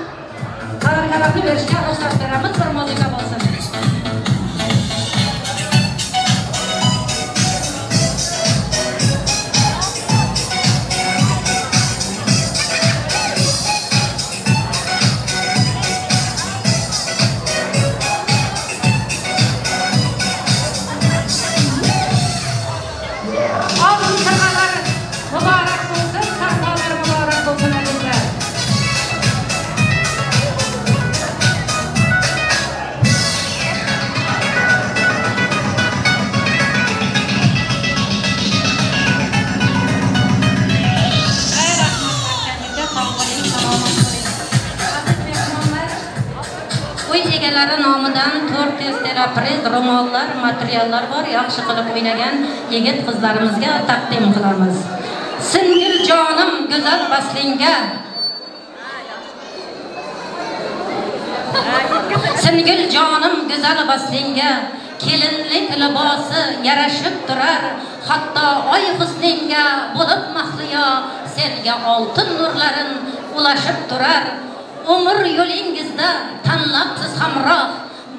padarkalarni berishga ruxsat beramiz, bir muzika bo'lsin. Oltin sirg'alar muborak bo'lsin, sarpolar muborak bo'lsin azizlar. Ey rahmat barchangizga, sog' bo'ling, salomat bo'ling. Aziz mehmonlar, uy egalari nomidan 400 teraprez, ro'mollar, materiallar bor, yaxshi qilib o'ynagan yigit qizlarimizga taqdim qilamiz. Singil jonim go'zal vaslingga, singil jonim go'zal vaslingga, kelinlik libosi yarashib turar, hatto oy husningga bo'lib mahliyo, senga oltin nurlarin ulashib turar. Umr yo'lingizda tanlabsiz hamroh,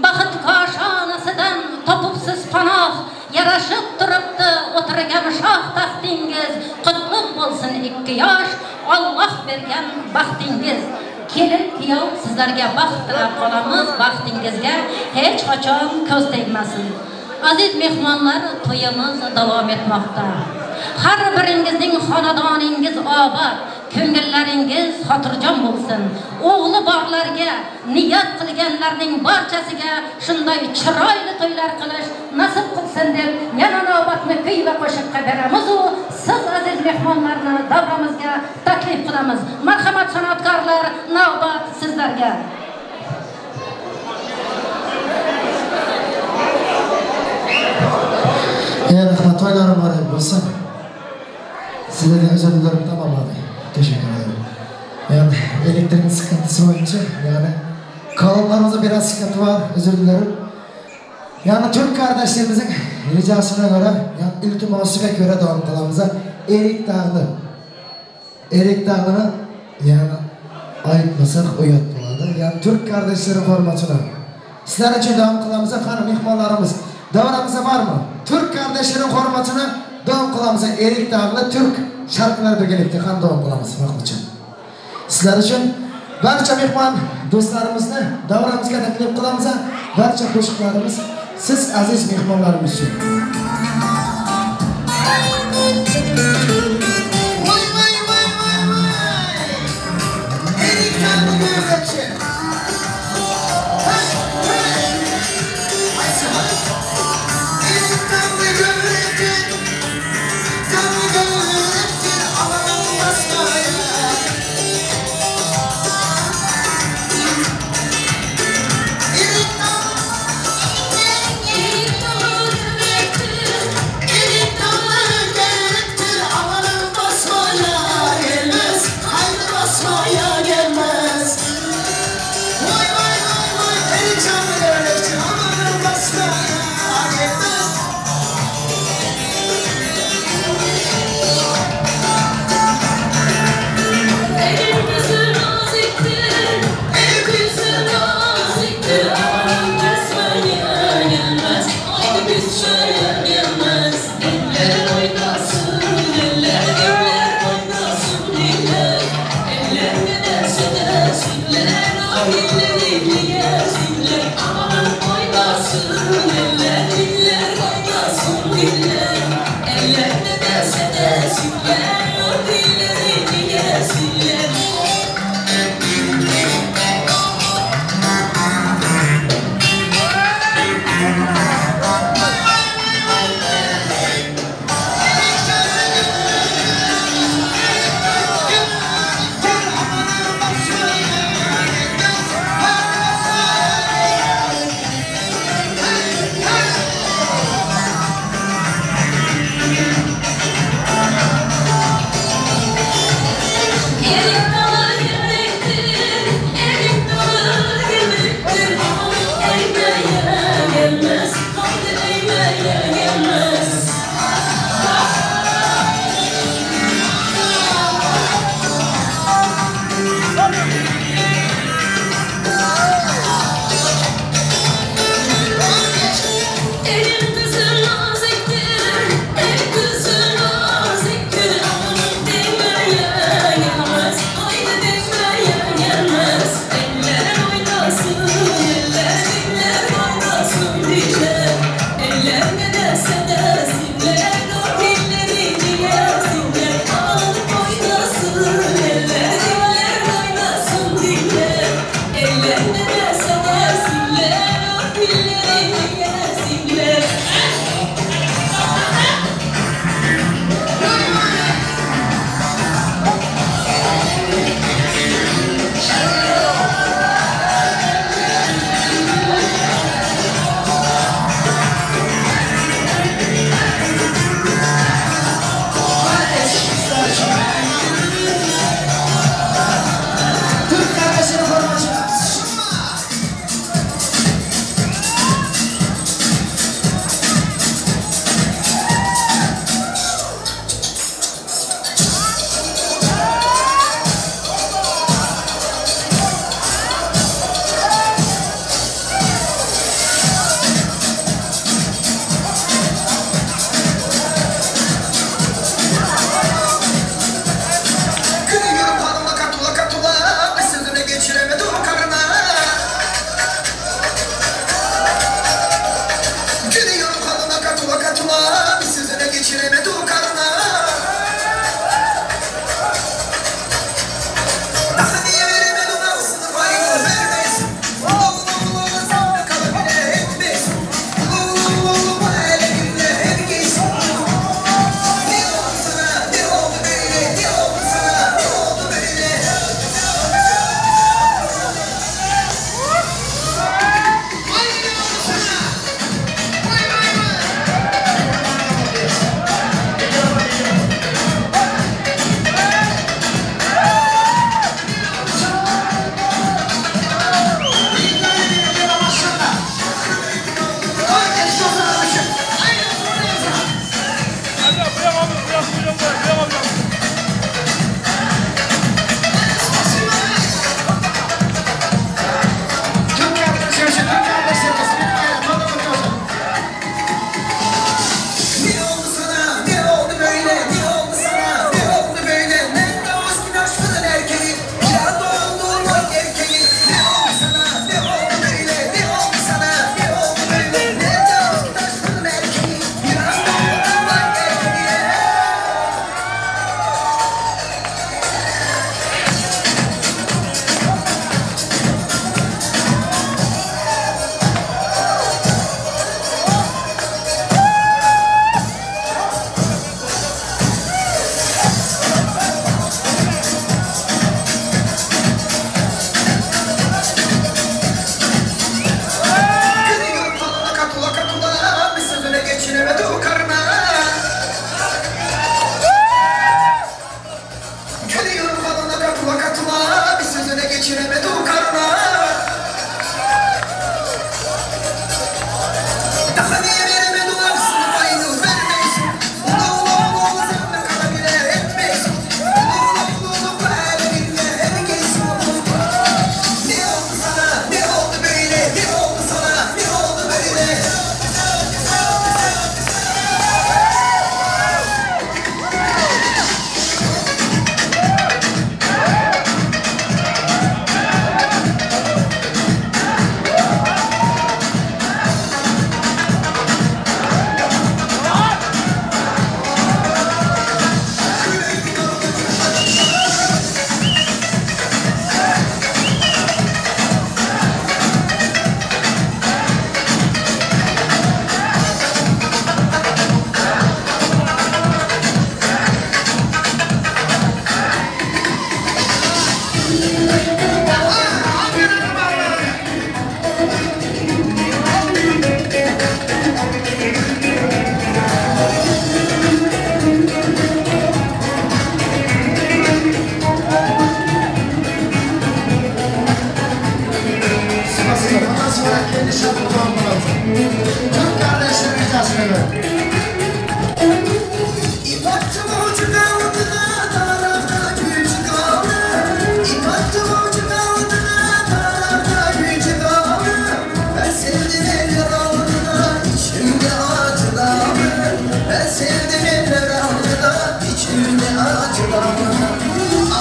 baxt koshonasidan topibsiz panoh, yarashib turibdi o'tirgan shoh taxtingiz, qutlug' bo'lsin ikki yosh, Alloh bergan baxtingiz. Kelin kuyov sizlarga baxt tilab qolamiz, baxtingizga hech qachon ko'z tegmasin. Aziz mehmonlar, to'yimiz davom etmoqda. Har biringizning xonadoningiz obod, ko'ngillaringiz xotirjam bo'lsin. O'g'li borlarga, niyat qilganlarning barchasiga shunday chiroyli to'ylar qilish nasib qilsin deb yana navbatni kuy va qo'shiqqa beramiz u siz aziz mehmonlarni davramizga taklif qilamiz. Marhamat san'atkorlar, navbat sizlarga. Rahmat, to'ylar muborak bo'lsin. Sizlardan özür dilerim, tamam abi. Teşekkür ederim. Yani elektriğin sıkıntısı boyunca, yani kolonlarımızda biraz sıkıntı var, özür dilerim. Yani Türk kardeşlerimizin ricasına göre, yani iltimasına göre devam kılamıza Erik Dağlı. Erik Dağlı'nı yani ayıpmasak uyat boladı. Yani Türk kardeşlerin hürmetine. Sizler için devam kılamıza, hanım mehmonlarımız, davramızda var mı? Türk kardeşlerin hürmetine devam kılamıza Erik Dağlı Türk şarkıları birlikte kan devam kılamız vaqt uchun. Sizler için barcha mehmon do'stlarimizni davramizga taklif qilamiz. Barcha qo'shiqlarimiz siz aziz mehmonlarimiz uchun. Vay vay vay vay vay. Erik Dağlı görekçi. Hey hey. Erik Dağlı görekçi. Dağlı görekçi. Alalım basmaya. Erik Dağlı. Erik Dağlı görekçi. Desinler, Nurdilerini yesinler.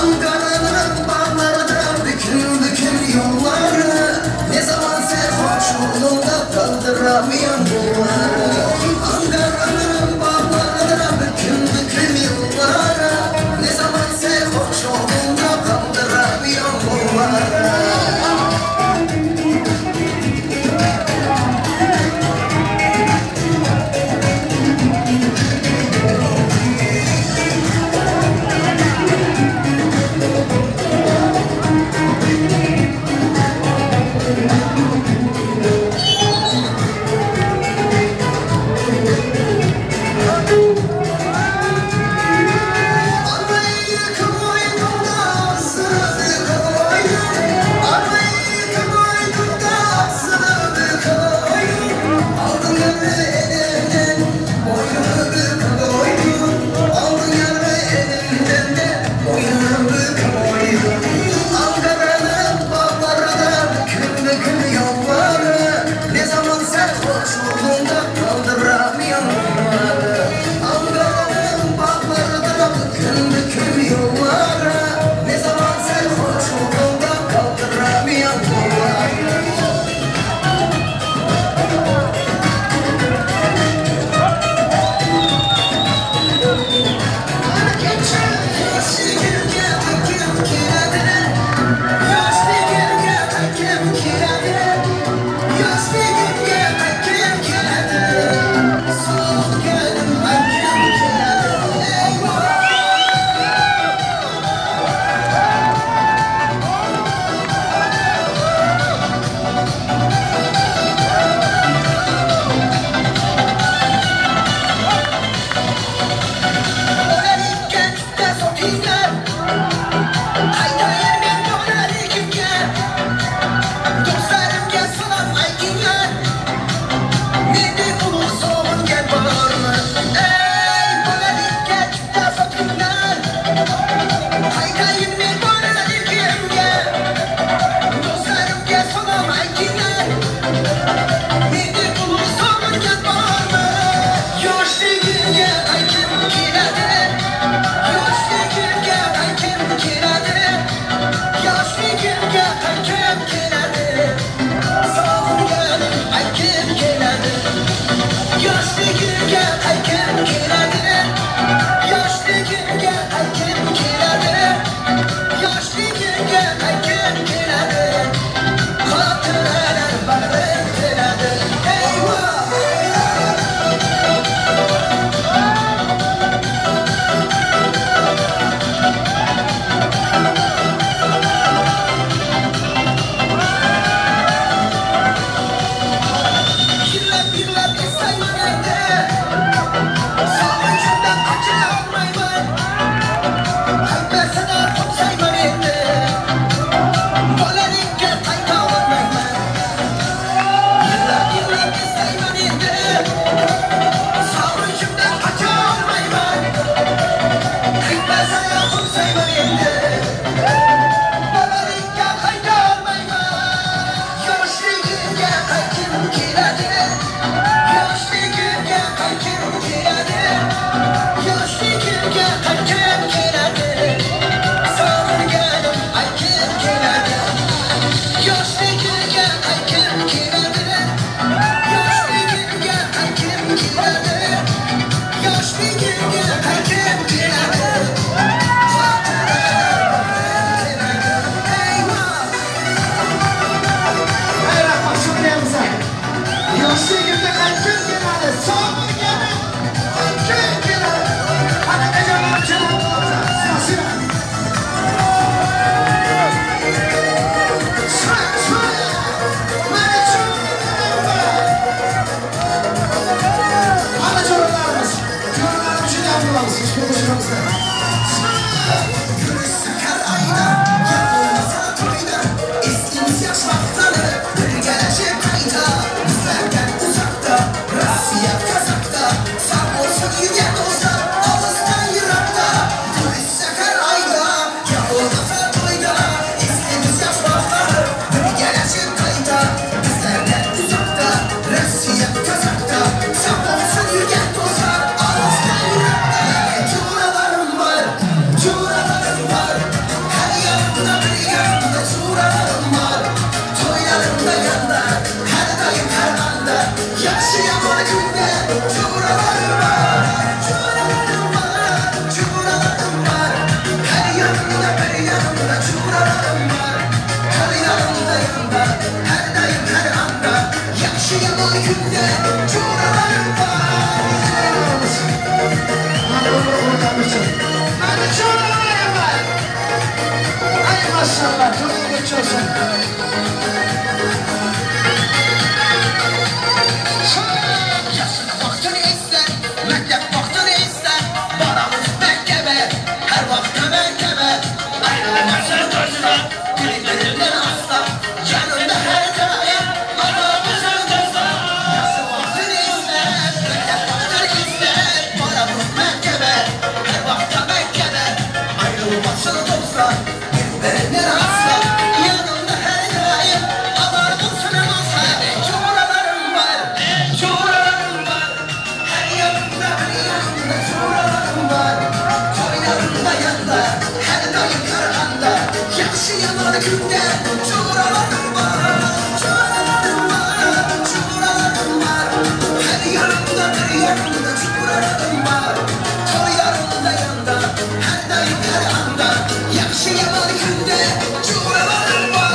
Ankara'nın bağlarında bükül bükül yolları. Ne zaman serhoş oldum da kaldıramıyorum bunları. Ankara'nın bağlarında bükül bükül yolları. Ne zaman serhoş oldum da kaldıramıyorum bunları. Alkış olsun. Yaşın vaxtını ister, məktəb vaxtını ister. Baramız məktəbə, hər vaxt məktəbə. Ayrılmasın dostlar, bir-birindən asla. Yanında hər daim aramızın dostlar. Yaşın vaxtını ister, məktəb vaxtını ister. Baramız məktəbə, hər vaxt məktəbə. Ayrılmasın dostlar, bir-birindən asla. Yanında hər daim aramızın dostlar. Çoralarım var, çoralarım var. Her yanımda, her yanımda çoralarım var. Toylarımda yanda, her daim her anda. Yaxşı yaman günde çoralarım var. Çoralarım var, çoralarım var. Her yanımda, her yanımda çoralarım var. Toylarımda yanda, her daim her anda. Yaxşı yaman günde çoralarım var.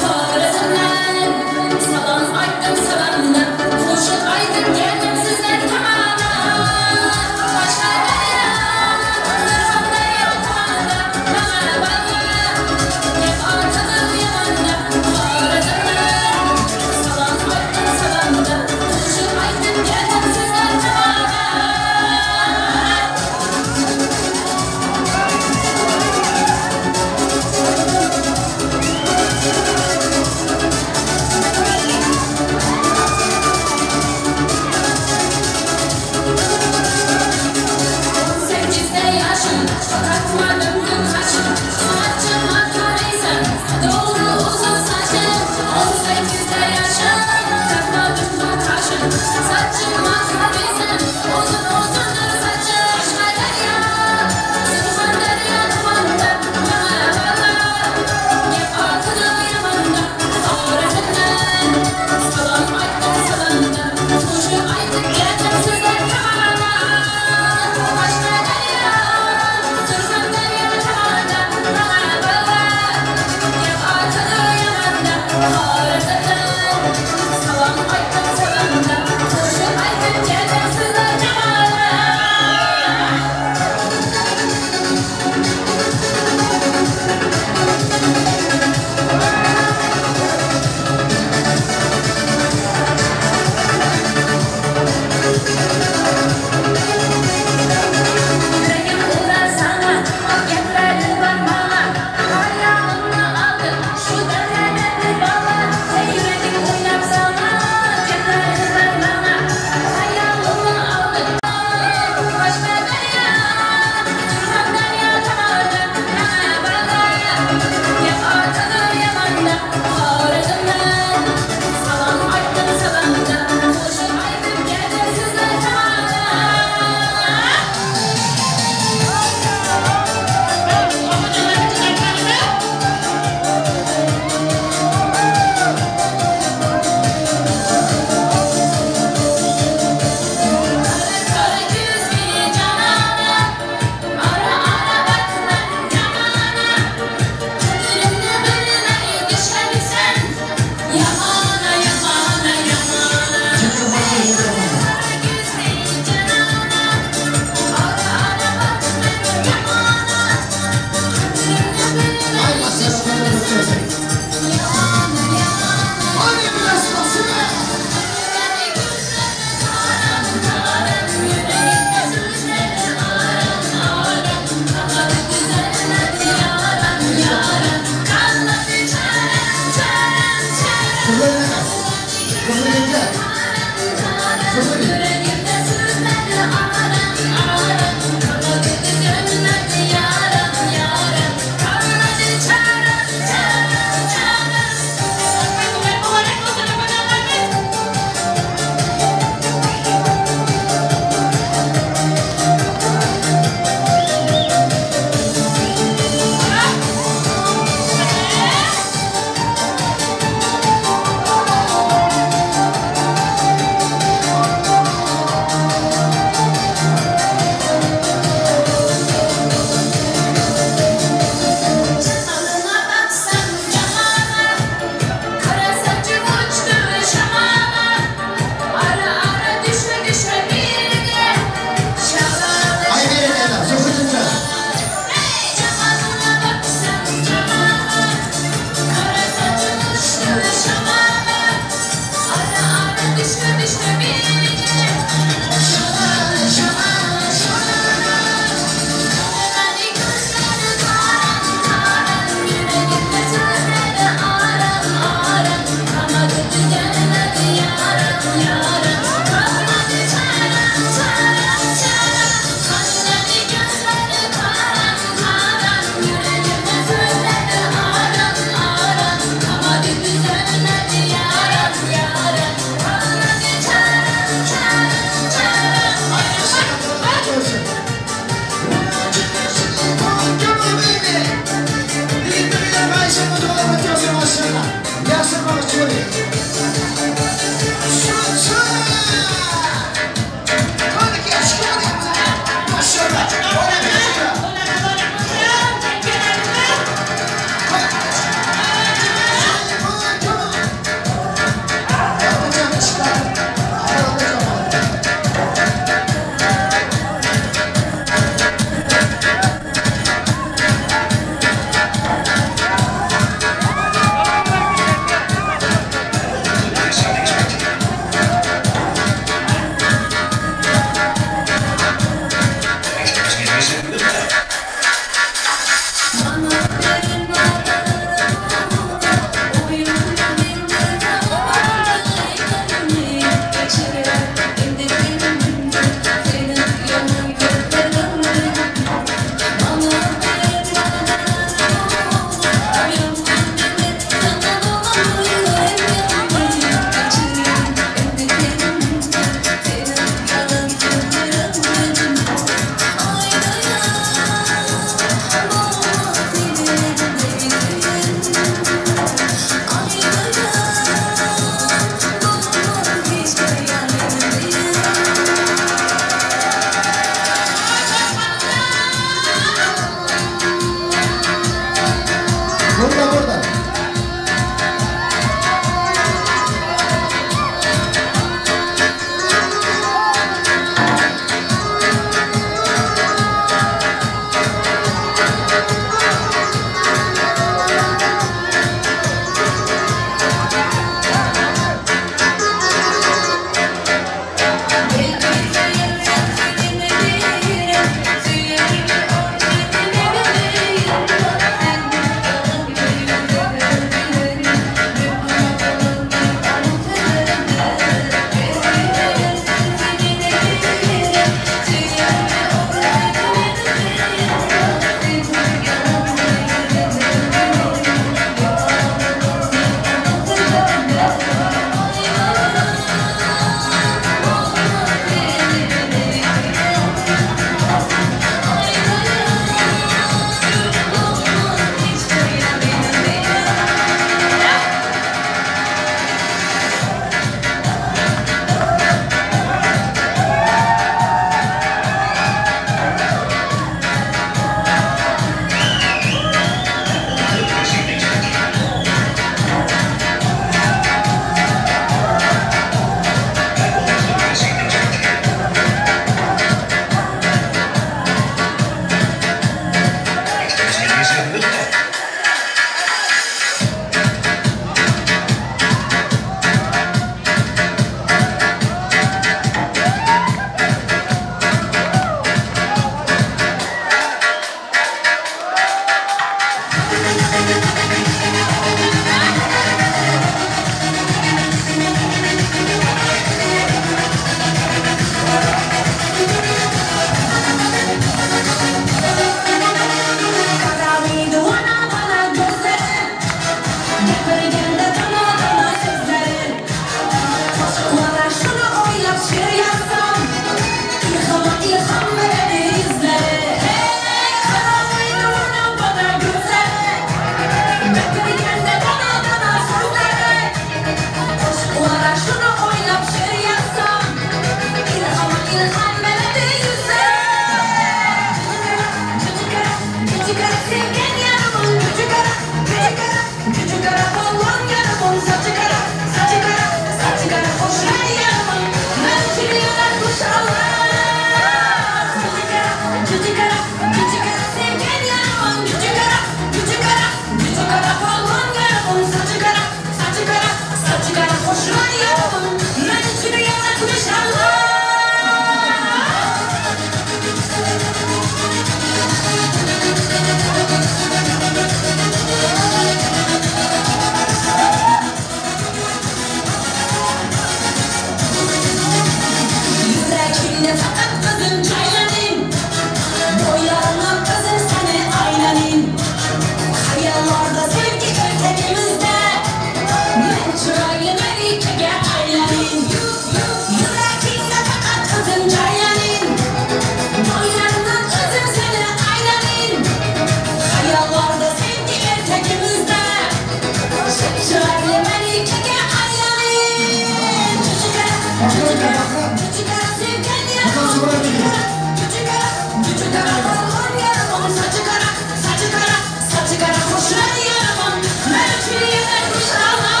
kara polvon yarımın Saçı kara, saçı kara, saçı kara hoşray yarımın Men üçün yaratmış Allah.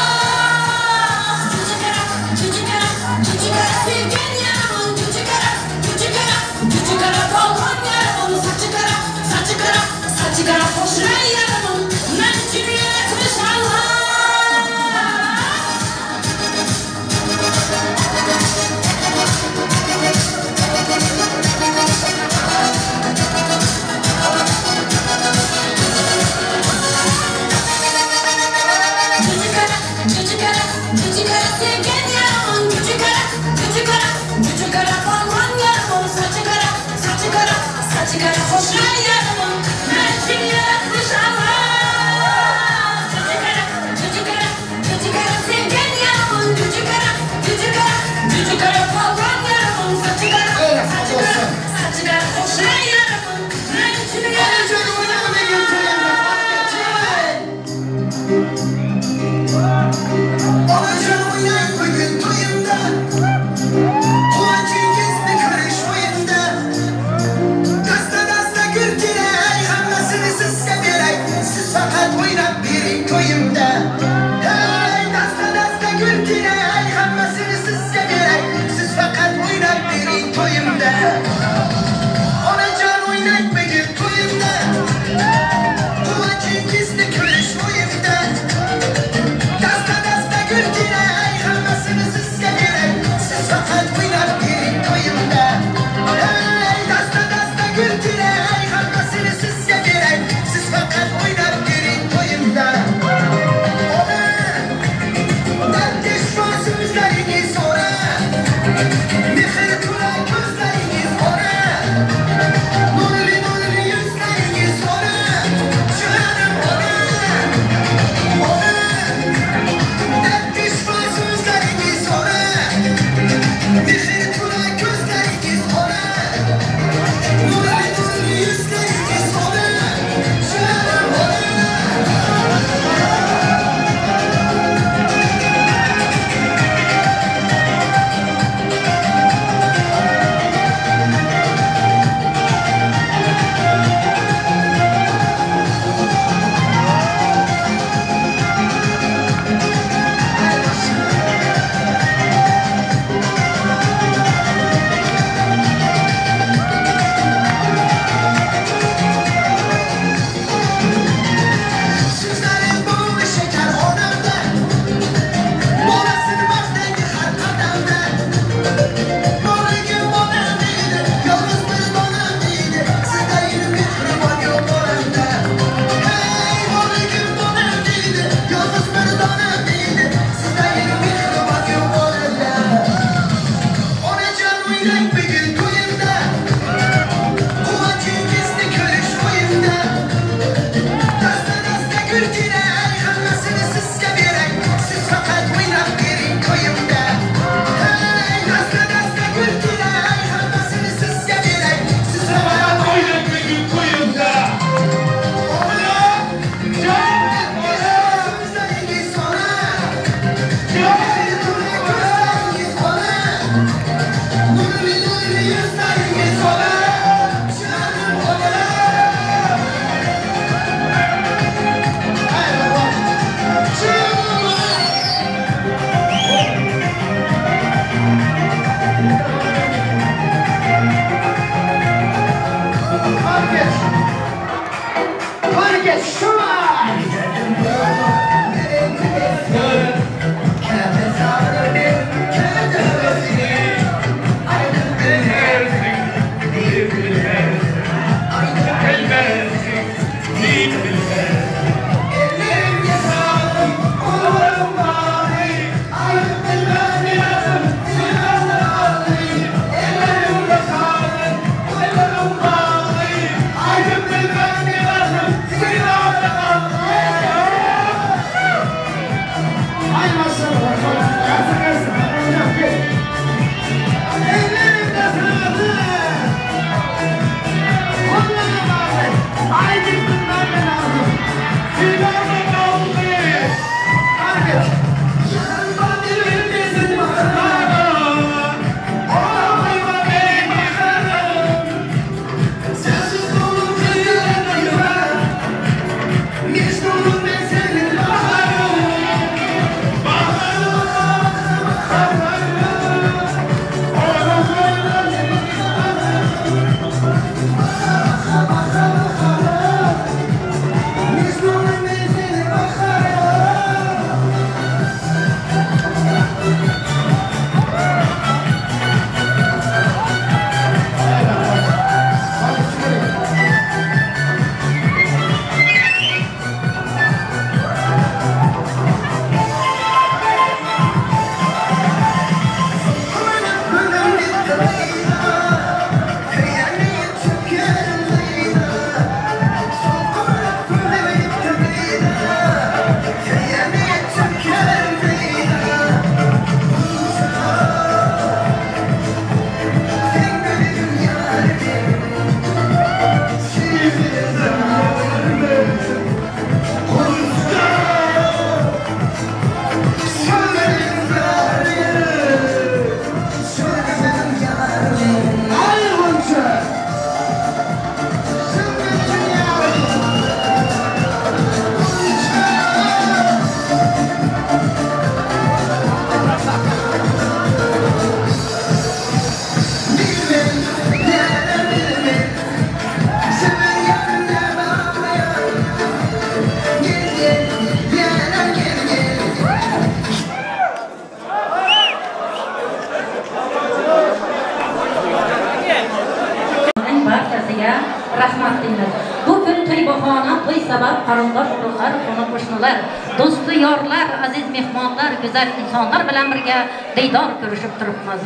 Küçük kara, küçük kara, küçük kara sevgen yarımın Küçük kara, küçük kara, küçük kara polvon yarımın Saçı kara, saçı kara, saçı kara hoşray yarımın Men üçün yaratmış Allah. Küçük kara, küçük kara, küçük kara sevgen yarımın Küçük kara, küçük kara, küçük kara palvan yarımın Saçı kara, saçı kara, saçı kara hoşray yarımın Men üçün yaratmış Allah. Küçük kara, küçük kara, küçük kara sevgen yarımın Küçük kara, küçük kara, küçük kara palvan yarımın Saçı kara, saçı kara, saçı kara hoşray yarımın Men üçün yaratmış Onajon o'ynang bugun to'yimda, Quvonchingizni ko'rish o'yimda. Dasta-dasta gul kerak, hammasini sizga beray, Siz faqat o'ynab bering to'yimda. Hey, dasta-dasta gul kerak, hammasini sizga beray, Siz faqat o'ynab bering to'yimda. Onajon o'ynang. barchasiga rahmat deymiz. Bu kun to'y bahona, to'y sabab qarindosh urug'lar, qo'ni qo'shnilar, do'stu yorlar, aziz mehmonlar, go'zal insonlar bilan birga diydor ko'rishib turibmiz.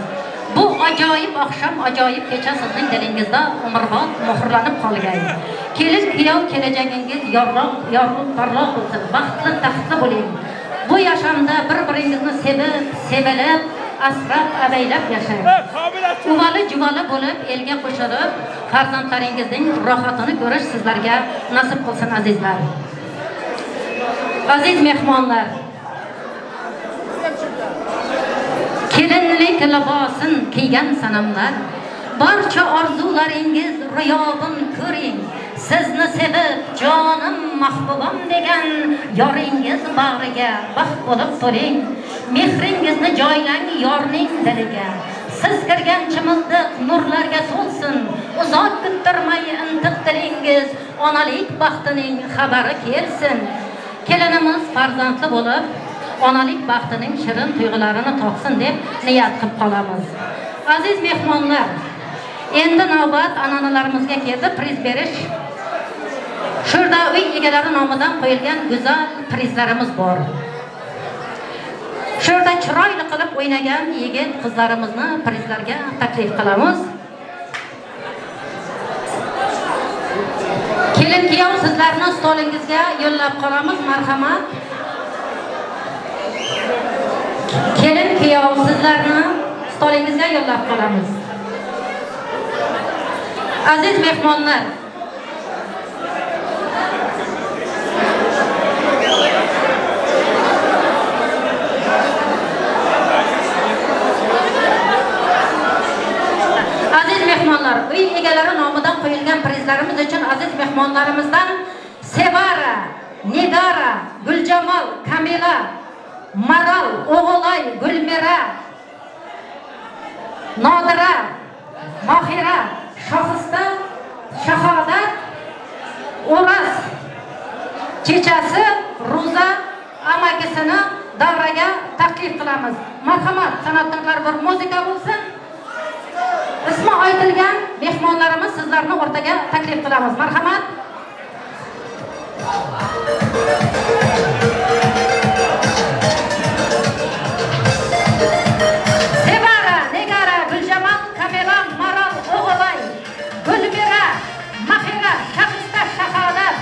Bu ajoyib oqshom, ajoyib kecha sizning dilingizda umrbod muhrlanib qolgay. Kelin kuyov kelajagingiz yorug', yorug' porloq bo'lsin, baxtli taxtli bo'ling. Bu yashamda bir-biringizni sevib, sevilib, asrab, avaylab yashang. Uvali juvali bo'lib, elga qo'shilib, farzandlaringizning rohatini ko'rish sizlarga nasib qilsin azizlar. Aziz mehmonlar, kelinlik libosin kiygan sanamlar, barcha orzularingiz ro'yobin ko'ring. Sizni sevib, jonim mahbubam degan yoringiz bag'riga baxt bo'lib to'ling. Mehringizni joylang yorning diliga. Siz kirgan chimildiq nurlarga to'lsin. Uzoq kuttirmay intiq dilingiz onalik baxtining xabari kelsin. Kelinimiz farzandli bo'lib, onalik baxtining shirin tuyg'ularini totsin deb niyat qilib qolamiz. Aziz mehmonlar, endi navbat an'analarimizga keldi priz berish. Shurda uy egalari nomidan qo'yilgan go'zal prizlarimiz bor. Shurda chiroyli qilib o'ynagan yigit qizlarimizni prizlarga taklif qilamiz. Kelin kuyov sizlarni stolingizga yo'llab qolamiz, marhamat. Kelin kuyov sizlarni stolingizga yo'llab qolamiz. Aziz mehmonlar, aziz mehmonlar, uy egalari nomidan qo'yilgan prizlarimiz uchun aziz mehmonlarimizdan Sevara, Nigara, Guljamol, Kamila, Maral, O'g'ilay, Gulmira, Nodira, Mohira, Shohista, Shahodat, O'raz chechasi Ro'za amakisini davraga taklif qilamiz. Marhamat, san'atkorlar bir muzika bo'lsin. Ismi aytilgan mehmonlarimiz sizlarni o'rtaga taklif qilamiz. Marhamat. Sevara, Nigara, Guljamol, Kamila, Maral, O'g'ilay, Gulmira, Mahira, Shahista, Shahodat,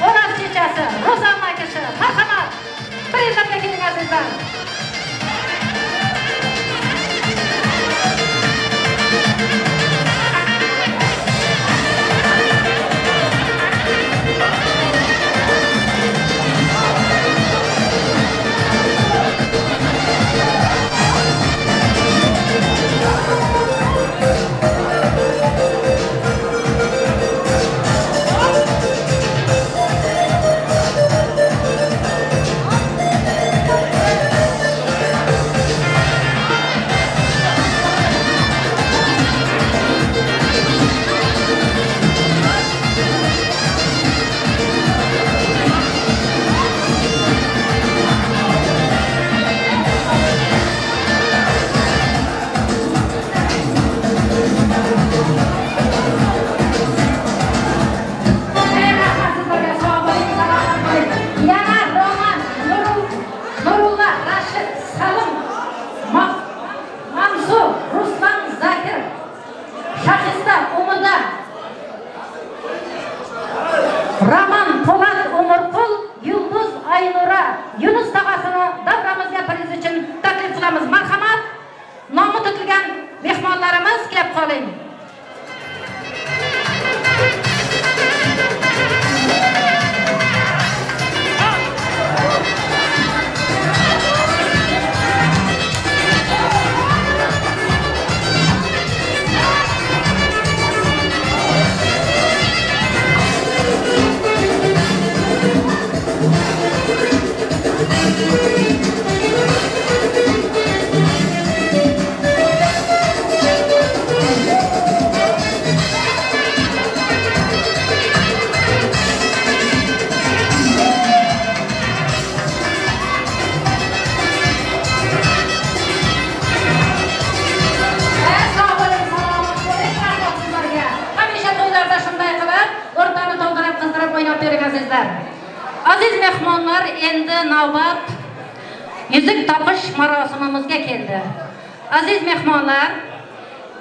O'raz chechasi, Ro'za amakisi. Marhamat. Prizlarga keling azizlar. Azizlar. Aziz mehmonlar, endi navbat yuzuk topish marosimimizga keldi. Aziz mehmonlar,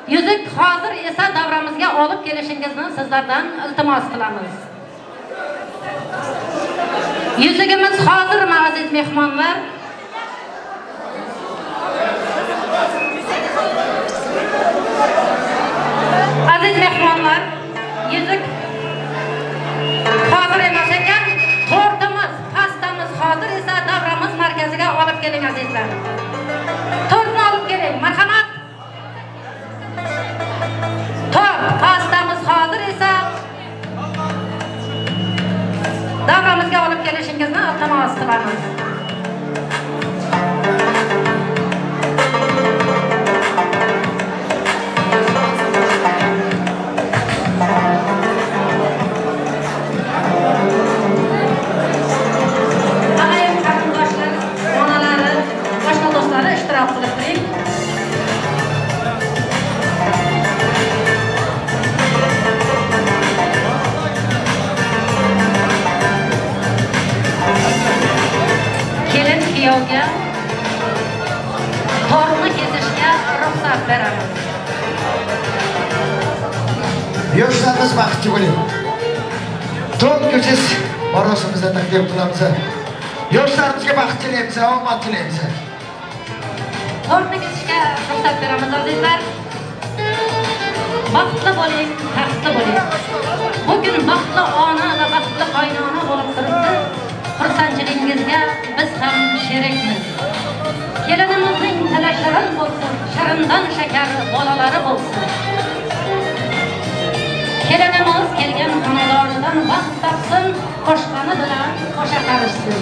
yuzuk hozir esa davramizga olib kelishingizni sizlardan iltimos qilamiz. Yuzugimiz hozirmi, aziz mehmonlar? Aziz mehmonlar, yuzuk hozir emas ekan, tortimiz, pastamiz hozir esa davramiz markaziga olib keling azizlar. Tortni olib keling, marhamat. Tort, pastamiz hozir esa davramizga olib kelishingizni iltimos qilamiz. Ag'ayim qarindoshlar, onalari, boshqa do'stlari ishtirok qilib turing. Kelin kuyovga tortni kesishga ruxsat beramiz. Yoshlarimiz baxtli bo'ling. To'rt ko'chish marosimimizda taqdim qilamiz. Yoshlarimizga baxt tilaymiz, omad tilaymiz. Tortni kesishga ruxsat beramiz azizlar. Baxtli bo'ling, taxtli bo'ling. Bugun baxtli ona va baxtli qaynona bo'lib turibdi. Xursandchiligingizga biz ham sherikmiz. Kelinimizning tili shirin bo'lsin, shirindan shakar bolalari bo'lsin. Kelinimiz kelgan xonadonidan baxt topsin, qo'shqoni bilan qo'sha qarishsin.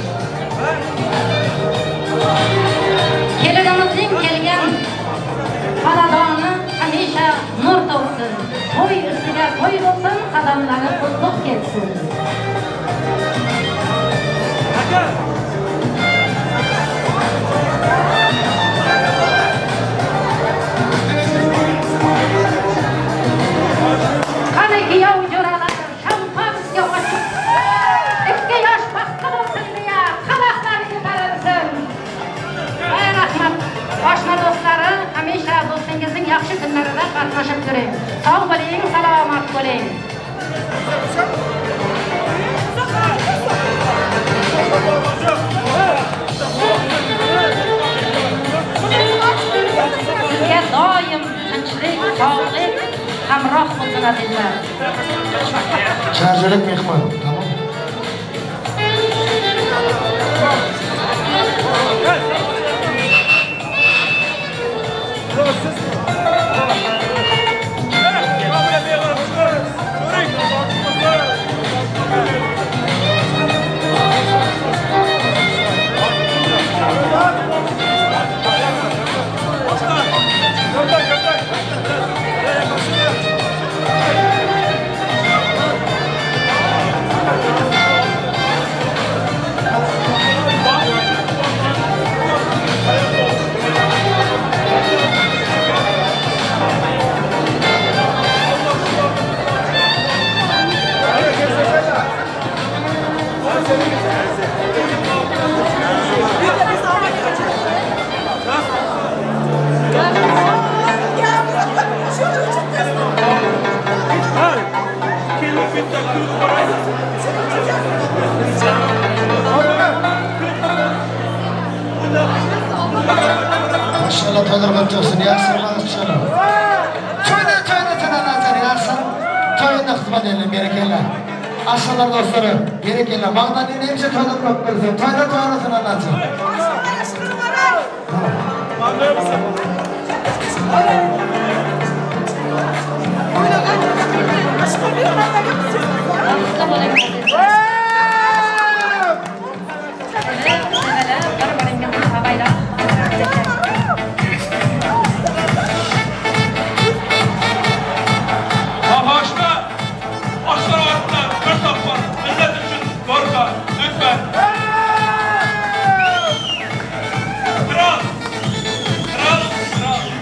Kelinimizning kelgan xonadoni hamisha nur to'ksin, to'y ustiga to'y bo'lsin, qadamlari qutlug' ketsin. Qani kuyov jo'ralar shampanskiy ochib, ikki yosh baxtli bo'lsin deya qadahlar ko'tarilsin. Voy rahmat, oshna do'stlari, hamisha do'stingizning yaxshi kunlarida qatnashib turing. Sog' bo'ling, salomat bo'ling. Sizga doim tinchlik, sog'lik hamroh bo'lsin azizlar. Charjalik mehmon, tamom. Maşallah toylar olsun, yaxshi maşallah. To'yda to'yda sanalazar yaxshi. To'yda xizmat eling, berakalla. Aşalar dostları, berakalla. Bag'dodda nemcha to'ylar ko'p bo'lsin. To'yda to'yda sanalazar. Baxtli bo'ling azizlar. Sevilib, bir-biringizni avaylab. Başla, başlar ortadan, bir tapman, millet için korkar, lütfen. Kral, kral, kral.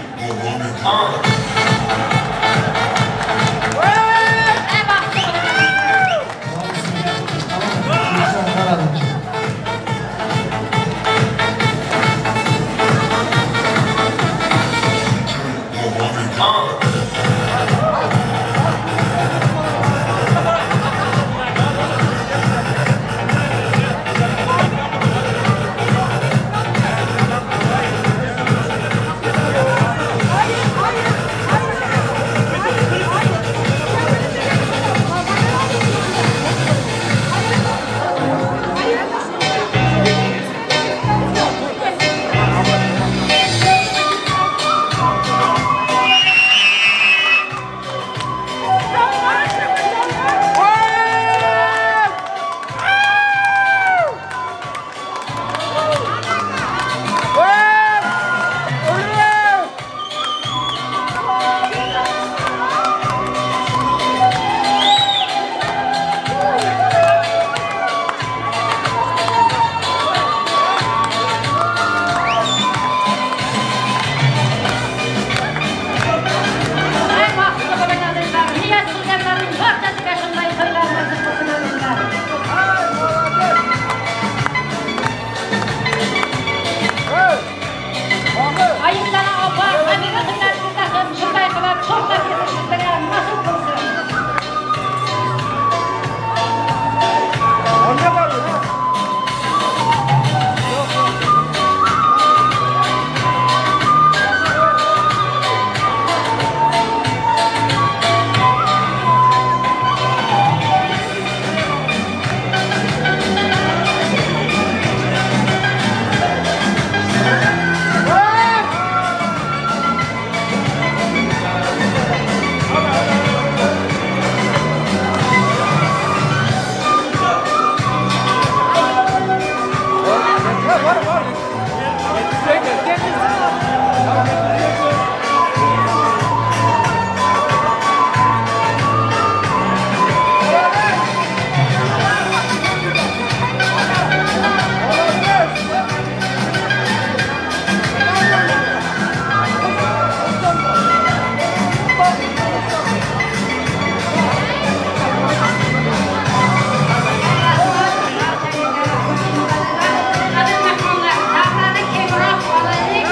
Qadr mehmonlar, davrani kengroq olaylik.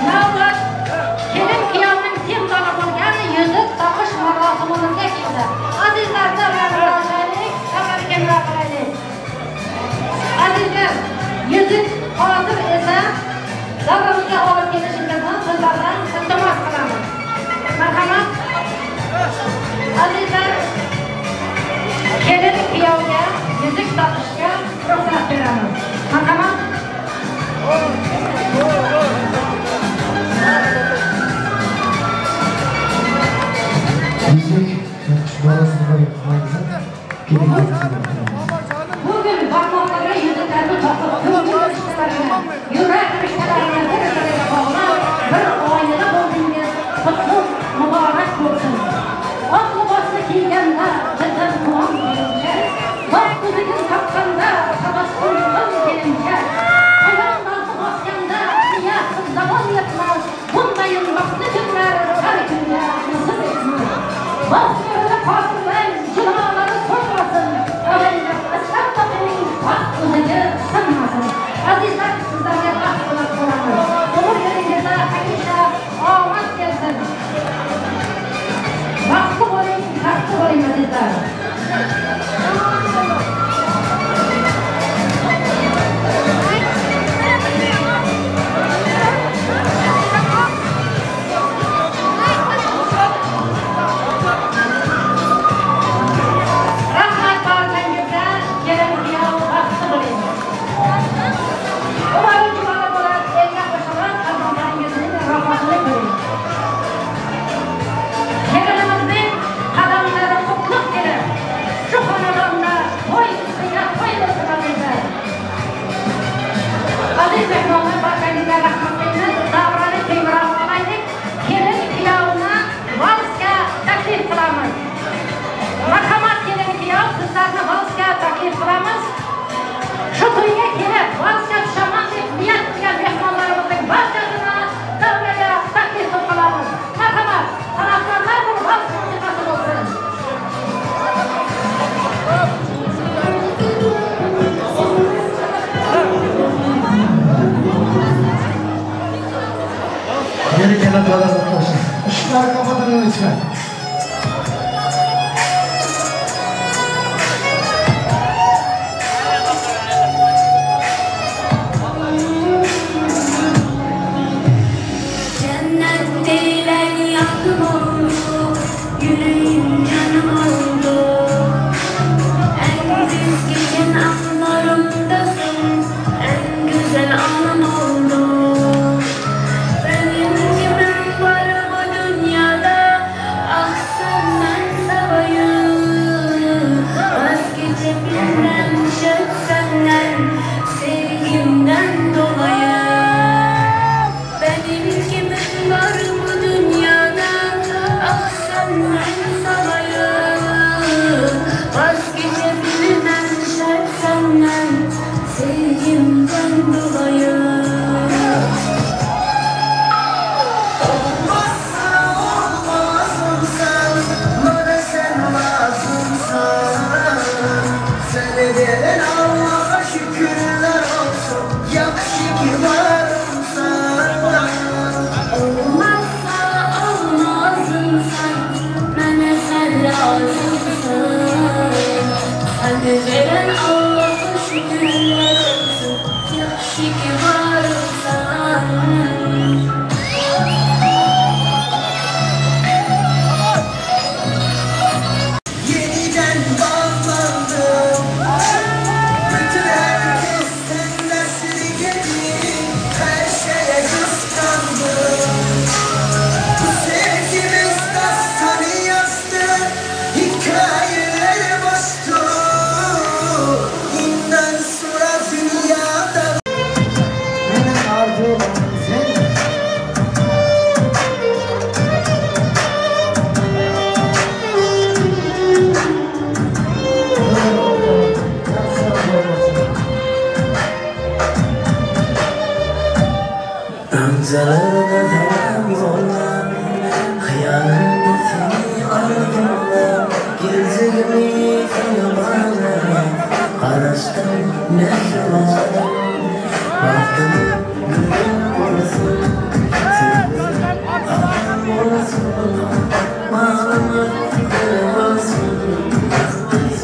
Navbat kelin kuyovning teng bola bo'lgan yuzik taqish marosimimizga keldi. Azizlar, davrani boshlaylik, davrani kengroq olaylik. Azizlar, yuzik hozir esa davramizga olib kelishingizni sizlardan iltimos qilamiz. Marhamat. Azizlar, kelin kuyovga yuzik taqishga ruxsat beramiz. Marhamat. Yüzük taqish marosimini qilamiz. Kelin kuyovga Bugun barmoqlarga yuzuklarni toqib, ko'ngil rishtalarini, yurak rishtalarini bir-biriga bog'lab, bir oila bo'ldingiz. Qutlug' muborak bo'lsin. Oq libosni kiyganda dildan quvon kelinchak, baxt uzugin taqqanda tabassum qil kelinchak. Ayol nozli bosganda niyat qil zavol yetmas, bundayin baxtli kunlar har kunga nasib etmas. Baxt yo'lida qotillang, jilolari so'nmasin, avaylab asrab toping, baxt uzugi sinmasin. Azizlar, sizlarga baxt tilab qolamiz. Umr yo'lingizda hamisha omad kelsin. Baxtli bo'ling, baxtli bo'ling azizlar. Rahmat barchangizga, kelin kuyov baxtli bo'ling. Umarim bola bo'lib, elga qo'shilib, farzandlaringizning rohatini ko'ring. Kelinimizning qadamlari qutlug' kelib, shu xonadonda to'y ustiga to'y bo'lsin azizlar. Aziz mehmonlar, barchangizga rahmat deymiz. Davrani kengroq olaylik. Kelin kuyovni valsga taklif qilamiz. Marhamat kelin kuyov, sizlarni valsga taklif qilamiz. Shu to'yga kelib, valsga tushaman deb niyat qilgan mehmonlarimizning barchasini davraga taklif qilib qolamiz. Marhamat, san'atkorlar bir vals musiqasi bo'lsin. Geri gelen arkadaşlar. Işıkları kapatın lütfen. Cennet değil en yanım oldu, yüreğim canım oldu. En dizgin anlarımdasın, en güzel anım oldu. Benim kimim var bu dünyada, ah senden savayım. Vazgeçebilmem şöyle senden, sevgimden dolayı. Benim kimim var bu dünyada, ah senden salayım. Vazgeçebilmem şart senden, sevgimden dolayı. Olmazsa olmazım sen, bana sen lazımsın. Seni veren Allah'a şükürler olsun, yakşı ki varımsın. Olmazsa olmazım sen, bana sen lazımsın. Seni veren Şükürler olsun, yaxşı ki varımsan. Yeniden bağlandım. Bütün herkesten esirgedim. Her şeye kıskandım. Bu sevgimiz dastanı yazdı. Hikayeler boştu. Bundan sonra dünyada Meniň arzuwlarym sen. Öncelerine tamam zorlam Hayalimde seni aradım Geleceğimi tanımadım Karıştım mehribanım Baktım gülüm olsun Sevdim olsun Malımı olsun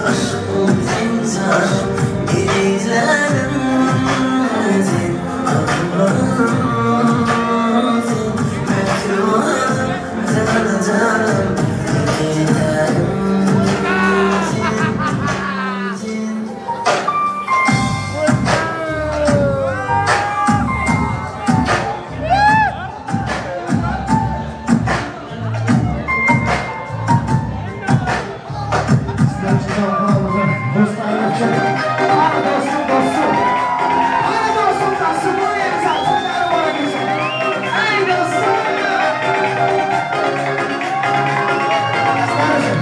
Aşkım sen Gizlerim sen Aklım sen Mekruhum sen canım Giderim sen. Dostlar uchun. Ana dostum, dostum. Ana dostum, dostum, bu yerga Ey dostum. Sizlar uchun.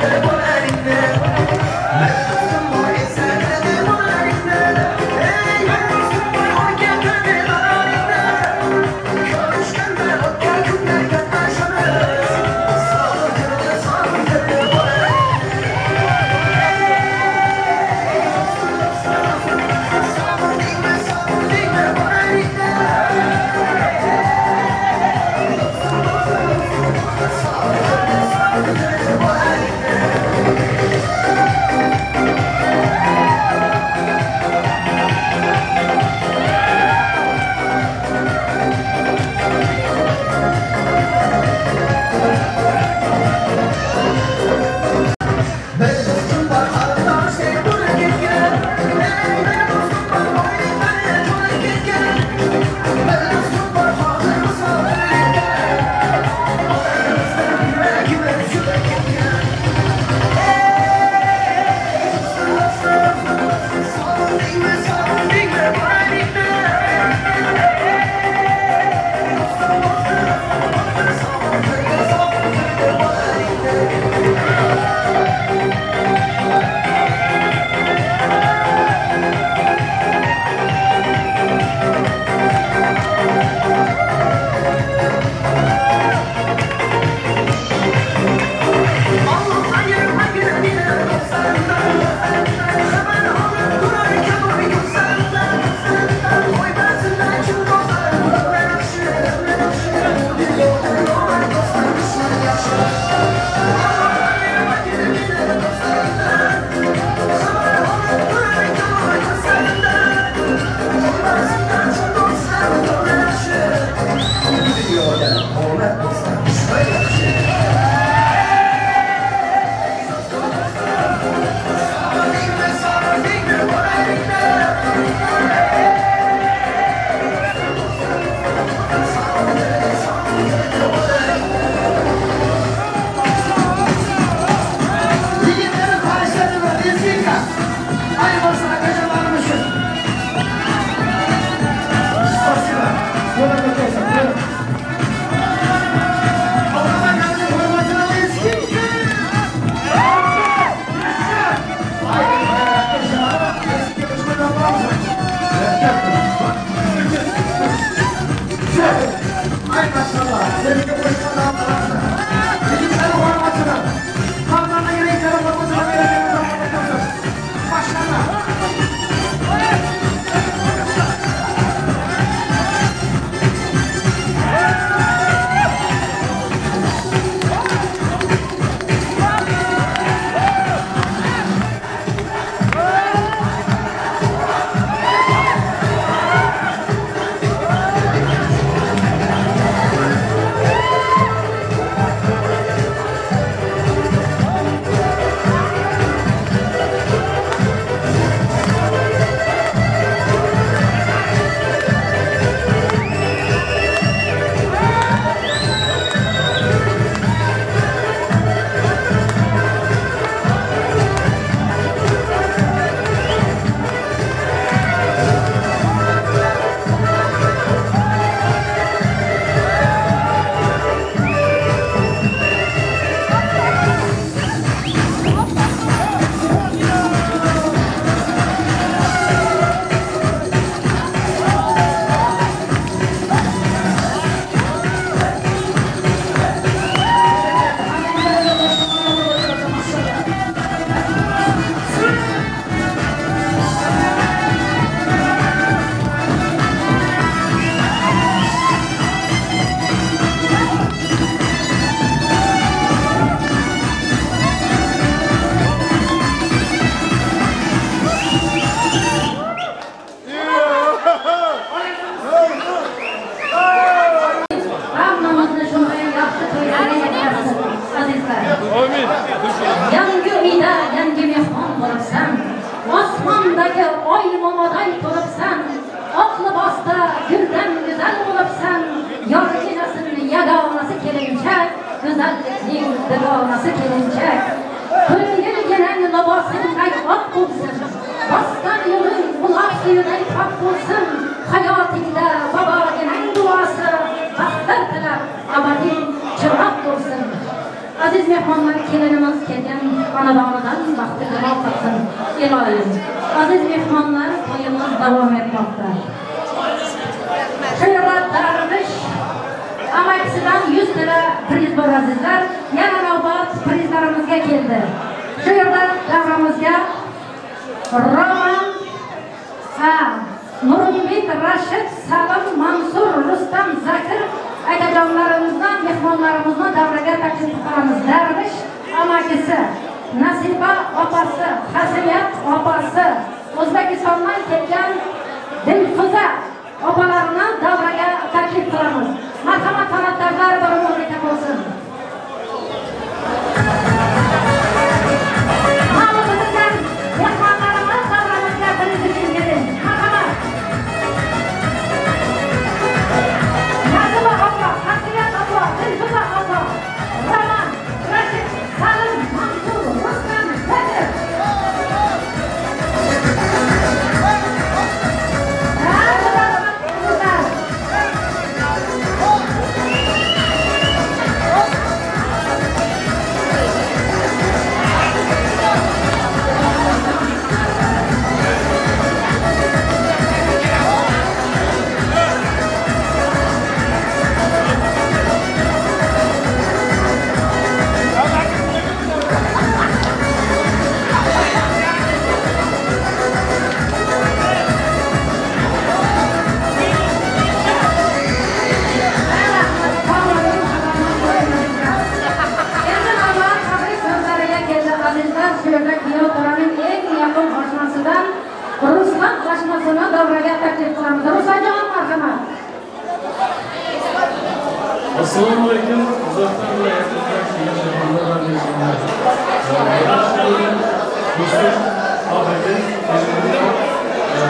Mehmon hajri. Go'zallikning dugonasi kelinchak. Ko'ngilginang libosingday oq bo'lsin. Bosgan yo'ling uloq suyiday pok bo'lsin. Hayotingda boboginang duosi baxtlar tilab abadiy chiroq bo'lsin. Aziz mehmonlar, kelinimiz kelgan xonadonidan baxtli duo qilsin iloyim. Aziz mehmonlar, to'yimiz davom etmoqda. Shu Darvish amakisidan 100 lira priz bor azizlar. Yana navbat prizlarimizga keldi. Shu yerda davramizga Roman ha, Nurumbet Rashid, Salim, Mansur, Rustam, Zakir akajonlarimizni, mehmonlarimizni davraga taklif qilamiz. Darvish amakisi, Nasiba opasi, Hasaniyat opasi, O'zbekistondan kelgan Dilfuza opalarini davraga taklif qilamiz. Marhamat, san'atkorlar bir muborak bo'lsin. Ma'lum bizdan mehmonlarimiz davramizga birinchi uchun keling. Marhamat. Nasiba opa, Hasaniyat opa, Dilfuza opa, Roman, Rashid, Salim, Mansur, Rustam, Zakir. Endi navbat tabrik so'zlariga keldi azizlar. Shu yerda kuyov to'raning eng yaqin oshnasidan Ruslan oshnasini davraga taklif qilamiz. Ruslanjon, marhamat. Assalomu alaykum. Uzaktan ve yakından kelgan mehmonlar va mezbonlar. Do'stim Ahmet'in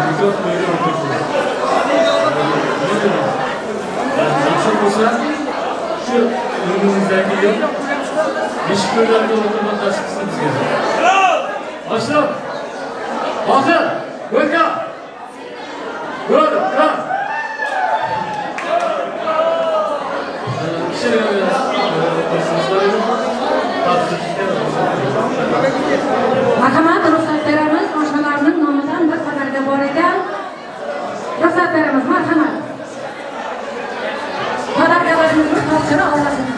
nikoh to'yini o'tkazdik. Yaxshi bo'lsa, shu o'ngimizdagi yil beshik to'ylarida o'tirma nasib qilsin bizga. Ashraf, Hozir, Go'ka, Go'ka. Marhamat, ruxsat beramiz. Oshnalarning nomidan bir qatorga bor ekan. Ruxsat beramiz, marhamat. Qatorgalarimizni topshira olasiz.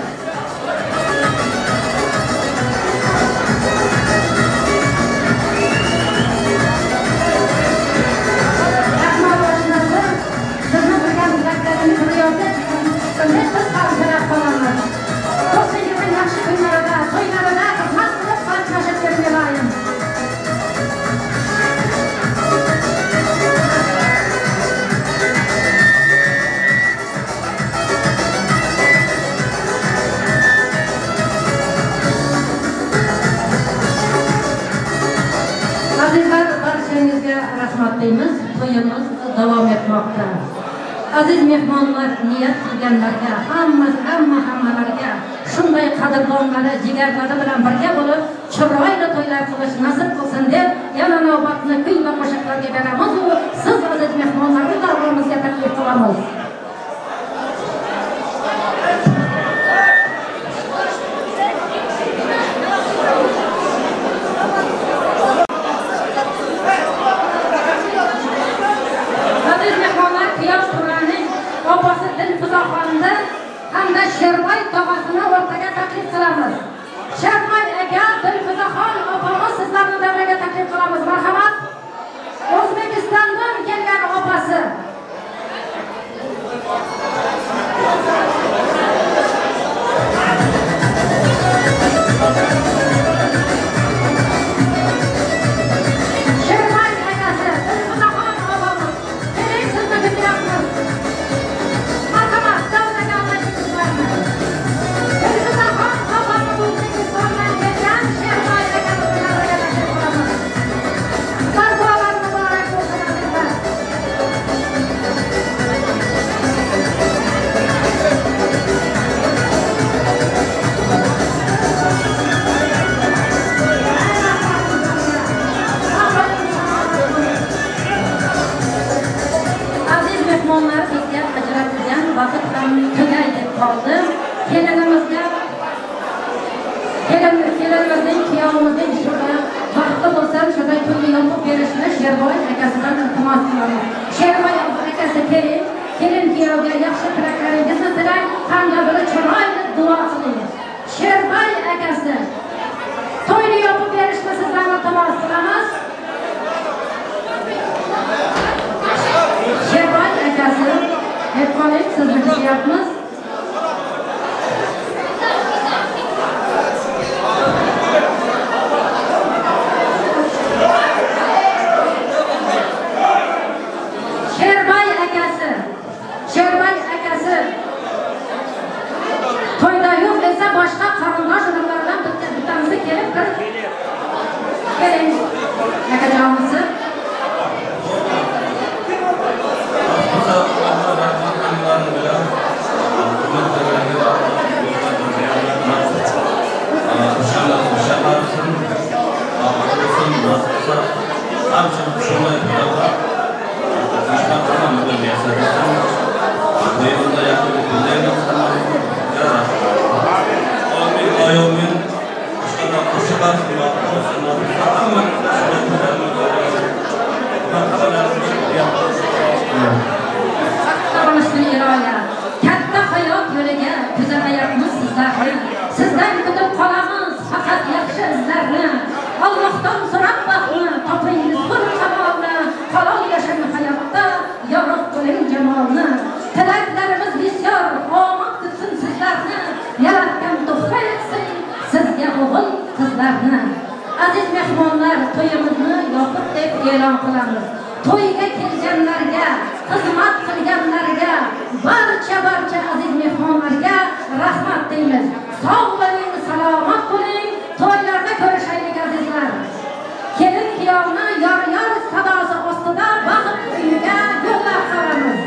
Rahmat oshnasi, bizni birga muzakkarini ko'rayotib, biz ham sharaf qolamiz. Do'stingizning yaxshi kunlarida, to'ylarida xizmat qilib qatnashib bering iloyim. Azizlar, barchangizga rahmat deymiz. To'yimiz davom etmoqda. Aziz mehmonlar, niyat qilganlarga, hamma hamma hammalarga shunday qadrdonlari, jigarlari bilan birga bo'lib, chiroyli to'ylar qilish nasib qilsin deb yana navbatni kuy va qo'shiqlarga beramiz va siz aziz mehmonlarni davramizga taklif qilamiz. Aziz mehmonlar, kuyov to'raning opasi Dilfuza xonimni hamda Sherboy tog'asini o'rtaga taklif qilamiz. Sherboy aka, Dilfuzaxon opamiz sizlarni davraga taklif qilamiz. Marhamat. O'zbekistondan kelgan opasi. yerda to'yni yopib berishini Sherboy akasidan iltimos qilamiz. Sherboy akasi keling, kelin kuyovga yaxshi tilaklaringizni tilang hamda bir chiroyli duo qiling. Sherboy akasi to'yni yopib berishni sizdan iltimos qilamiz. Sherboy akasi, deb qoling, sizni kutyapmiz. Sherboy akasi, Sherboy akasi to'yda yo'q desa boshqa qarindosh urug'lardan bitta bittamizi kelib bir keling akajonimizni. Bo'lishini iloya. Katta hayot yo'liga kuzatayapmiz sizlarni. Sizdan kutib qolamiz faqat yaxshi izlarni. Allohdan so'rab baxtni topingiz hur kamolni. Halol yashang hayotda, yorug' bo'ling jamolni. Tilaklarimiz bisyor, omad kutsin sizlarni. Yaratgan tuhfa etsin sizga o'g'il qizlarni. Aziz mehmonlar, to'yimizni yopiq deb e'lon qilamiz. To'yga kelganlarga, xizmat qilganlarga, barcha barcha aziz mehmonlarga rahmat deymiz. Sog' bo'ling, salomat bo'ling, to'ylarda ko'rishaylik azizlar. Kelin kuyovni yor-yor sadosi ostida baxt uyiga yo'llab qolamiz.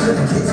Hey!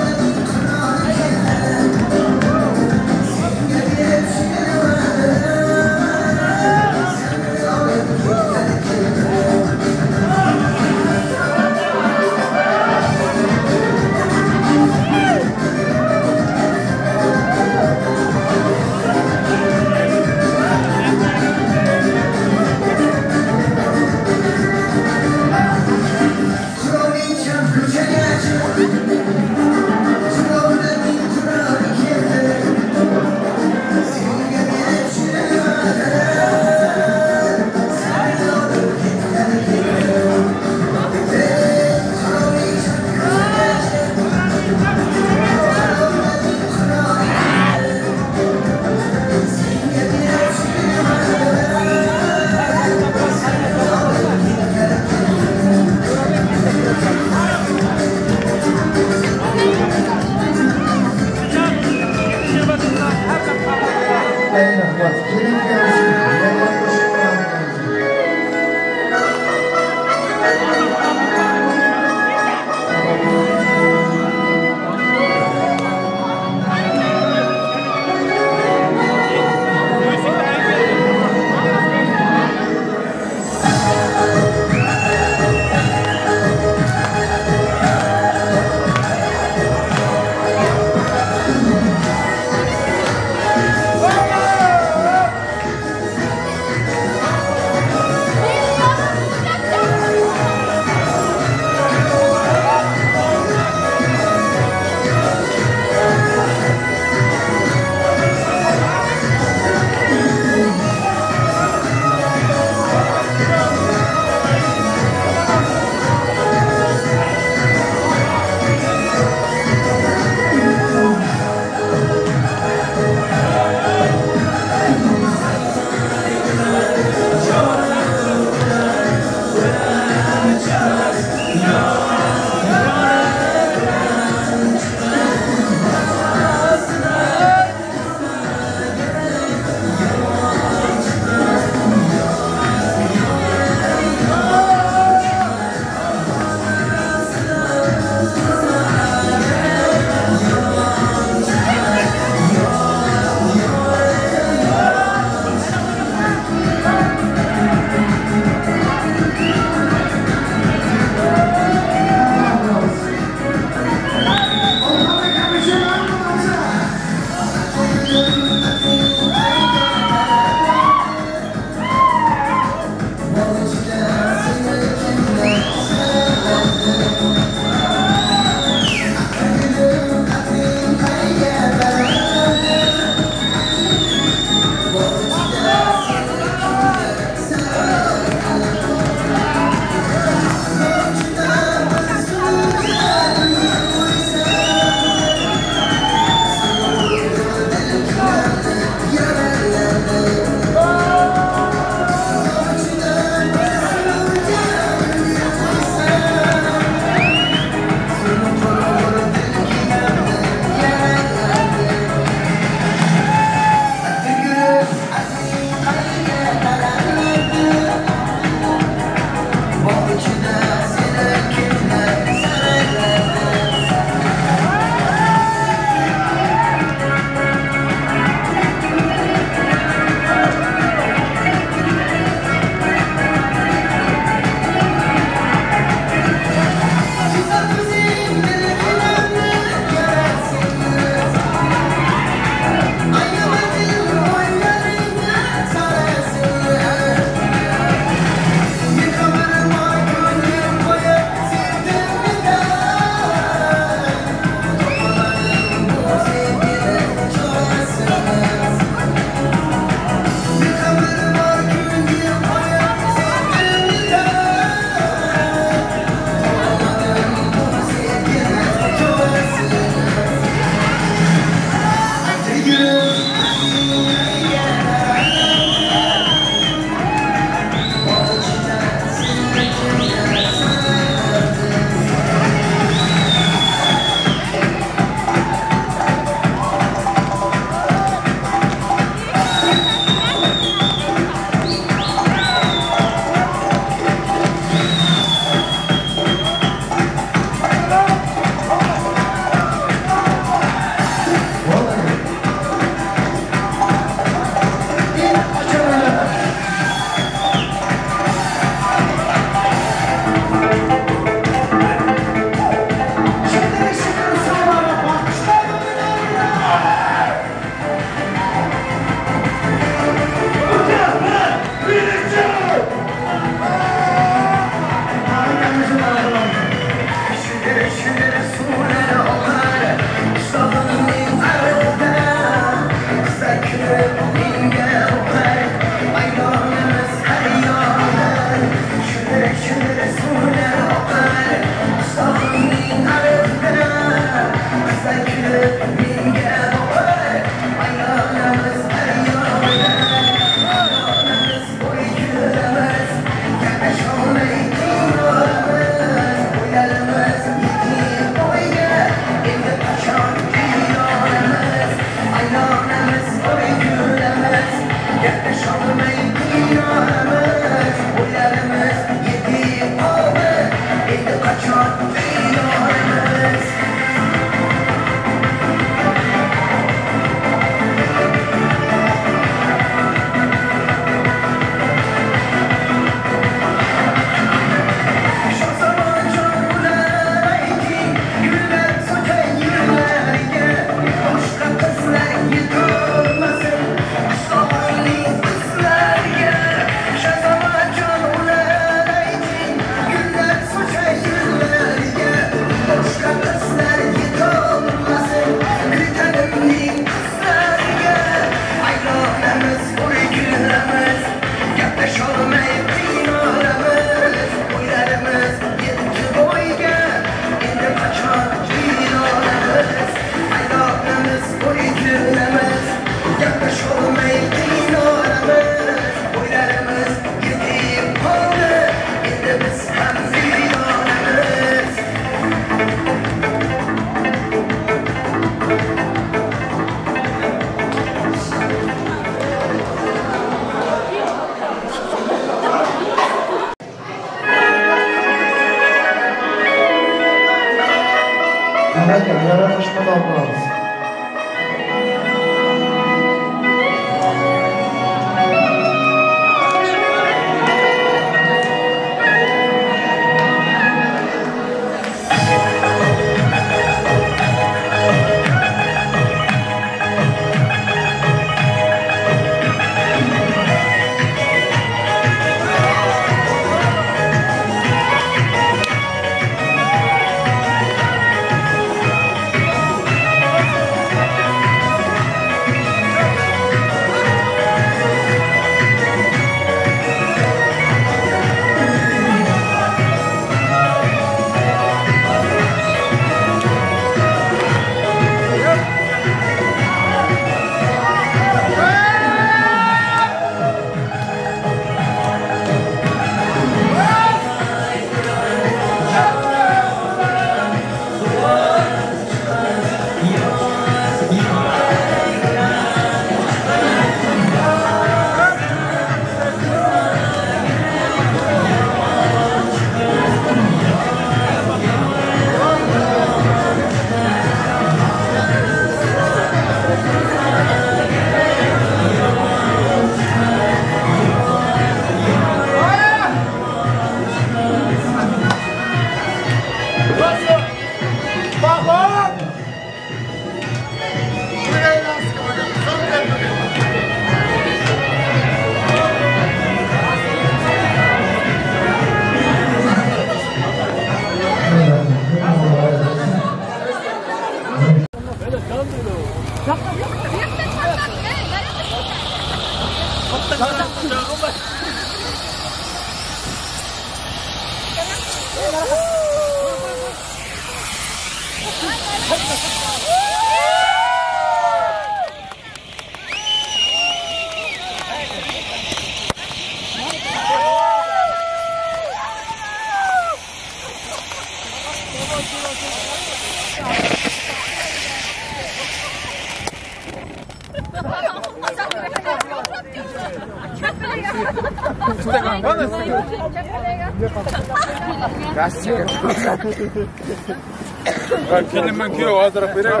Kelinmen kuyov ozroq beray.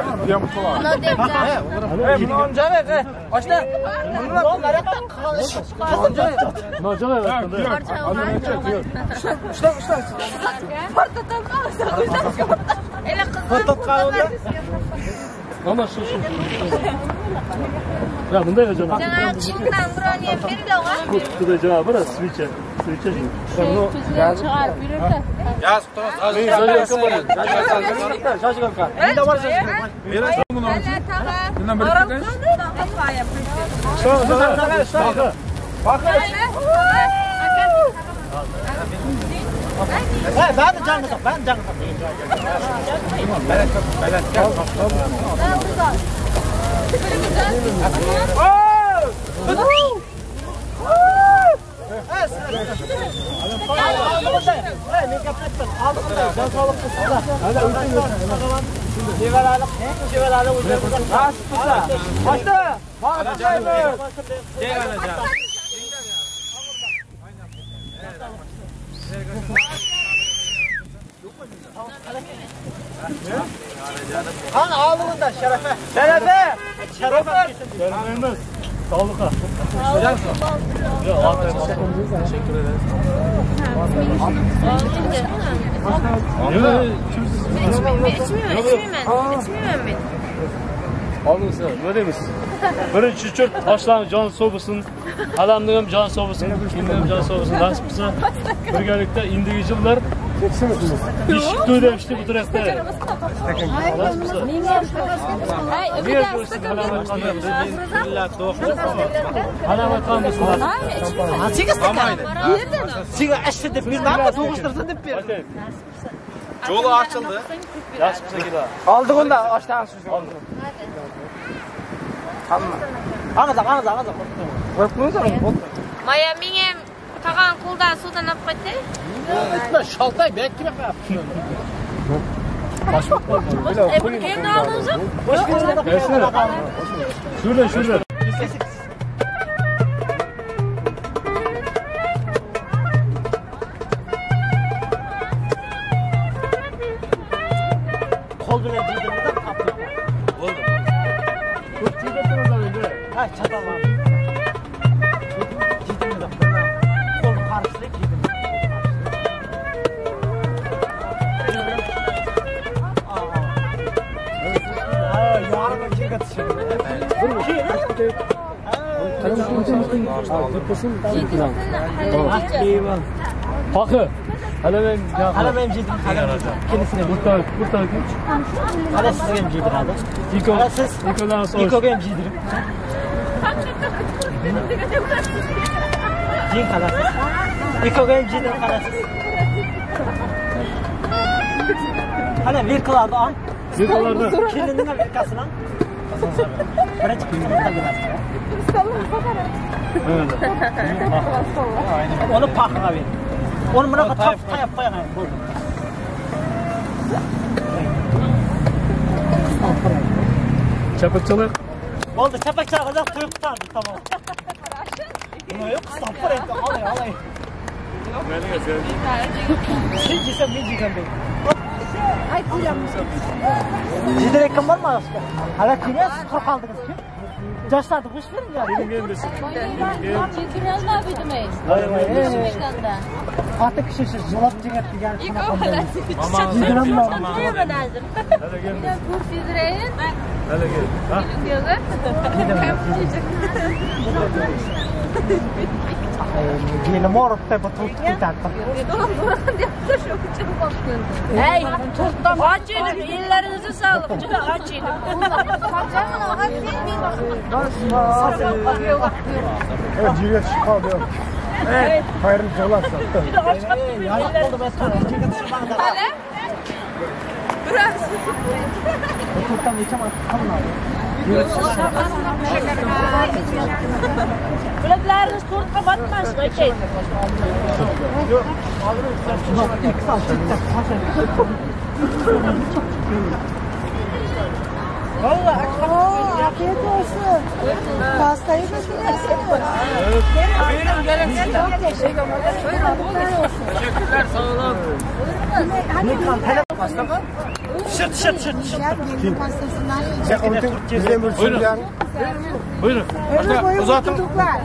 Ama şu şu. Ya bunday jana. Жаңа броня берді оға. Kutuda cevabı da switcher. Switcher. Шығарып үйретті. Han ağlığında şerefe. Şerefe. Şerefe. Şerefimiz. Sağlıkla. Teşekkür ederiz. İçmeyeyim, içmeyeyim ben. Alınsa, ne deymiz? Birinchi churt toshlarni jon sog' bo'lsin, alamni ham jon sog' bo'lsin, kimni ham jon sog' bo'lsin, nasib qilsa birgalikda indigi yillar beshik to'yda ishda bu tarafda. Nasib qilsa. Halam aytgan bo'lsin. Siga ashta deb bermadimmi? To'g'ishtirsin deb berdim. Yo'li ochildi. Nasib qilsa keladi. Oldik unda oshdan siz. Hamma. Ağza, ağza, ağza. Qo'yib qo'yinglar, bo'ldi. Maya men ham tag'an qo'ldan suvdan olib qaytdi. Etme, şaltay belki mi Buni qayerdan oldingiz? Şurada, şurada. Qo'l bilan jiydirmizda qapib. Bo'ldi. Ha, chatalman. Jiydirmizda. Qo'l qarshilik jiydirmiz. Ha, yarmi kega tushadi. Paqı. Hali men Hali men yedim, hali kelisini. Burta, burta. Hali sizga ham yediradi. Iko, Hali siz Ikodan so'z. Ikoga ham yedirib. Yeng qalasiz. Ikoga ham yedirib qalasiz. Hali vilkalarni ol. Vilkalarni. Kelinning ham vilkasini ol. Birinchi qizimizdan berasiz. Onu paqqa ber. Onu bunaqa tayib tayib qo'ying, bo'ldi. Chapak chalar. Bo'ldi, chapak chalg'izlar to'y qutqardi, tamom. Nima yo'q, qistab qo'ying, olay, olay. Sen yesam men yegan deb. Yedirayotgan bormi boshqa? Hali kelgan siz quruq qoldingiz kim? Yoshlarni qo'shib bering ya. Ota kishi shu jilab jigit degan Belim og'rib bu turtib ketadi. Hey, och edim, ellerinize sağlık. Juda och edim. Jigar tushib qoldi. Qayrilib jig'larsan. Juda och qoldim. Yo'q bo'ldi, ben turtib Hali? Bilaklarınız tortga batmasın, okey. Oo, afiyet olsun. Pastayı da dilersiniz. Buyurun gelin. Çok teşekkür ederim. Teşekkürler sağ olun. Pasta mı? Şırt şırt şırt şırt. Gelin pastasından yiyeceğim. Buyurun. Buyurun. Ömür boyu Uzatın. mutluluklar.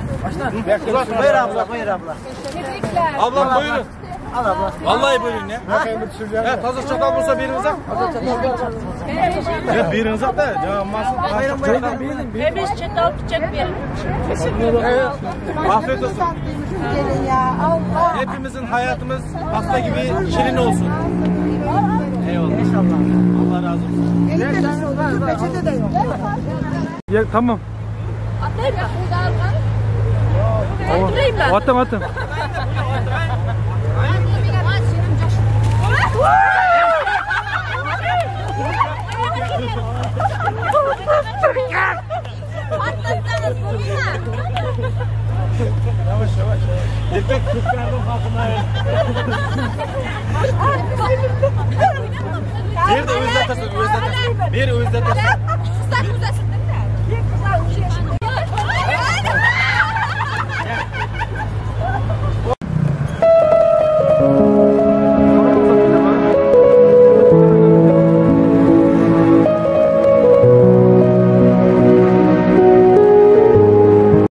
Uzatın. Buyur abla, buyur abla. Tebrikler. Ablam buyurun. Al abla. Vallahi buyurun ya. Ya taze çatal olsa birinize. Ya birinize de ya Buyurun, buyurun. Hemiz çatal bıçak verin. Evet. Afiyet olsun. Gelin ya. Allah. Hepimizin hayatımız pasta gibi şirin olsun. Eyvallah. İnşallah. Allah razı olsun. Elinde bir şey oldu. Peçete de yok. Ya tamam. Atlayayım mı? Atlayayım mı? Atım atım. Patlatsanız bunu Yavaş yavaş. Erkek Türklerden farkına Bir de özde tasın, özde tasın. Bir özde tasın.